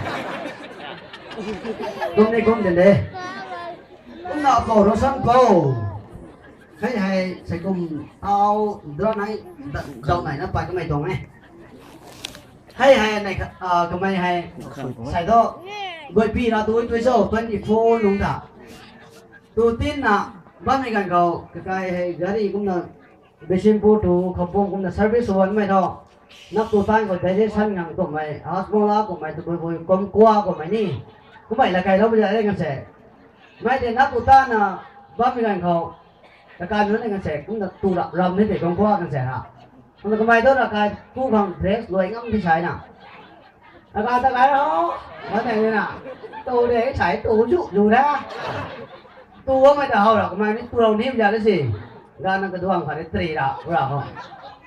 Kum ni kum de de. Kum na pou ro san pou. Hei hei, seikum tau dra nai, da-, dau nai na pat kamei tuang e. Hei hei, nai kha-, ah, kamei hei, sei do, guaypi ra tu, tu cho, twenty four nung ta. Tu tin na, bammei ganv khou, kakai hei, gari kumna, Bishnupur tu, Khapum kumna service wan mei tho. Nap tu tan khou digestion ngang kummei, hajmola kummei, tabui bui, kum kua kummei ni. Kummei la kai lou bu ja re kan se. Mei de nap tu tan na, bammei ganv khou, Kakai nunc ni kan se, kumna tu rap ram ni tei tuang khua kan se ha. Kumna kamei tu na kai ku khang dress luai ngam ti sai na. Kakai ta kai ho, ma tei ni na. Tu de sai tu zu zu da. Tu wa mei ta hau ra, kamei ni tu rau ni bia da si. Ga na kaduang kha ni tri ra, ra ho.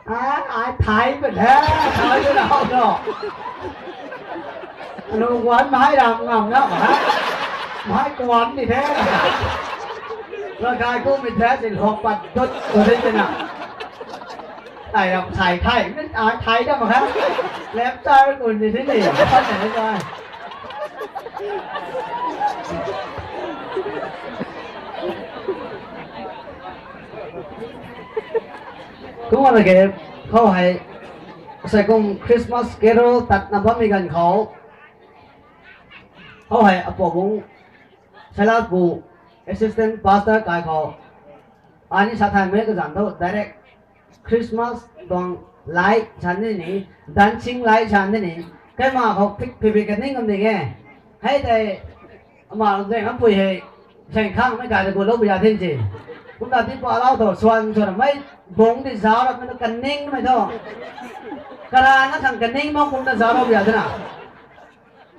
Ai, ai, thai pa the, thai pa the, hau no. Anu guan mhai ram ngam na, mhai, mhai guan ni the. Lo kai ku mi the, sin hok pat dut, ko the na. Thai ram thai, thai, ai, thai da ma kha. Lap char ku ni the ni, pat the ni kai. Kumna lage, khou hei, seikum Christmas carol tatna bammei ganv khou, khou hei, apou bung, Silas bu, assistant pastor kai khou, ani sa thay mei kazanc thu, direct, Christmas tuang light san ni ni, dancing light san ni ni, kaima khou phik phik phik kaning kam ding e. Hei tei, ama rui zeng apui hei, seng khang mei kai ta gu lou bu ya thin si. Kumna ti pa lau tho, swan swan mei, bung ti zauc rap mei tu kaning mei tho. Kara na khang kaning mak kumna zauc rap bu ya thina.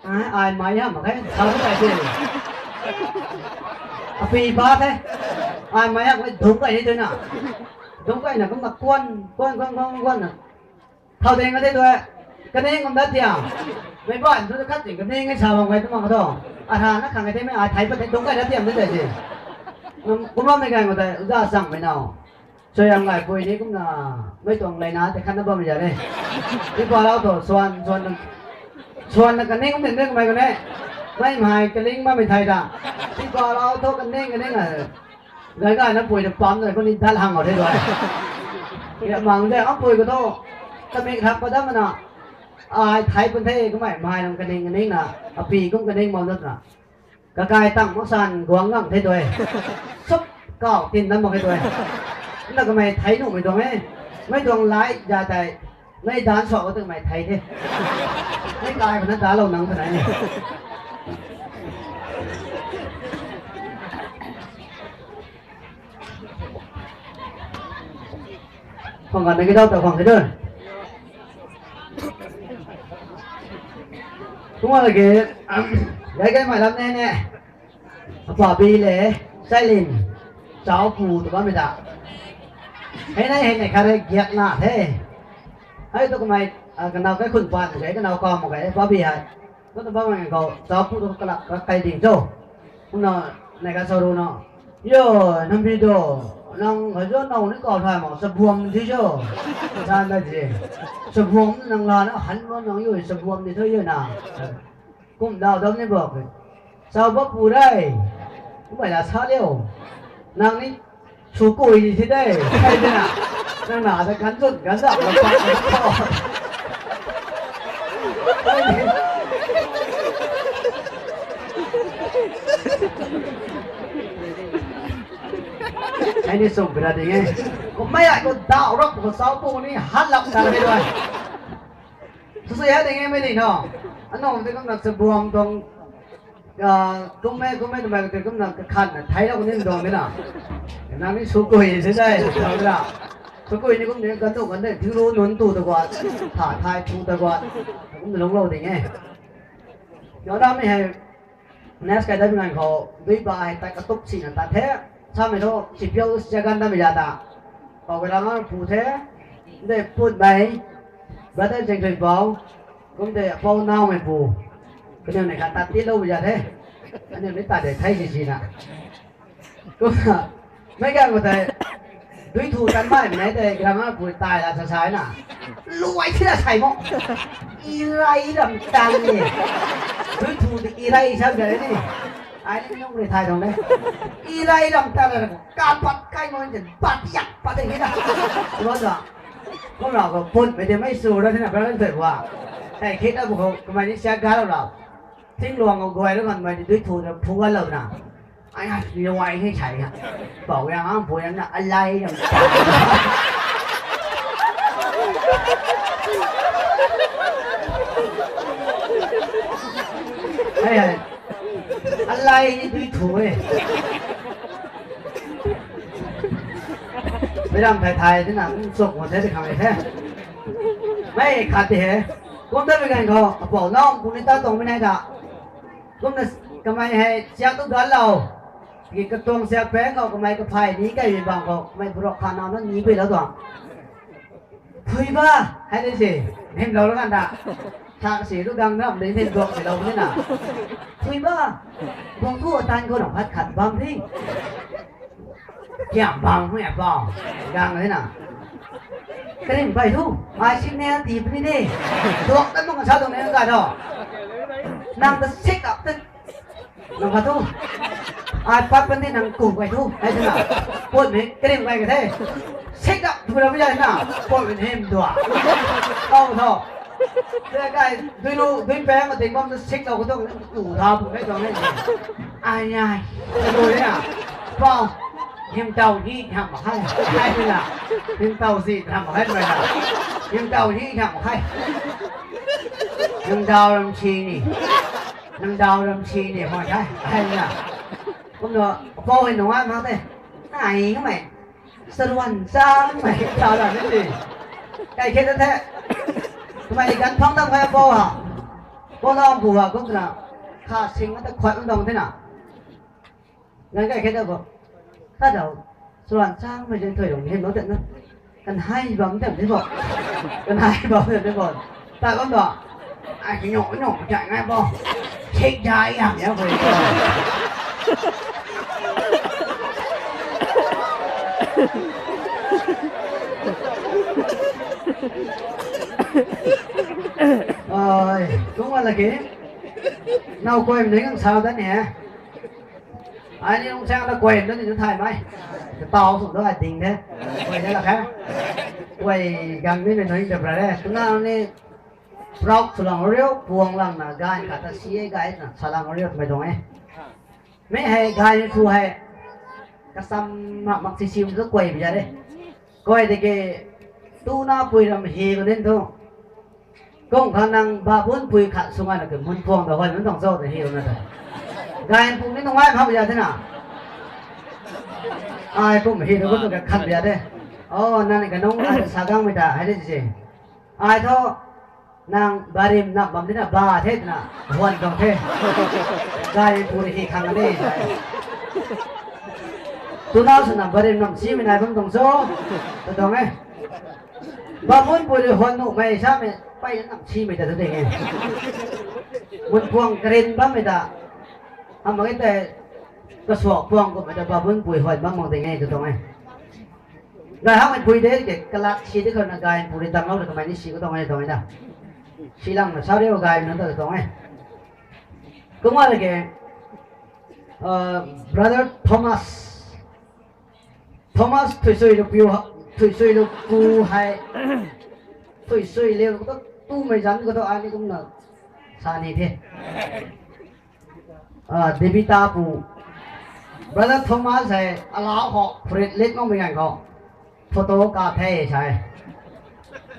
Ai, ai mai ha mak khe, sa bu kai si. Apui ba the. Ai mai ha mak khe, dungc kai ni tu na. Dungc kai na kumna kuan, kuan, kuan, kuan, kuan na. Thau ding ka the tu e. Kaning kum dat tiam. Mei ban tu khat ting kaning e sa bam kai tu mak ka tho. Ara na khang kai the mei ai thai pat the dungc kai dat tiam tu tei si. Kumna mei kai ma tei, uza chang mei nau. Suaihiam gaipui ni kumna, mei tuang leina tei khatna bammei za re. Tipa lau tho, swan, swan, swan na kaning kum din de kamei kane. Mei mhai kaling bammei thei ta. Tipa lau tho kaning, kaning a. Gay gay na pui na pam na kuni dat hang o the tu e. Ya mang de, apui khou thu. Kamik thak pa dam na. Ai thai pun the, kamei mhai lam kaning, kaning na. Api kum kaning bam dat na. Kakai tang mak san guang ngam the tu e. Sup kau tin dam mak khe tu e. Na kamei thei nuhmei tuang e. Mei tuang lai za tei. Mei dan suak khou tu kamei thei the. Mei kai khou na dalou nang twna e. Khwang ganv na ki dau ta khwang the tu. Kumna lage, gay gay mei lam ne ne. Apa bi le, Sailin, Chaupu tu bammei ta. Hei nai hei nai khat re giak na the. Hei tu kamei, kanau kai khun pan mak ge, kanau kau mak ge, pa bi hei. Kumna bammei khou, Chaupu tu kalak kak kai ding cho. Kumna, nai khat sa ru na. Yo, Nambi do, nang khat zo nau ni kau thay mak, chabuam di cho. San da di. Chabuam nang la na, han mak nang yo, chabuam di tho yo na. Kum dau dam ni bak. Chau bak pu re. Kummei la sa liu. Nang ni su kui ni si de. Kai de na. Nang na ta kan zun, kan zau, kan pat, kan pat. Ai ni sum pira ding e. Kummei ai khou dau rap khou Chaupu ni hat lap ta re rui. Sw sw ya ding e mei ni no. Anung tei kumna chabuam tuang, kummei, kummei twmei tei kumna kakhan na thei lou ni tuang de na. Nang ni su kui si de, tuang de na. Su kui ni kum ni kan tu kan de, diru nunc tu ta guat, tha thai tu ta guat, kum lungclou ding e. Yo na mei hei, Next kai dat nganv khou, dui ba hei tat katup sina tat the. Samei thu, sipiau siagan datmei za ta. Pau Gailangmei pu the. De put mei. Brother Zengthuipou. Kum de apou naumei pu. Kaniw nei khat tat tilou mei za the. Aniu ni tat de thei si sina. Kumna, meic ganv khou tei, dui thu tan baihmei nai tei, Gailangmei pu tai la sa sai na. Luai thi la sai mo. Irei ram tan ni. Dui thu tei irei sa de ni. Ai ni nung rui thay tuang de. I lai ram ta la, ka pat kai ngon jen, pat yak, pat de na. Lo da. Kum rau khou pun mei de mei su ra thina, brother thei wa. Kai khit na bu khou, kamei ni siak ga rau rau. Thing luang khou guay ra kan mei ni dui thu na, phu ga lou na. Ai ha, ni wai ni chai ha. Bau yang ang bu yang na, alai ram ta. Ai ai. Alai ni dui thu e. Mei ram thai thai tina, kum chuk mo the, ti khang e the. Mei khat ti he. Kum ta mei ganv khou, apou nau, kum ni ta tuang mei nai ta. Kumna kamei hei, siak tu gan lou. Ki katuang siak peng khou, kamei kaphay ni kai mi bang khou, kamei burok kha nau na ni pui lou tuang. Phui ba, hei de se, hym lou la kan ta. Thak si tu gang ram de hym duak si lou ni na. Phui ba, bang thu atan khou nang phat khat bam the. Kiam bang hui a bau, gang de na. Karim bai thu, ai sim ne ti puni de. Duak tan mung sa tuang ne ka do. Nang ta sik ap te. Nang khat thu. Ai pat pan di nang ku kai thu. Ai tu na. Put mei krim kai ka the. Sik ap tu la mei na. Put mei hym dua. Kau tho. Te kai dui lu, dui peng ma ting bam tu sik lau ka thu. Tu tha pu mei tuang mei. Ai ai. Lu na. Pau. Hym tau hi ham hai. Hai tu na. Hym tau si ham hai mei na. Hym tau hi ham hai. Nang dau ram si ni. Nang dau ram si ni hoi the. Ai na. Kum na, apou hei nungai mak the. Ai, kamei. Saruan chang mei, chau la ni ti. Kai khe ta the. Kamei gan phang dam khai apou ha. Apou nau bu ha, kum na. Kha sing ta khuat dam dong the na. Nang kai khe ta bo. Ka dau. Saruan chang mei zen thoi rong hym lou tat na. Kan hai bam tat ni bo. Kan hai bam tat ni bo. Ta bam do. Ai, ki nyo, nyo, chai ngai bo. Sik jai ham ya bo. Ai, kum wa la ke. Nau koi mei nang sa da ni. Ai ni nung chang la koi na ni thay mei. Tau sung do ai ding the. Koi de la kha. Koi gang ni mei nai ta bra le. Tuna ni proud sw lang riu, puang lang na, gay khat ta si e, gay na, sa lang riu, mei tuang e. Mei hei, gay ni thu hei. Kasam mak mak si sim tu koi bi ja de. Koi de ke, tuna pui ram hi ko din thu. Kung kha nang babun pui khat sung ana ke mun puang da hoi mun tang cho ta hi na ta. Gay pu ni nungai pham ya the na. Ai kum hi na ko tu ka khat ya de. Oh, nang ni ka nung ai sa gang mei ta, hai de si. Ai tho, nang barim nam bam di na ba the na, huan tuang the. Gay pu ni hi khang de. Tuna sw na barim nam si mei nai bam tuang cho. Ta tuang e. Bamun pui rui huan nuh mei sa mei, pei nam si mei ta tu ding e. Mun puang karin bam mei ta. Ham mak e tei, kasuak puang kum mei ta bamun pui huan bam mak ding e tu tuang e. Gay hak mei pui de ke, kalat si de khou na gay pu rui dang lou na kamei ni si ko tuang e tuang e na. Si lang na sa riu gay na ta tuang e. Kumna la ke, uh, Brother Thomas. Thomas Thuisui Lupiu ha, Thuisui Lupu hei. Thuisui liu ko tu mei zan ko tu ani kumna sa ni the. Ah, David ta pu. Brother Thomas hei alau khou phurit lit mak mei ngan khou. Photo kap the sa e.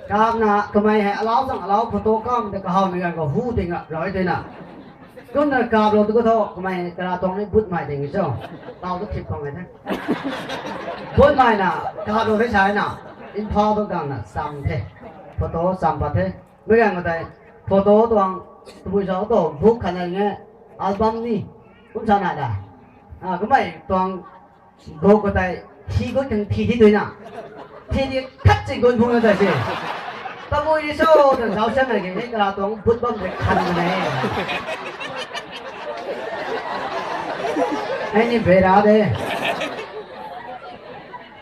Kapna kamei hei alau zang alau photo kam ta kahaw mei ngan khou hu ting a lou e tei na. Kumna kap lou tu ko tho kamei kara tuang ni but mai ding cho. Tau tu thip khang e the. But mai na kap lou the sa e na. Imphal tu gang na cham the. Photo cham pat the. Mei gang khou tei photo tuang tabui zauc tu book khat na nge album ni kum sa na da. Ah, kamei tuang book khou tei thi gut kang thi thi tui na. Thi thi khat si gut phung na ta si. Tabui ni cho ta zauc sian na ke ni kara tuang but bam de khan na e. Hei ni bera de.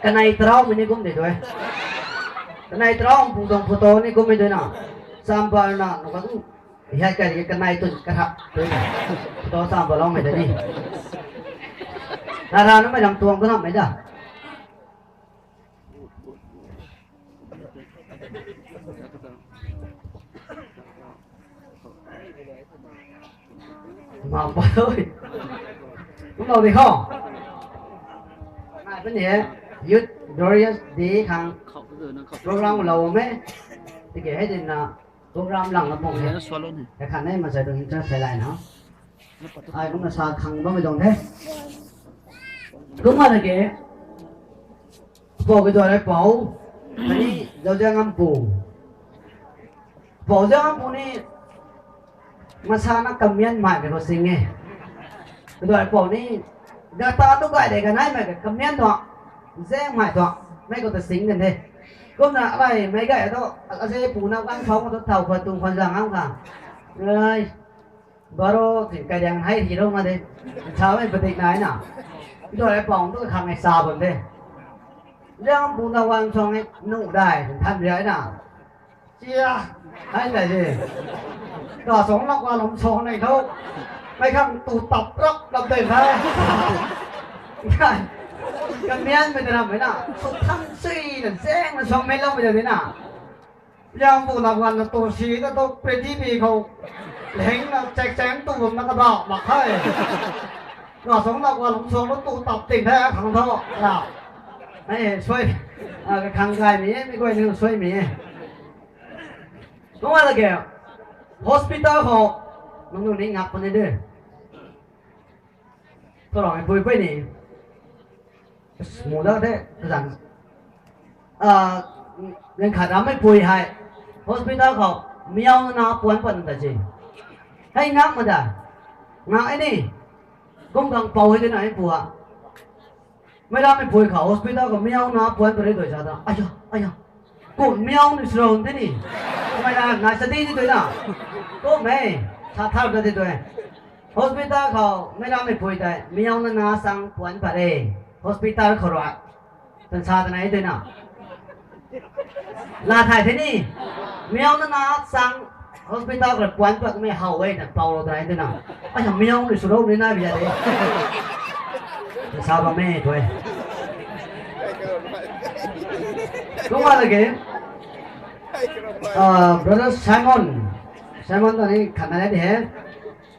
Kanei tarau mei ni kum de tu e. Kanei tarau pu tuang photo ni kum mei tu na. Cham pat na, nang ka tu Hei kai kanei tun karap tun. To sam balong mei da ni. Nara na mei lam tuang kanam mei da. Mama oi. Kum lou di khou. Nai puni e. Youth Glorious Day khang program lou me. Tiki hei din na program lang na pung he. Ka khan nei ma sai tuang interest thei lai na. Ai kumna sa khang bammei tuang the. Kumna na ke. Pou kiu tuang rei pou. Kani zauzian ngam pu. Pou zauzian ngam pu ni masana kamian mai mei khou sing e. Kiu tuang rei pou ni gata tu gay de kanei mei kamian tuang. Zaeng mai tuang. Mei khou ta sing kan the. Kumna ai mei gay tu, aze pu na kan phou khou tu thau khou tung khwan zang ang kha. Ai. Baro thing kai diang hei hi rou ma de. Sa mei padik nai na. Dua rei pang tu khang e sa bam de. Liang bu na wan song e nu dai than ria na. Chia. Hei na de. Ka song lak wa lom song nei tho. Mei khang tu tap rap lap de tha. Kamian mei de ram mei na. Suk thang sui na zeng na song mei lou mei de na. Liang bu na wan na tu si na tu prithibi khou. Leng na chek chek tu bam na ka bau mak khe. Ka song lak wa lom song na tu tap ting the khang tho. Na. Hei, suai. A, ka khang gay mei e, mi guay ni suai mei e. Nunc a lage, hospital khou, nunc nunc ni ngak puni de. Tho rang mei pui pui ni. Mu da the, kazan. A, nang khat rammei pui hei, hospital khou, miau na puan pan ta si. Hei ngak ma da. Ngak e ni. Kum kang pou hei de na hei pua. Mei rammei pui khou hospital khou miau na puan pare dui sa ta. Aya, aya. Kum miau ni srou de ni. Mei ra na sa di ni dui na. Kum e. Sa thar da di dui. Hospital khou mei rammei pui tei miau na na sang puan pare. Hospital khou rui. Tan sa ta na e dui na. La thay the ni. Miau na na sang hospital khou puan pat mei how e tan pou lou ta na e dui na. Ai sa miau ni srou ni na bia de. Sa bam e tu e. Kumna lage. A, Brother Simon. Simon ta ni khat na de he.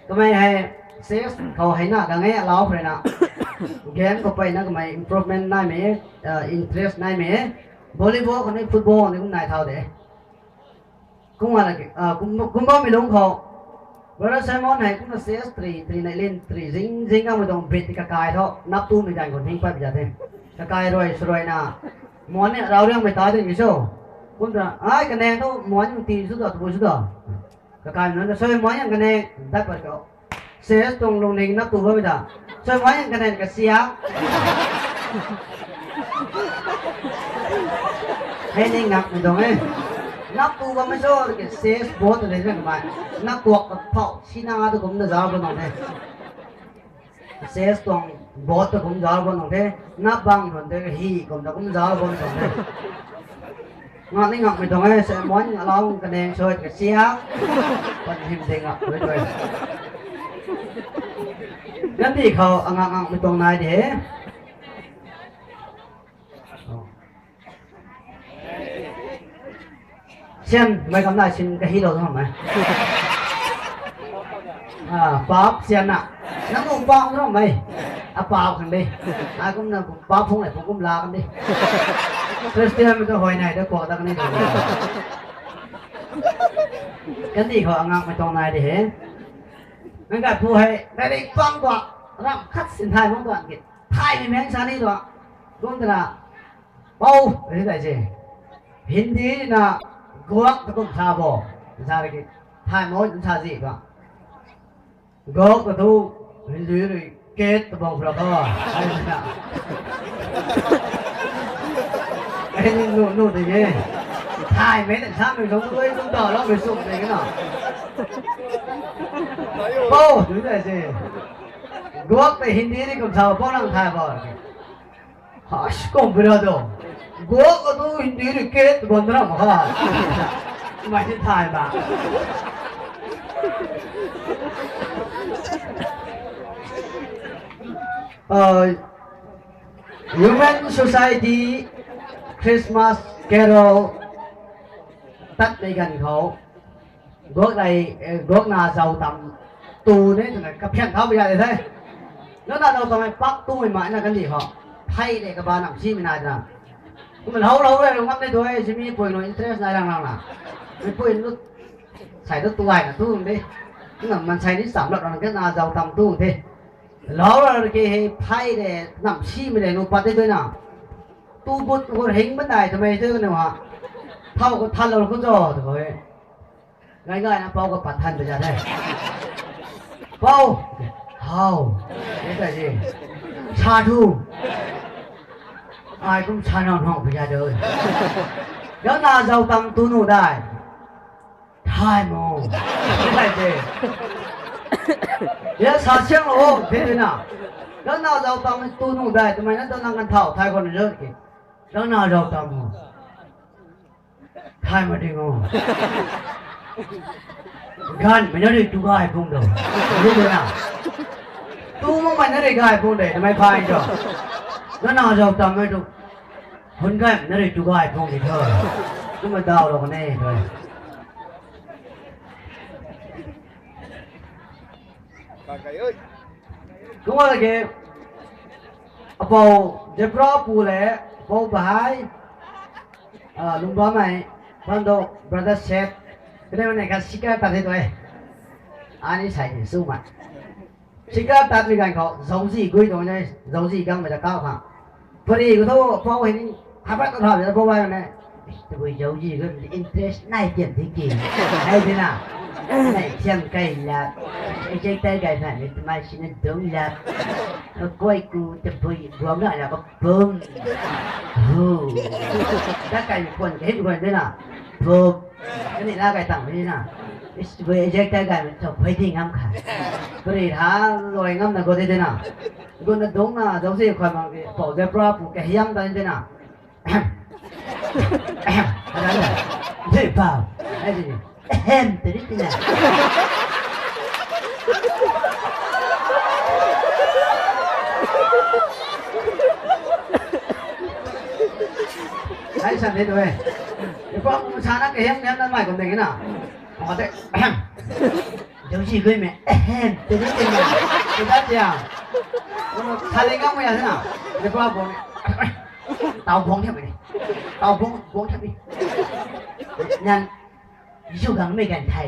Kamei hei chess khou hei na gang e alau khou rui na. Game khou peyna kamei improvement naimei, a, interest naimei. Volleyball khou ni football ni kum nai thau de. Kumna lage, a, kum, kum bammei lungc khou. Brother Simon hei kumna chess tri, tri nai lin, tri zing, zing kamei tuang bit kakai tho. Nap tumei ganv khou ning pat bi za the. Kakai rui, sw rui na. Muan ni rau riangmei ta ding ni so. Kumna, ai kaneng thu muan ti sw da, tu sw da. Kakai nunc na, sui muan yang kaneng, dat pat khou. Chess tuang lungning nap tu bammei ta. Sui muan yang kaneng kasiak. Hei ni ngakmei tuang e. Nap tu bammei cho, ke chess board ta de na kamei. Na kuak ka phau, sina tu kumna zauc bam nang the. Chess tuang board ta kum zauc bam nang the. Nap bang khwan te hi kumna kum zauc bam nang the. Ngak ni ngakmei tuang e, sui muan alau kaneng sui kasiak. Pan hym ding ngak tu e. Kandih khou angak ngakmei tuang nai de. Sian, mei kam nai sin kahilou tuang mei. A, paap sian na. Nang kum paap tuang mei. A, paap khang de. A, kumna paap phung le, phung kum la kan de. Christian mei tu huay nai de kuak ta kan de. Kandih khou angakmei tuang nai de he. Nang kat pu hei, nai rik pang tua, ram khat sin thay mung tuan ki. Thaymei meng sa ni tua. Kum twna, pou, hei tei se. Hindi na, guak ta kum sa bo. Sa ki, thay mo kum sa zi tua. Guak ta tu, Hindi rui, ket ta bang pra kho. Ai na. Ai ni nu, nu tei e. Thaymei na samei lung tu, kum ta loumei sum tei na. Pou, tu tei se. Guak tei Hindi ni kum sa, pou nang thay bo. Hash, kum pira tu. Guak ka tu Hindi rui ket bam ra mak kha. Mei ni thay ba. Uh, Human Society Christmas Carol tatmei ganv khou, guak lei, eh, guakna zautam tu ne twna kaphian thau pui za de the. Guakna zautam mei pak tumei ma na kandih khou, phey de kaba nam simei nai twna. Kumna lou lou le ngam ne tu e, simi pui nu interest nai lang lang na. Mei pui nu sai tu tu ai na tu de. Kumna mansei ni sam lak rana guakna zautam tu the. Lou la ke hei phey de, nam simei de nu pat de tu na. Tu but gur hing ban dai twmei tu na ha. Thau khou than lou khou zo tu e. Ngai ngai na pou khou pat than pui za the. Pou, how, e ta ji. Sa thu. Ai kum sa nau nau pui za de. Guakna zautam tu nu dai. Thay mo. Thay de. Ya sa siang lo ho, the de na. Guakna zautam tu nu dai twmei na tu nang kan thau thay khou na zo ki. Guakna zautam mo. Thay ma ding o. Ganvmei na rui tu gay pung do. Lu na. Tu makmei na rui gay pung de, twmei phay do. Guakna zautam mei tu. Hun ganvmei na rui tu gay pung di tho. Kumna daw lou kan e tho. Kumna lage, apou Zebra pu le, apou Bahai, ah, lungbammei, Bando, brother Seth, kaniw nei kha sikar tat the tu e. Ani sai ni su ma. Sikar tatmei ganv khou zauzi gui tuang e, zauzi gangmei ta kau khang. Pari khou thu apou hei ni, hapat khou thau de apou bai ne. Tabui zauzi gui interest nai tian tiki. Nai tina. Nai tian kai la. Ei chei tai kai phan ni twmei sini dung la. Koi ku tabui guang na la ko bum. Hu. Da kai puan kai guan de na. Bum. Kani la kai tang ni na. Is tabui ei chei tai kai to phay ding ngam kha. Pari tha loi ngamna go de de na. Guna dungcna zauzi khwan bang ki, apou Zebra pu kahiam ta ni de na. Ahem. Ahem. Ahem. Ahem. Teri tina. Ai san de tu e. Zebra pu sana kahiam hiam na mai kum ding na. Aw de. Ahem. Zauzi gui mei. Ahem. Teri tina. Teri tina. Saling kang mei ya na. Zebra pu ni. Tau guang thiam ni. Tau guang, guang thiam ni. Nan, zu gang mei gan thai.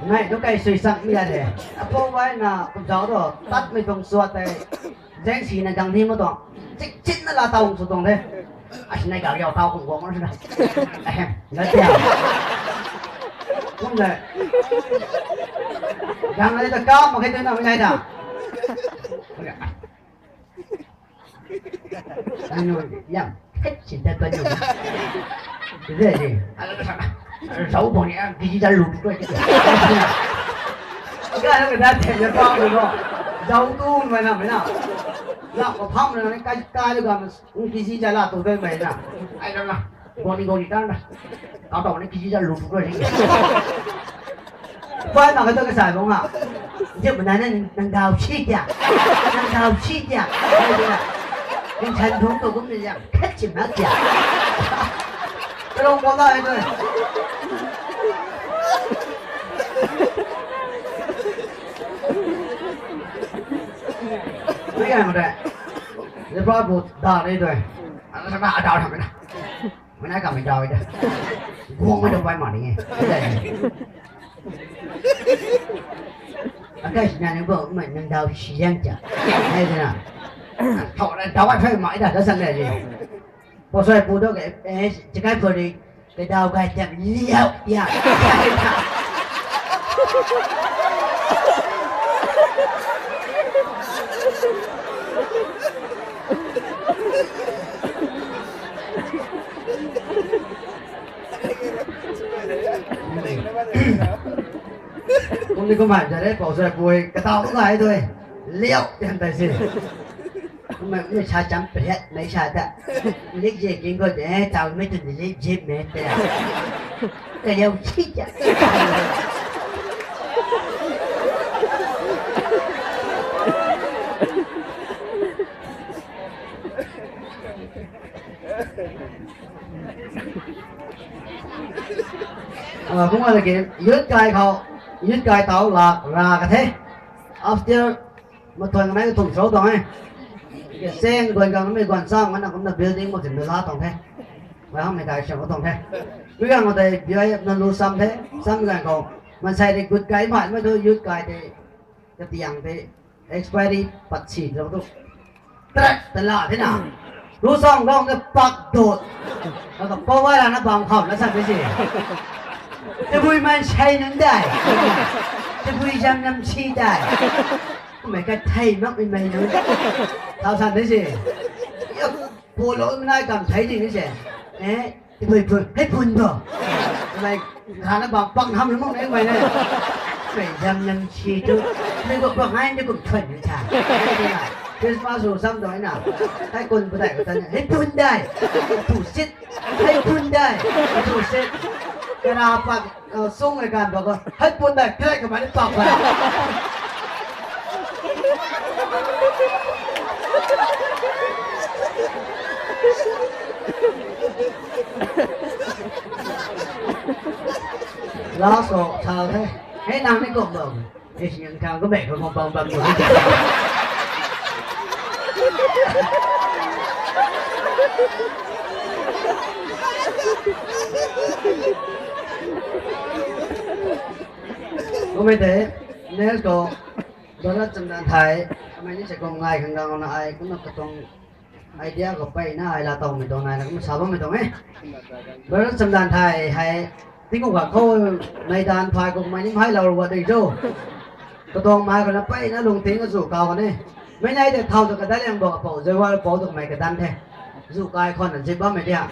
Nai, tu kai sui sang mi la de. Apou bai na, kum zau do, tat mei tuang suat tei. Zeng si na gang ni ma tuang. Chik chik na la tau su tuang de. Ai, nai gang yau tau kum guang na. Ahem, la tia. Kum le. Gang le ta ka ma khe tu na mi nai da. Anu, yam, khat chin ta pa nu. Re re. Zau bang ni, kg za lu tu. Ka na ka da the ya pa lu lo. Zau tu ma na ma na. La ko pham na ni kai kai lu ga ma, kg za la tu de ma na. Ai na na. Goni goni ta na. Ka ta ni kg za lu tu ni. Pai ma ka ta ka sai bang ha. Jep na na nang dau si tia. Nang dau si tia. Nang chan dung tu kum ni ya. Khat chim na tia. Ka long ko la ai tu. Ni ai ma de. Zebra pu da ni tu. Ana sa na da na. Mana kamei daw da. Guang mei daw pai ma ni e. Akai sina ni bo mei nang daw si yang cha. Ai na. Thau na daw ai phai ma da da san le ni. Pou sai pu do ke, eh, chikai puri ke daw kai tiam liau ya. Kum ni kum hei, zare pou zare pui, kataw tu gay tu e. Liau, tian tai si. Kum mei, mei sa cham pret, mei sa ta. Lik je king ko de, taw mei tu ni lik je mei te. Ka liau chi ja. Kum a laki, youth kai khou, youth kai tau la, ra ka the. After, mathuan kanei ka thum sou tuang e. Ke seng duan gang mei guan cham mana kumna building mak zin la tuang the. Mei ham mei kai siam tuang the. Mei gang tei B I F na lu sam the, sam gang khou. Mansei de good kai mei, mei tu youth kai tei, katiang tei, expiry pat si zau tu. Trak ta la the na. Lu sam gang na pak dot. Ka power na bam kham na sa te si. Tabui mansei nunc dai. Tabui zam nam si dai. Kummei ka thei mak mei mei nunc. Thau san te si. Polo nai kam thei ding ni se. Eh, tabui phun, hei phun tu. Mei, khana bam pang ham mei mei na. Mei zam nam si tu. Mei ko bam ngai ni kum thuan ni tha. Christmas ru sam doi na. Hei kun bu dai ko ta ni. Hei phun dai. Tu sit. Hei phun dai. Tu sit. Kara pat, sung e kan ba ko. Hei phun dai. Kre kamei ni pak ba. Last of thau the. Hei nang ni kum lo. Hei si nang thau ko mei ko kum bam bam ko. Kummei tei, next khou, Brother Chamdan Thai, kamei ni se kum ngai khang gang na ai, kumna katuang idea khou peyna ai la towmei tuang nai na kumna sa bammei tuang e. Brother Chamdan Thai hei, tingkum khat khou, nai dan phai khou kamei ni mhai lou ru ga ding cho. Katuang mai khou na peyna lung ting azu kau kan e. Mei nai tei thau ta kadai liang bou apou, zai war pou tu kamei kadan the. Zu kai khwan na zip bammei dia.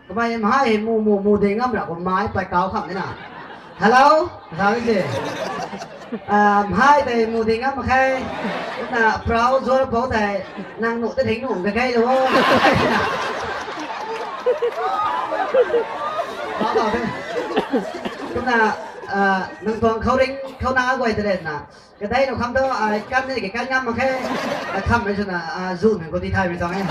Kamei mhai hei mu mu mu ding ngam ra kum mai pay kau kham ni na. Hello, sa ni se. Mhai tei mu ding ngam mak khe. Kumna prau zuar pou tei nang nuh ta thing nuh ka kei lo. Kumna nang tuang khou ring khou na guay ta le na. Kadai nu kham tu, ai kan ni ki kan ngam mak khe. Ai khammei swna, zu nunc khou ti thaymei tuang e.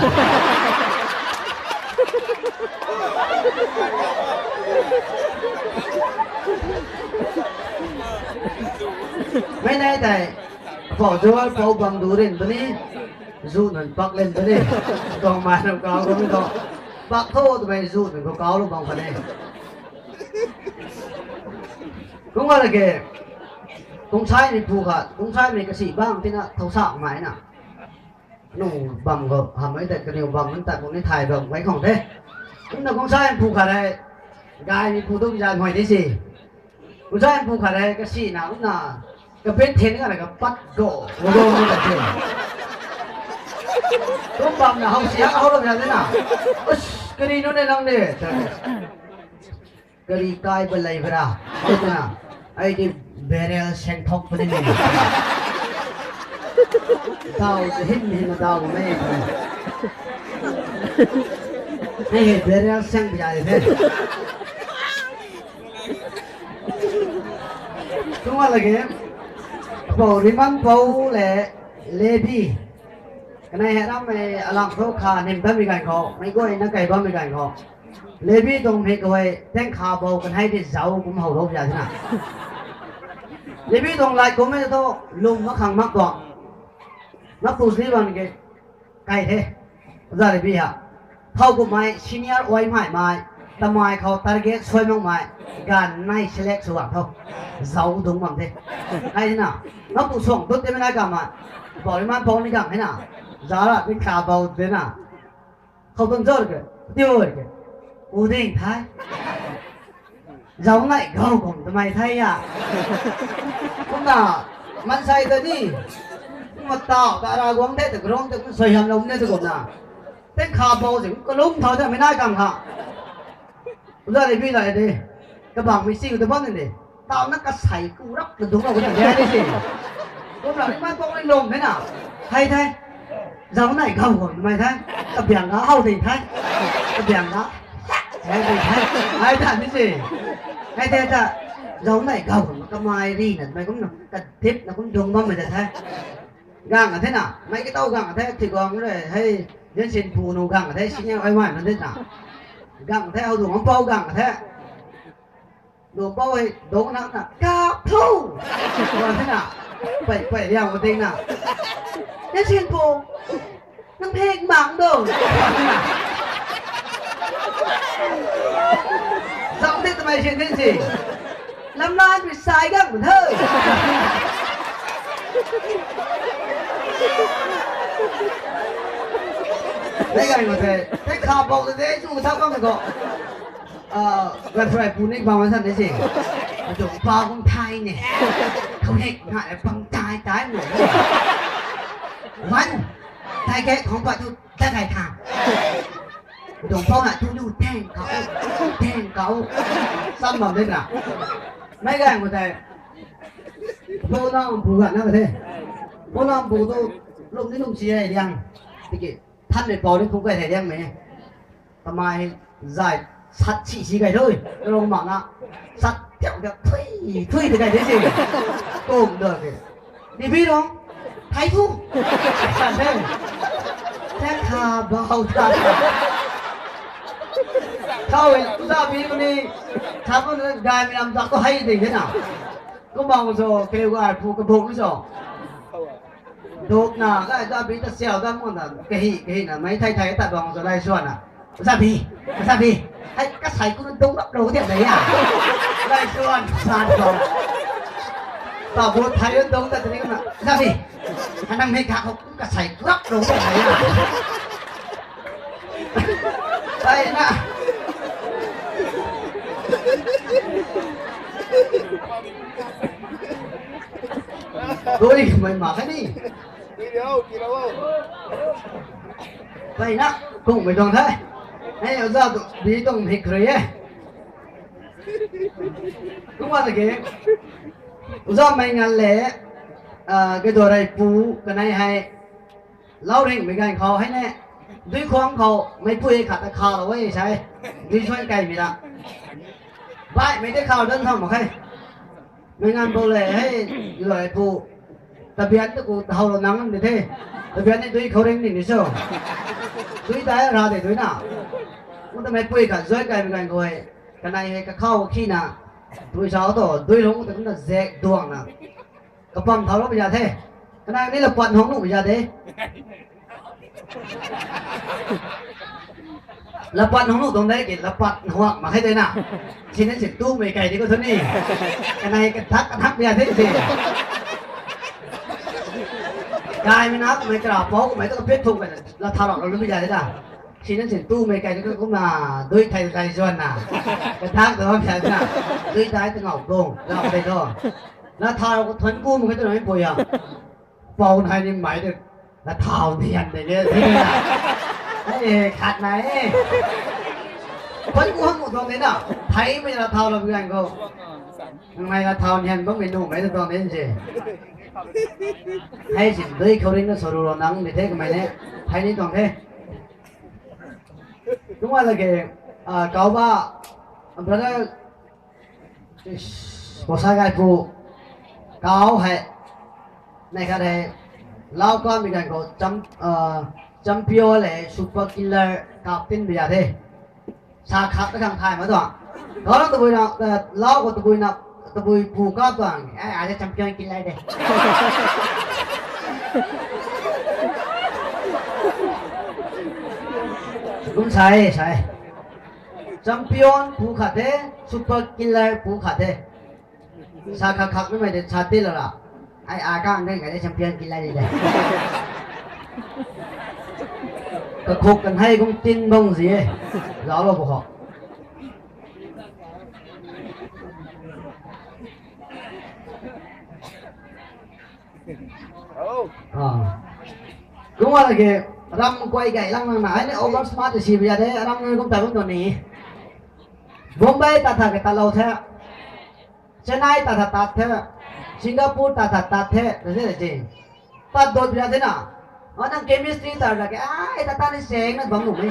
Mei nai tei, apou zuar pou bam du rin tu ni, zu nunc pak len tu ni, tuang mai nunc kau tu ni tu, pak tho twmei zu nunc khou kau lu bam khat e. Kum a laki, kungsaimei pu khat, kungsaimei kasi bang tina thow sak mai na. Kaniw bam khou, hamhmei tei kaniw bam nunc tat kum ni thay bam mei khang the. Kumna kungsaimei pu khat hei, gaymei pu tu zan huay di si. Kungsaimei pu khat hei, kasi na kumna, kapit thin kana kapat go, go go ni ta si. Kum bamna how siak how lam zan na. Us, kari nunc ne nang ne. Kari kai balei bra. Ai twna. Ai di barrel seng thok puni ni. Daw te hin hin na daw mei. Hei hei barrel seng bia de. Kum a laki. Pou Riman pou le Levi. Kanei hei rammei alang thu kha nim bammei ganv khou, mei guayna kei bammei ganv khou. Levi tuang mei khou hei, tang kha bou kanhei di zauc kum how lou bia na. Levi tuang lay kummei thu, lwm mak khang mak tuang. Mak tu sini bam ke, kai the. Oja Levi ha. Thow kummei, senior ai mei mei, tamei khou target suai makmei, ganv nei select sw bam tho. Zauc dungc bam the. Ai na, mak tu suang tut de mei nai kamei. Pou Riman pou ni gang hei na. Zara, ni kha bou de na. Khou tuang zor ke, tiu ke. U ding thei. Zauc nai gau kum twmei thei a. Kumna, mansei ta ni. Kumna taw, ta ra guang the, ta ground ta kum sui ham lou ne ta kumna. Tang kha bou se, kalum thau ta mei nai kam kha. Oja Levi la de. Kabangmei si ta bam ni de. Tau na kasei ku rap na dungc lou ka ta de ni si. Kum rap ni mai pok ni lum the na. Hei the. Zau nai gau gau mai the. Kabiang ga how ding the. Kabiang ga. Hei ding the. Hei ta ni si. Hei the ta. Zau nai gau gau kamai ri na mai kum na. Kadip na kum dungc bam mai ta the. Gang a the na. Mai ka tau gang a the. Thi gang re. Hei. Yan sin pu nu gang a the. Senior ai mai man the na. Gang the. How dungc am pau gang a the. Lu pou hei dungc na na kap thu. Wan the na. Pei pei liang wan ding na. Yan sin pu. Nang phek mang do. Zam de twmei sin the si. Lam lai mi sai gang the. Nei gay ma the. Tei kha bau de de chu thau bam ko. Gay phurai pu ni bam san de si. Adung pa kum thai ne. Khou hek na le pang tai tai mo. Wan. Thai ke khong pa tu ta kai tha. Adung pau na tu lu teng kau. Teng kau. Sam bam de na. Mei gay ma the. Pau na bu ga na the. Pau na bu tu lum ni lum si ai liang. Tiki. Than mei pau ni kum kai the liang mei. Kamai zai sat si si kai thui. Rong ma na. Sat tiau tiau thui thui de kai de si. Kum do ke. Ni bi rong. Thai thu. Thai kha bau tha. Thau e, za bi ni. Thau ko na gay mi lam za ko hei ding the na. Kum bang zo, keu gay pu ka buk zo. Duk na, gay za bi ta siau da mo na, kahi, kahi na, mei thai thai ta bang zo lai suan na. Za bi, za bi. Hei, kasei ku dungc rap lou diam na ya. Lai suan, san ko. Ta bu thai dungc ta tini na. Za bi. Hanang mei ka ko kasei ku rap lou diam na ya. Thai na. Dui mei ma kani. Thai na, kung mei tuang the. Hei, oza tu, bi tuang mik rui e. Kum wa ta ke. Oza mei ngan le, ah, kei do rei pu, kanei hei. Lau ring mei ganv khou hei ne, dui khwang khou, meipui khat ta kha lou e sai, dui suan kai mi la. Baihmei tei kha dan tham mak khe. Mei nganv bou le, hei, luai pu, tabian ta ku, how lou nang de the. Tabian ni dui khou ring ni ni so. Dui ta ra de dui na. Kum ta meipui khat suan kai mei ganv khou hei, kanei hei kakhou khi na, dui sau tu, dui lung ta kum na zek duang na. Kapam thau lou pui za the. Kanei ni lapat hong nuh pui za de. Lapat hong nuh tuang de ki lapat hua mak khe de na. Sini si tumei kai di ko thu ni. Kanei kathak kathak pui za the si. Kaimei na kamei kara pou kamei tu kapit thuk kai na. Latha lou lou pui za de na. Sini si tumei kai di ko kumna. Dui thai kai zuan na. Kathak tu bam sa na. Dui tai tu ngau kung. Lau de tu. Latha lou ko thuan ku mak khe tu na mei pui a. Pou nai ni mai de. Latha nian de le. Hei, khat nai e. Khoi ku hang mu tuang de na. Theimei latha lou bian khou. Nang nai latha nian bammei nuhmei tuang de si. Hei si dui khou ring na saru lou nang ni the kamei ne. Thei ni tuang the. Kum wa la ke, ah, kau ba, brother, Posa gay pu, kau hei, nei khat hei, lau kamei ganv khou champ-, ah, champion le super killer captain bi za the. Sa khat ta khang thay ma tuang. Kau lau tabui na, ah, lau khou tabui na, tabui pu kap tuang. Ai, ai champion killer de. Kum sa e, sa e. Champion pu khat the, super killer pu khat the. Sa khat khat mei mei de sa ti la la. Ai a kang de ngai de champion killer de. Kakhuk kanhei kum tin bang zi e. Zauclou bu khou. Ah. Kum wa la ke ram kuay gay lang lang na, ai ni over smart si bi za de, ram ni kum ta kum tuang ni. Bombay ta tha ke ta lou the. Chennai ta tha tat the, Singapore ta tha tat the, ta se si. Tat dot bia the na. A nang chemistry tar la ke, ai, ta ta ni seng na bam nu me.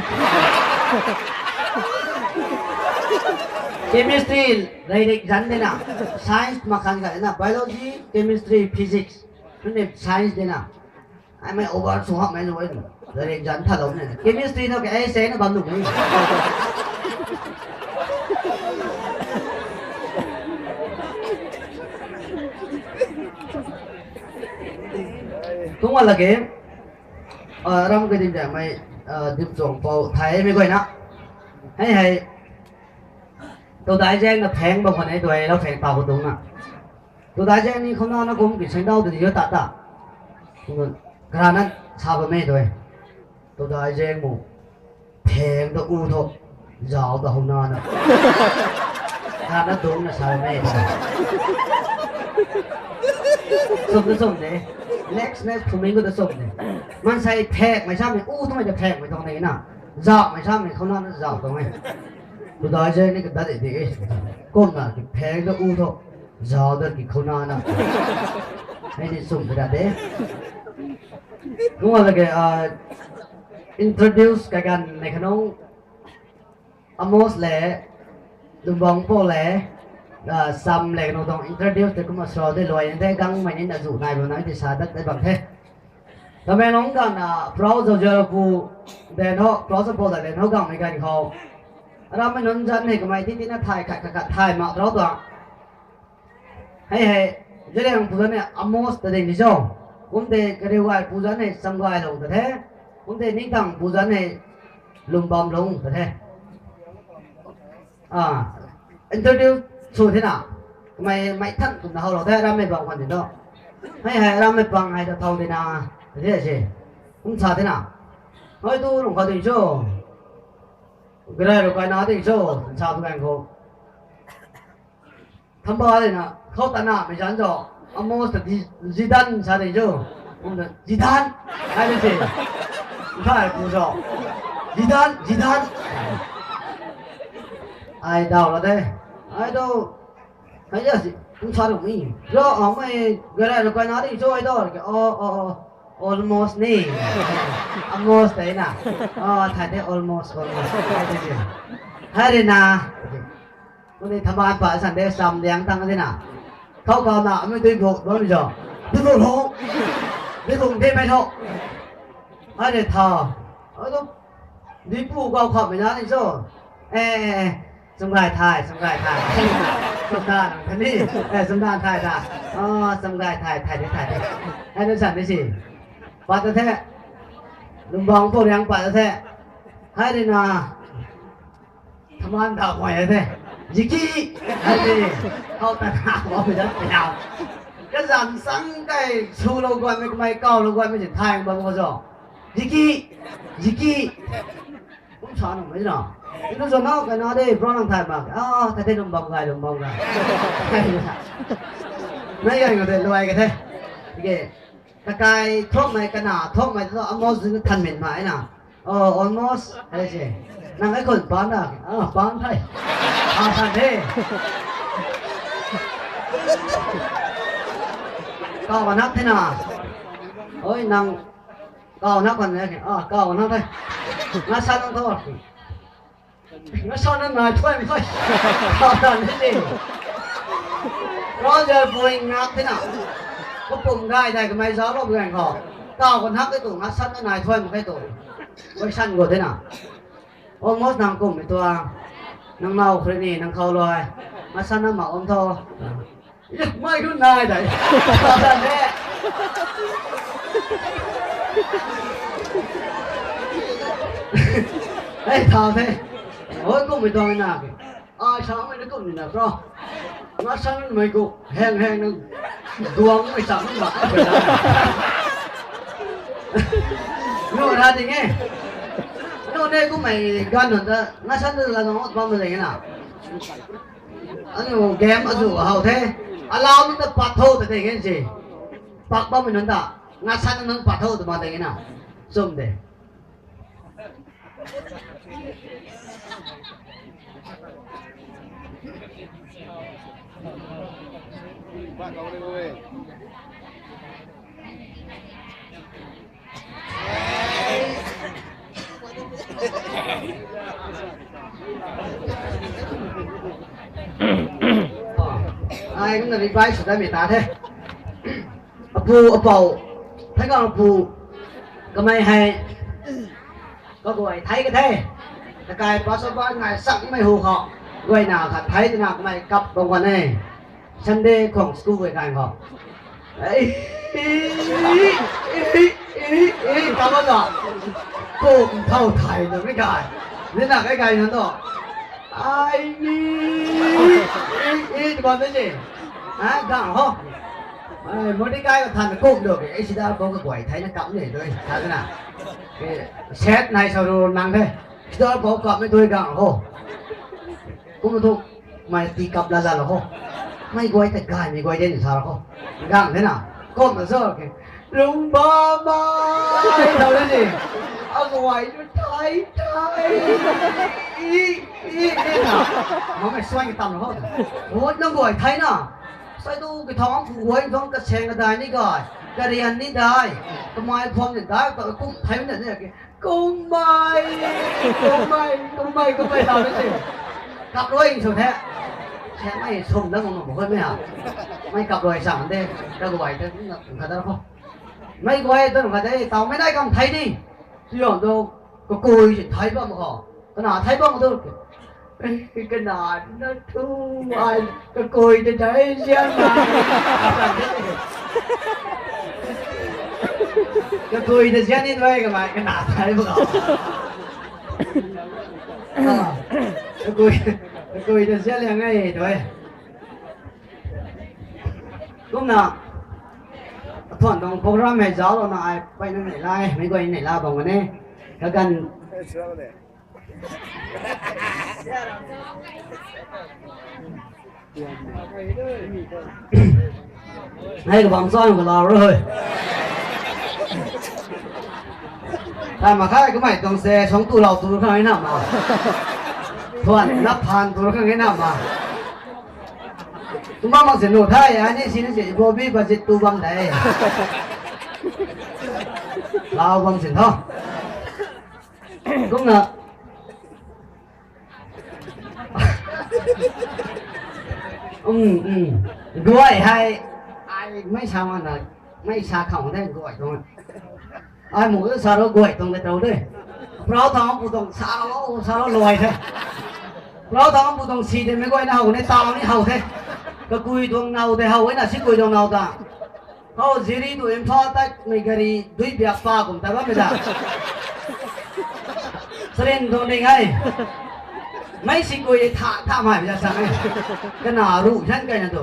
Chemistry, lairik zan de na. Science makhan ka de na. Biology, chemistry, physics. Nunc ne science de na. Ai mei over sw hak mei lu e. Lairik zan tha lou ne. Chemistry no ke ai se na bam lu mei. Tung wa lak e. Ah, ram ka dim jam mei, ah, dim chuang pou thai mei guay na. Hei hei. Todai zaeng na pheng bam khwan e, todai lau pheng ta khou tung na. Todai zaeng ni khou na na kum ki seng dau di yo ta ta. Kara na sa bam e tui. Todai zaeng mu. Pheng ta u tho. Zau ta hou na na. Kara na dung na sa bam e tui. Sum ta sum de. Next, next, thuming khou ta sum de. Mansei phek mei sa mei, u thu mei ta phek mei thong de na. Zau mei sa mei khou na na zau tong e. Todai zaeng ni ka dat de de e. Kum na ki pheng ta u tho. Zau dat ki khou na na. Hei ni sum ka dat de. Kum wa lak e, ah, introduce kai ganv mei kha nung Amos le, Lumbang Pou le, ah, Sam le, kanu tuang introduce tei kumna sa de luai the, gangmei ni na zu nai bam na ti sa dat de bam the. Tamenglong ganv na, Prau Zauzial pu, den ho, Prau Zauzial pu da den ho gangmei ganv khou. Rammei nunc zanc hei kamei ti tina thay khat khat khat thay mak rau tuang. Hei hei, Zeliang pu zanc hei Amos ta ding ni cho. Kum de Kariu Gay pu zanc hei Chamgaylung ta the. Kum de Ningtang pu zanc hei Lumbamlung ta the. Ah, introduce sw the na. Kamei mei than kumna how lou the, rammei bang khan di no. Hei hei, rammei bang hei ta thau di na. Ta the si. Kum sa the na. Hei tu lung khou ding cho. Garai rui kai na ding cho. Sa tu kan khou. Thamba de na, khou ta na mei zanc cho. Amos ta di, Zidane sa ding cho. Kum ta, Zidane. Ai de si. Nthai pu cho. Zidane, Zidane. Ai dau la de. Ai dau. Hei ya si, kum sa rung ni. Zo, a, mei, garai rui kai na di cho ai dau, ke, o, o, o, almost ni. Almost tei na. A, thay de almost, almost. Hei de si. Hei rui na. Kum ni thaman pa san de Sam liang tang de na. Khou khou na, mei dui buk, bam zo. Dui buk ho. Dui buk de mei tho. Hei de tha. A, tu, dui pu gau khou mei na ni cho. Eh, eh, eh. Sumgay thay, sumgay thay. Sumdan nang kani. Eh, sumdan thay ta. Oh, sumgay thay, thay de, thay de. Hei nunc san ni si. Pat ta the. Lumbang Pou Riang pat ta the. Hei rui na. Thaman ta kuay ta the. Ziki. Hei de. Khou ta na kuay ta the. Kazanc sang kai su lou guan mei, kamei kau lou guan mei si thay bam khou zo. Ziki. Ziki. Kum sa nung mei na. Inu zo nau kai na de, bro nang thay mak. Ah, thay the Lumbang Gay, Lumbang Gay. Mei gay ngau de, luai ka the. Okay. Kakai thokmei, kana thokmei tu Amos zin than min ma na. Oh, almost. Ai si. Nang ai khun pan da. Ah, pan thei. Ah, pan the. Kau ka nak the na. Oi, nang kau nak kan ne. Ah, kau ka nak the. Nga sa nang tho. Nga sa nang nai thuai mei. Kau ta ni si. Roger Boeing ngak the na. Kapum gay dai kamei zauc lou bang khou. Kau ka nak the tu, nga sa nang nai thuai mei khe tu. Koi san go the na. Almost nang kum mei tuang. Nang nau khri ni, nang khou luai. Nga sa nang ma om tho. Mei tu nai dai. Thau ta the. Hei, thau the. Oi, kum mei tuang na ke. Ai, sa mei na kum ni na, bro. Nga sa nang mei ku, heng heng nang. Duang mei sa nang ma. Nu ra ding e. Nu ne kum mei gan nunc ta, nga sa nang la nang ot bam ding na. Aniu game azu how the. Alau nunc ta pat tho ta ding e si. Pak bammei nunc ta. Nga sa nang pat tho ta ma ding na. Chum de. Ai kumna revise sw dat mei ta the. Apu apou, thei kang apu, kamei hei, kaguay thei ka the. Kakai pastor ba ngai sakmei hu khou, guayna khat thei twna kamei kap bam kan e. Sunday khang school guay kan khou. Ei, ei, ei, ei, ei, ta ba ta. Kum thau thai na mei kai. Ni na kai kai na to. Ai ni. Ei, ei, ba de ni. Ha, gang ho. Ai, Mordecai ka than kum do ke. Ei, sida ko ka guay thai na kap ni do. Sa na. Ke, set nai sa ru nang de. Sida ko kap mei do gang ho. Kum thu. Mei ti kap la la lo ho. Mei guay ta gay mei guay de ni sa ho. Gang de na. Kum na zo ke. Lung ba mai thau de ni. Aguay tu thai thai. I, i, i na. Mamei suai ki tam ho. Vote nang guay thai na. Sai tu ki thau ang pu guay thang ka seng ka dai ni gay. Ka rian ni dai. Kamei pham ni dai. Ka kum thai na ni ke. Kummei, kummei, kummei, kummei tau na si. Kap rui sw the. Sian mei sum dang mak mak khou mei ha. Mei kap rui sang de. Kaguay ta kum na kum khat da khou. Mei guay ta kum khat de. Tau mei nai kam thei ni. Tui yam tu kakui si thei bam khou. Kana thei bam tu. Kana na thu ai kakui ta thei zian na. Kakui ta zian ni thei kamei kana thei bam khou. Ah, kakui, kakui ta zian liang e thei. Kumna, athuan tuang program hei zauc lou na ai peyna nei la e, mei guay nei la bam kan e. Kaganv Hei kabam chai ka lau ru hei. Thai mak khe, kamei tuang se suang tu lau tu khang e na ma. Thuan nap phaan tu khang e na ma. Kumna mak sin nu thei, ani sin si bobi budget tu bam de. Lau bam sin tho. Kumna Um, um. Guay hei, ai, mei sa mak na, mei sa khang the guay tuang. Ai mu sa ro guay tuang de tau de. Prau thang pu tuang sa ro, sa ro luai the. Prau thang pu tuang si de mei guay na how ne tau ni how the. Kakui tuang now de how e na si kui tuang now ta. Khou Jiri tu Imphal tatmei gari dui biak pa kum ta bammei da. Sarin tuang ding hei. Mei si kui tha, tha mai biak sa e. Kana ruh zan kai na tu.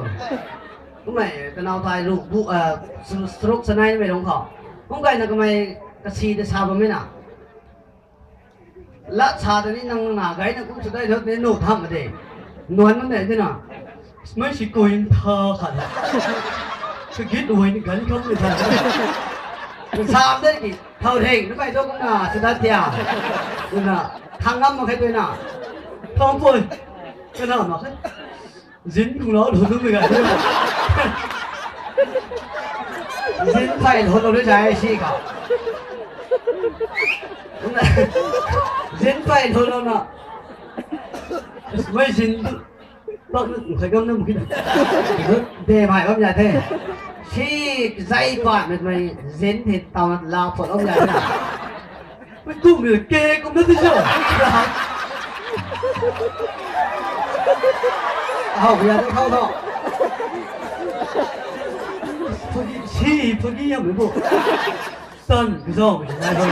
Kummei, kanau thai ruh bu, ah, su-, stroke sanai mei rung khou. Kum kai na kamei kasi ta sa bammei na. Lat sa ta ni nang na gay na kum sa dai thot ni nu tham de. Nuan nunc de na. Mei si kui ntha khat. Sa git uai ni gan kham ni tha. Sam de ki thau reng na pai tu kum na sa dat tia. Kumna thang ngam mak khe tu na. Thang pui. Kana mak khe. Zin khou lou lou mei gay. Zin phay lou lou de zai si khou. Zin phay lou lou na. Mei zin tu. Pak nu khai gam na mu kina. De mai bam ya the. Si zai pa mei mei zin the tau la pho bam ya na. Mei kum mei ke kum na tu cho. Hau ya tu hau hau. Phugi si phugi ya mei bu. Tan kazau mei nai bam.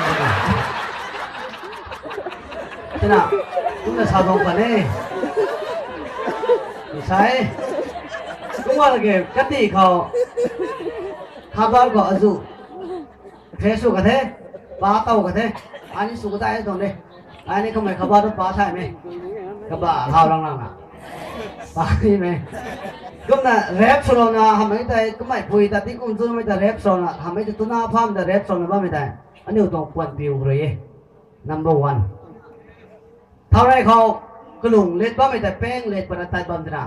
Tena, kumna sa bam kan e. Sai. Kumna ke kati khou. Khabar khou azu. Phe sw ka the, pa tow ka the, ani sw ka dai tuang de. Ani kamei kaba tu pa sai me. Kaba lau lang lang na. Pa ni me. Kumna rap swlou na hamei tei, kamei pui ta ti kum tu mei ta rap swlou na, hamei ta tuna pham ta rap swlou na bammei tei. Aniu tuang puan piu rui e. Number one. Thau rei khou, kalung let bammei tei peng let pana tat bam twna.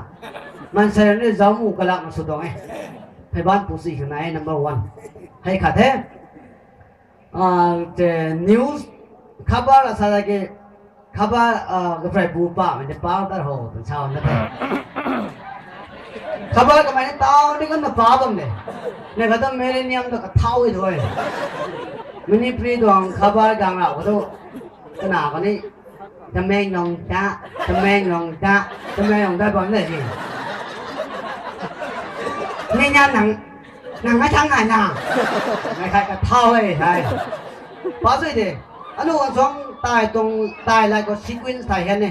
Mansei ni zauc mu kalak na sw tuang e. Hei ban pu si khang nai number one. Hei khat the. Ah, te news khabar la sa ke khabar, ah, ka prai bu pa mei ni pa dar ho tw sa na the. Khabar kamei ni tau ni kan na pa bam de. Ne kata millennium ta kathau e tu e. Manipuri tuang khabar gang rau ka tu. Kana kani Tamenglong da, Tamenglong da, Tamenglong da bam de ni. Ni nyan nang, nang ngai thang ngai na. Ngai khai kathau e hai. Pa sui de. Anu kan suang tai tuang tai lai ko sequence tai hen ne.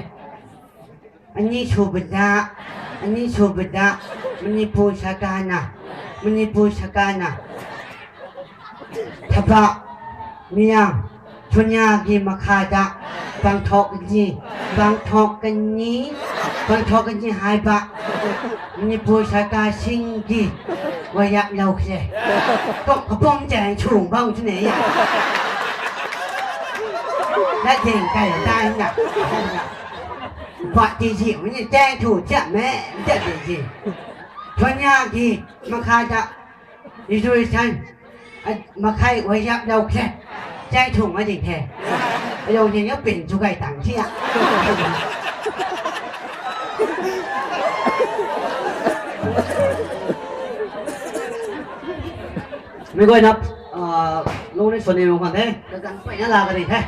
Ani sw bada, ani sw bada, Manipur sakana, Manipur sakana. Thapa, miya, thunya gi makha da, bang thok ni, bang thok kani, bang thok kani hai ba, Manipur sarkar sing gi, wa yak lou khe. Kok kapom chang chung bang chu ne ya. Lat ding kai dai na. Ba ti ji, mi ni chang chu cha me, cha ti ji. Thunya gi, makha da, Israel san, a, makhai wai yap dau khe. Chai thung ma ding khe. Ayau ni yau pin chu kai tang thi a. Mi guay na, a, lung ni sw ni mung kan the. Ka gan pui na la ka ding khe.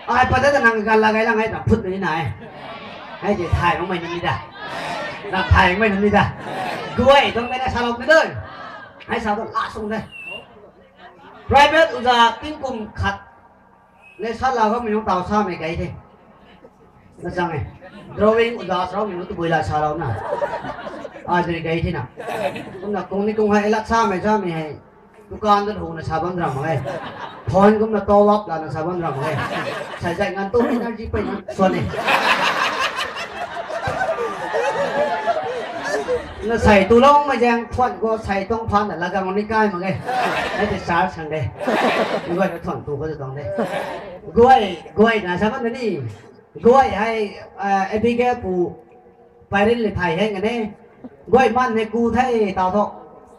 Ai, pa ta nang gan la gai lang ai, ta phut ni na ai. Ai, je thai mong mai ni da. Na thai mong mai ni da. Guay, dong mai na sa lou ni doi. Ai sa tu la sung de. Private uza tingkum khat. Le sa la ga mi nung tau sa mei gai the. Na chang e. Drawing uza sa mi nung tu bui la sa lou na. Ai dui gai the na. Kum na kung ni kung hai lat sa mei sa mei hai. Dukan tu hu na sa bam ram mak e. Phone kum na top up la na sa bam ram mak e. Sai zai ngan tu energy pei na suan e. Na sai tu lou mei zang phone ko sai tong phan na la gang ni kai mak e. Ai te charge sang de. Guay na thuan tu ko tong de. Guay, guay na sa bam na ni. Guay hai, ah, A B K pu Pairin le thai heng kane. Guay man ne ku thei tau tho.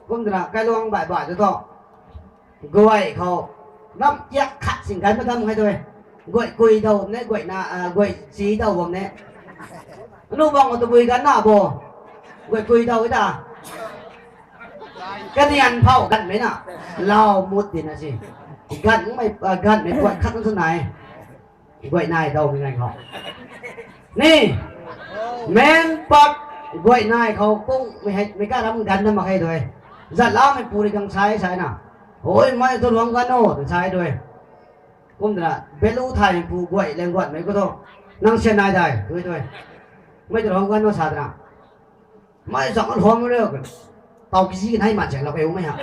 Kum dana kai luang bai bai tu tho. Guay khou. Nam kiak khat sing gan madam hai tu e. Guay kui dau ne, guay na, ah, guay si dau bam ne. Anu bang tu bui gan na bo. Guay kui dau ita. Kanian phau gan mei na. Lau mut di na si. Gan mei, ah, gan mei guay khat tu nai. Guay nai dau mei nai khou. Ni, men pat guay nai khou kung mei hei, mei ka ram gan na mak hei doi. Zat la mei puri gang sai sai na. Oi, mei tu luang gan o, sai doi. Kum dana, belu thai pu guay leng guat mei ko tu. Nang sian nai dai, doi doi. Mei tu luang gan o sa dana. Mei zang an hom re. Tau kg kanei man chang lou kei u mei ha.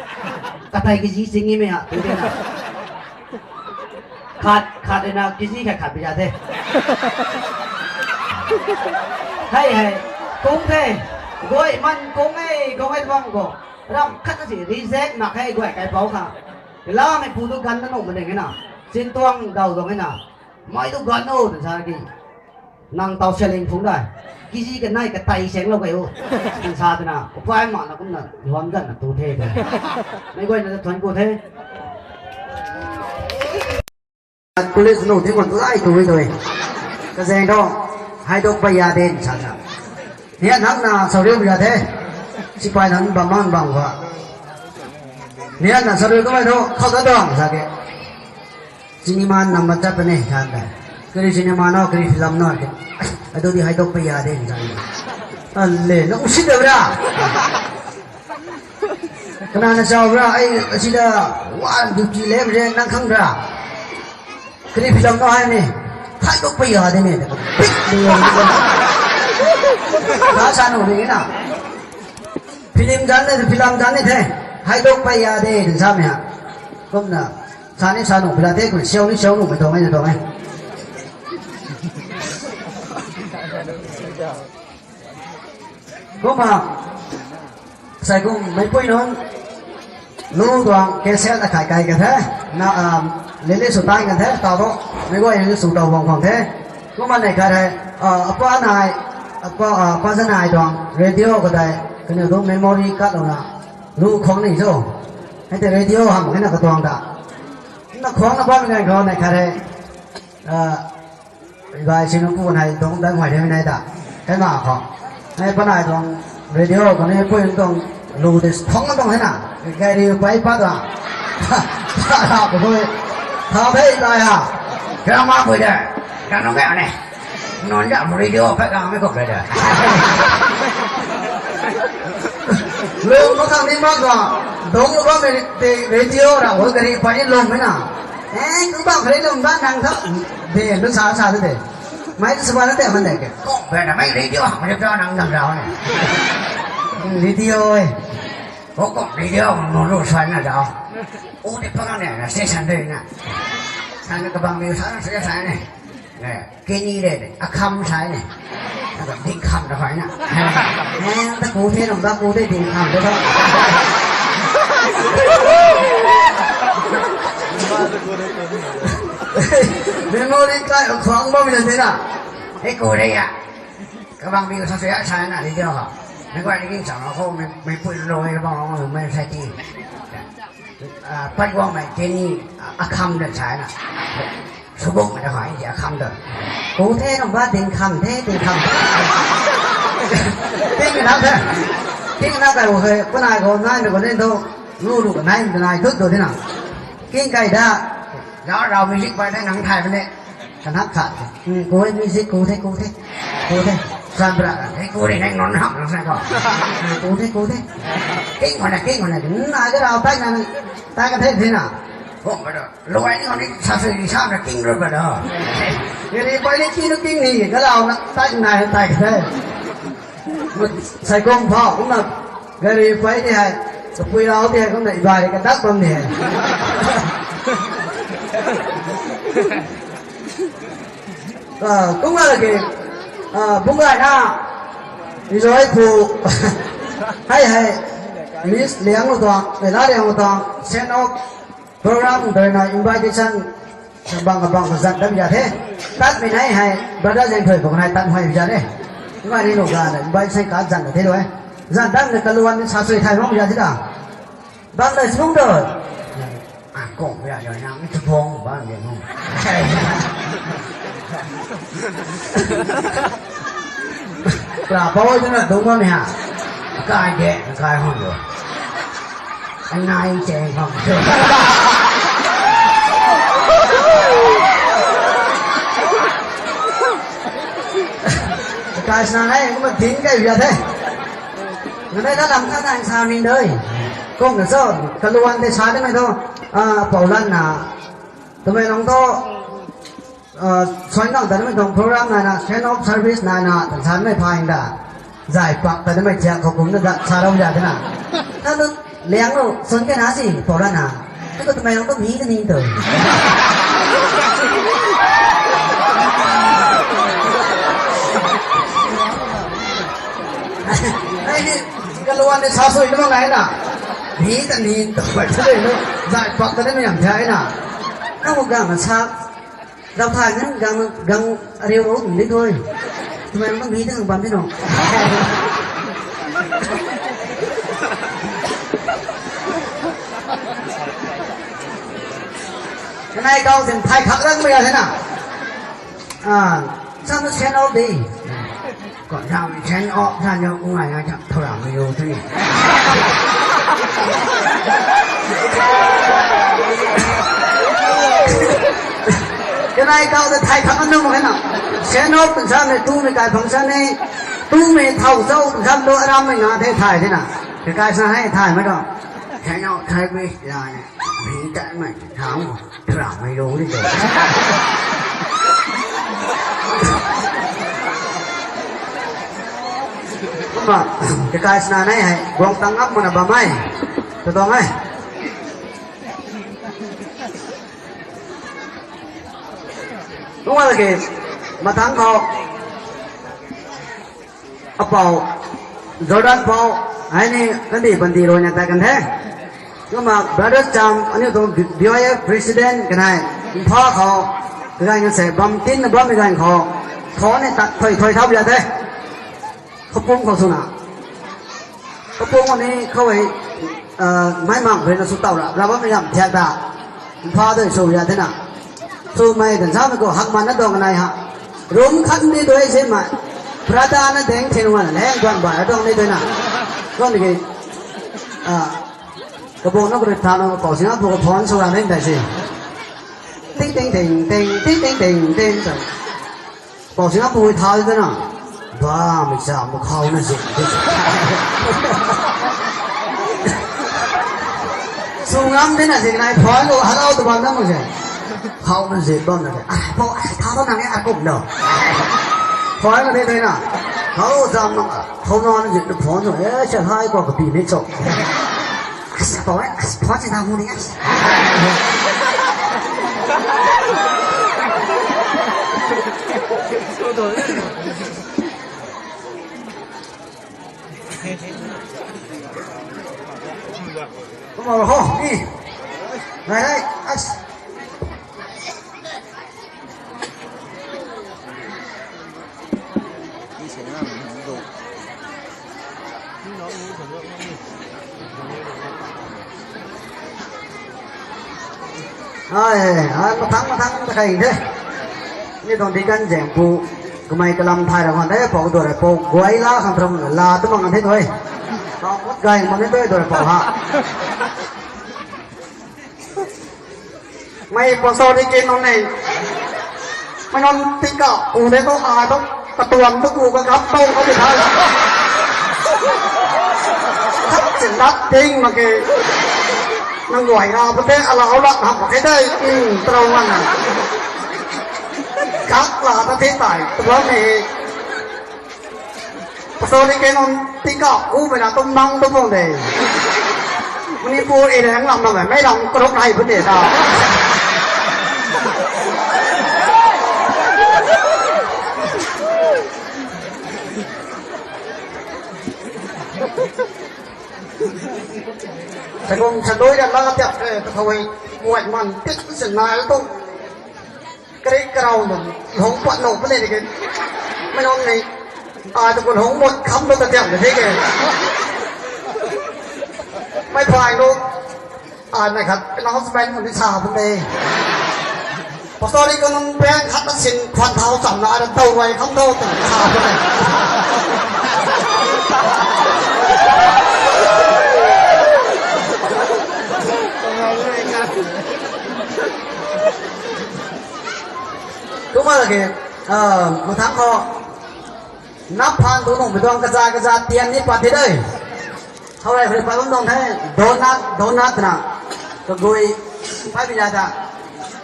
Katai kg ching e mei ha. Tu de na. Khat, khat de na kg khat khat pi ja the. Hei, hei. Kung the. Guay man kung e, kung e bang ko. Ram khat na si reject na khe guay kai pau kha. Lamei pu tu gan na nung ma ding e na. Chin tuang dau dong e na. Mei tu gan o, tu sa ki. Nang tau selling phung dai. Kg kanei katai seng lou kei o. Tun sa twna, upai ma na kumna, luan gan na tu the de. Mei guay na ta thuan ku the. Police nu thi kun lai tu e tu e. Ka zeng do, hai dok pa ya de, sa sa. Nia nang na sa riu ya the. Sipai nang bam mang bam wa. Nia na sa riu ka mai do, khou ta dong sa ke. Cinema nam ma chat puni than da. Kari cinema no, kari film no ke. Adu di hai dok pa ya de, sa. Ale, na usit da bra. Kana na chau bra, ai, asida, wan duty le, mre, nang khang bra. Kari film no hai ni. Hai dok pa ya de ni. Pik, de ya ni. Ka sa nu ni na. Film gan ni, film gan ni the. Hai dok pa ya de, sa me ha. Kumna. Sa ni sa nu, pila the, kun siau ni siau nu, mei tong, mei tong, eh. Kumna, sai kum, mei pui nunc, lu tuang, cassette akhai kai ka the, na, um, lele sw tai ka the, tau tu, mei guay ni sw tau bang khang the. Kumna nei khat hei, uh, apa nai, Apa, ah, pa zanai tuang radio khou tei, kaniw tuang memory card lou na, lu khwang ni cho. Hei tei radio ham kena katuang ta. Na khwang na bam nai khou nai khat hei. Ah, bai sinu pu nai tuang dang huay de nai ta. Kai ma khou. Hei pa nai tuang radio khou ni pui tuang lu de thong tuang hei na. Gari pai pa tuang. Pa ra ko pui. Tha thei tai ha. Kira ma pui de. Kira nung kaya ne. Non ja mu radio pa kang mei khou kaya de. Lung ma kang ni ma tuang. Dong lu bam mei te radio ra wo gari pai ni lung mei na. Eh, ku bam kare lung ba nang tho. De, lu sa sa de. Mai tu saba na te man de ke. Kong bai na mai radio ha, mai radio nang nang rau ne. Radio e. Ko kong radio nang lu sa na rau. O de pa kang ne, na station de na. Sa na kabang mi sa na sa sa ne. Ne, kini de, akham sa ne. Na ka ding kham da hai na. Ne, ta ku the nang ba ku de ding kham de ba. Memory card khwang bam na de na. Hei ku de ya. Kabang mi sa sa sa na radio ha. Mei guay ni king chang ho, mei, mei pui lou e, kabang ho, mei sa ti. Ah, pat guang mei tini, ah, akham da sa na. Subuk mei da hai, akham da. Ku the nang ba ding kham the, ding kham. Ding na the. Ding na kai wo he, pa nai khou nai na khou ni do. Lu lu ka nai, nai dut do de na. King kai da. Rau rau music pai da nang thai pa ne. Kan hak khat. Hmm, ku e music, ku the, ku the. Ku the. San bra, hei ku de nang non hak nang sa ko. Hmm, ku the, ku the. King ko na, king ko na. Hmm, na ka rau tai na, tai ka the the na. Ko ma da. Luai ni ko ni sa sui ni sa na king ro ba da. Ye ri pai ni king king ni, ka rau na, tai na, tai ka the. Sai kong phau, kumna gari pai di hei, kapui rau di hei, kumna ibai ka dak bam di hei. Ah, kumna lagi, ah, bung gay na, enjoy phu, hei hei, Miss Liang lu tuang, Leila Liang lu tuang, send off, Program doi na invitation bang bang zan dam ya the. Tat mi nai hei, brother Zeng Thoi bang nai tat hoi ya de. Ngai ni lo ga na invitation ka zan the lo e. Zan dam na kaluan ni sa sui thai mong ya de da. Bang na sung do. Ah, kong ya ya na mi tu bong bang ya mong. Kla pau tu na dong ma mi ha. Kai de, kai hon lo. Anai cheng khang. Kai sna nai, kumna din kai bia the. Nganai la lam kha nai sa ni doi. Kong na so, kaluan te sa de mai tho. Ah, pau lan na. Tumei nong tho. Ah, suan nang ta nimei tuang program nai na, send off service nai na, tan san mei pha hing da. Zai pak ta nimei chiak khou kum na da, sa rau ya de na. Tha lu, liang lu, sun ke na si, pau la na. Tha ko tumei nang tu mi ka ni tu. Ai ni, kaluan ni sa sui na ngai na. Mi ta ni tu, zai pak ta nimei yam thai na. Nang ko gang na sa, Rau thay nang gang, gang ariu rou ni tho. Tumei nang mi tang bam di no. Kanai kau sin thay khak rang mei ya the na. Ah, sa na send off de. Ko ram send off sa nyo ngai na chak thora mei yo tu ni. Kanai kau ta thay khak nang mei na. Send off kan sa ne tu mei kai phang sa ne. Tu mei thau zau kan sa lo aram mei na the thay de na. Kai sa hai thay mei do. Send off thay mei ya ne. Mei tai mei thau. Thura mei lung ni de. Kumna, kakai sna nai hei, guang tang ngam mana bam e. Tatong e. Kumna lagi, matang khou. Apou, Jordan pou, hei ni kandih bandi rui na tai kan the. Kumna Brother Cham, aniu tuang B Y F President kanei, Imphal khou, kaganv kan se, bam tin na bam kaganv khou, khou ni tat thoi thoi thau bia the. Kapum khou swna. Kapum ni khou hei, ah, mei mang rui na sw tau ra, ra bammei yam thiak ta. Mpha dui sw ya thena. Swmei dan samei khou hak man na dong nai ha. Room khat ni dui zin mei. Prada na deng thin wan leng duan bai dong ni dui na. Duan ni ki, ah, kapum na kuri tha na kapou sina bu ka phone sw ra ning dai si. Ting, ting, ting, ting, ting, ting, ting, ting, ting. Pou sina pui thau de na. Ba, mi cha, mu khau na zin. Su ngam de na zin nai, phone lo, hello, tu bam na mu zin. Khau na zin bam na zin. Ah, pou, ah, thau na nang ni, ah, kum lo. Phone na de de na. Khau zam na, khau na na zin, phone lo, eh, cha hai ko ka pi ni cho. Asei, asei, phone si na mu ni, asei. Come on, ho, ni. Nai, nai, asei. Ai, ai, mathang, mathang, ta kai de. Ni tuang di kan zeng pu, kamei kalam thai ra kan de, pou du ra pou, guay la khang tram la, tu mang the tu. Pou mut gai, mang the tu, du ra pou ha. Mei pastor di ken nung nei. Mei nunc tika, u de tu, a tu, katuan tu, ku ka gap tu, ka di thai. Khat chin dat ting mak ke. Nang guay na, pate, ala, ala, hap, ke dai, mm, trau man na. Gap la, ta the tai, tu bam ni. Pastor ni ken nunc tika u mei na tum nang tu pung de. Manipur area ang lam na mei, mei lam kuruk nai pun de ta. Sagum sadoi da la tiap, eh, tu khou hei, muat man, tik sin nai tu. Krik karau nunc, lungc pat lou puni ni ke. Mei nunc ni, ai tu khou lungc mut kham lou ta tiam de ke. Mei phay lou, ai mei khat, announcement muni sa puni. Pastor ni kanunc pang khat na sin khwan thau cham na, ai na tau rui kham tau ta sa puni. Kumna laki, ah, mathang khou, nap phaan tu nung mi tuang kaza kaza tian ni pat the de. Hou rui hou rui pat bam tuang the, donut, donut na. Kagui, pai mi ya ta.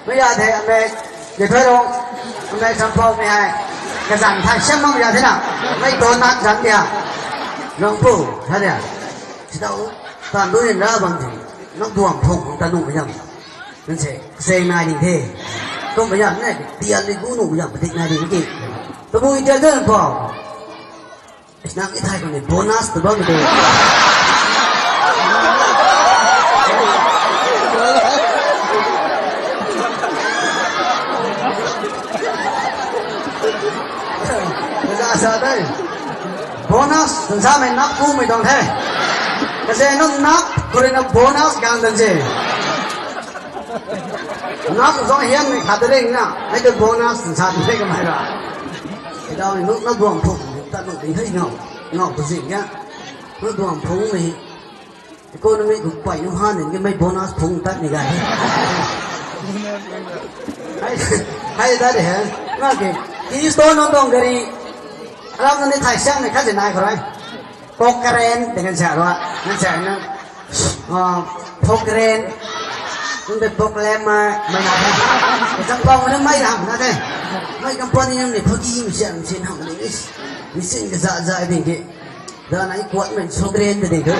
Mi ya the, ame, ye thoi rong, ame, sampau mi hai. Kazan thai siam mang ya the na. Mei donut zan dia. Nang pu, ha dia. Sitau, tan du nin ra bam the. Nang duam phung, ta nung mi yam. Nang se, se nai ding the. Kum mi yam ne, tian ni gu nung mi yam, padik nai ding ki. Tabui tian de nang pau. Nang i thai kani bonus tu bam tu. Kaza sa dei. Bonus, sa mei nap ku mei tuang the. Kaze nunc nap, kuri na bonus gang dan se. Nap zong hiam ni khat ring na, ai tu bonus sa tu the kamei ra. Idau ni nunc na buang phung, ta nunc ding thei ngau, ngau tu zing ya. Nunc buang phung ni, economy gu pai nu han ni mei bonus phung tat ni gay. Hai, hai ta de he. Na ke, ki store nunc tuang gari, aram nunc ni thai siang ni khat zi nai khou rui. Pokren, tei kan sa rua, kan sa na, ah, pokren, nunc tei pokren ma, mei na the. Zang pau na mei ram na the. Mei company nunc ni phogi mi siam sin ham ni, is, mi sin kaza za ding ki. Da na i kuat mei sokren de ding tu.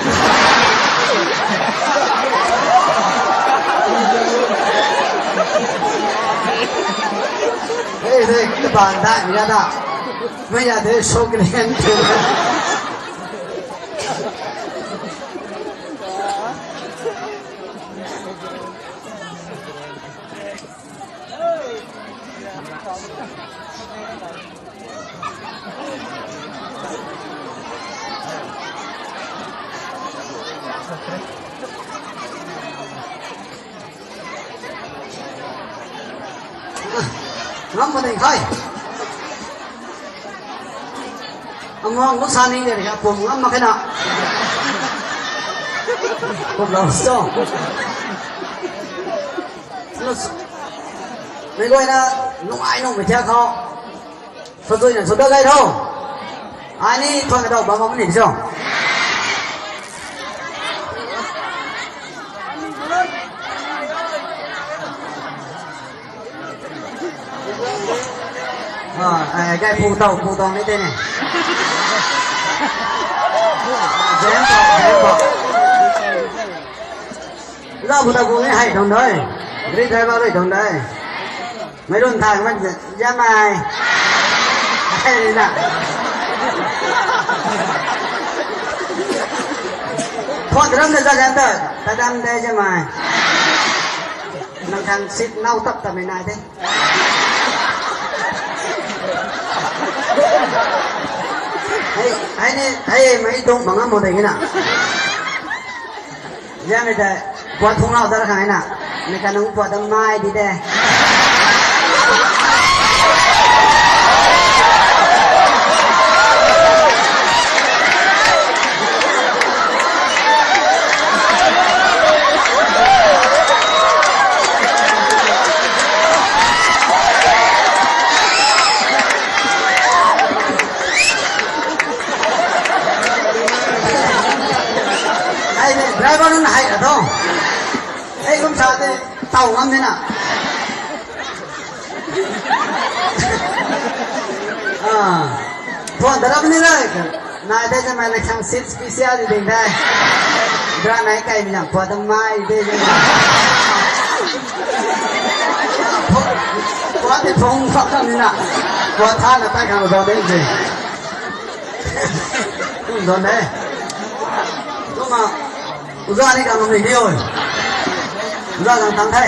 Hey, hey, kaban da, mi da. Mei ya de sokren. Ngam ma ding khai. Amang lu sa ni de, pum ngam ma khe na. Pum lau so. Mei guayna nungai nung mei thiak khou. Sw chuina sw dat gay tho. Ai ni thuan kadau bam bam ni cho. Gai pu tau, pu tau ni te ne. Zem tau, zem tau. Za bu ta bu ni hei thong dai. Gari driver rui thong dai. Mei run thang man, yamei. Hei ni na. Phone ram na za jan ta, ta dam de yamei. Nang khang sit nau tap ta mei nai de. Hei, hei ni, hei mei tung bang am mo de na. Yamei ta, puat thung lau dar khang na. Mei ka nung puat dam mai di de. Ai de, driver nunc hei ka tho. Hei kum sa de, tau ngam de na. Ah. Phone ta rap ni lai. Nai de, jamei na khang seat special di ding de. Dra nai kai mi lang, puat dam mai de. Puat de phone phak kam ni na. Puat tha na tai khang do de ji. Kum don de. Kum ma. Uza ni ka nung ni di oi. Uza nang tang the.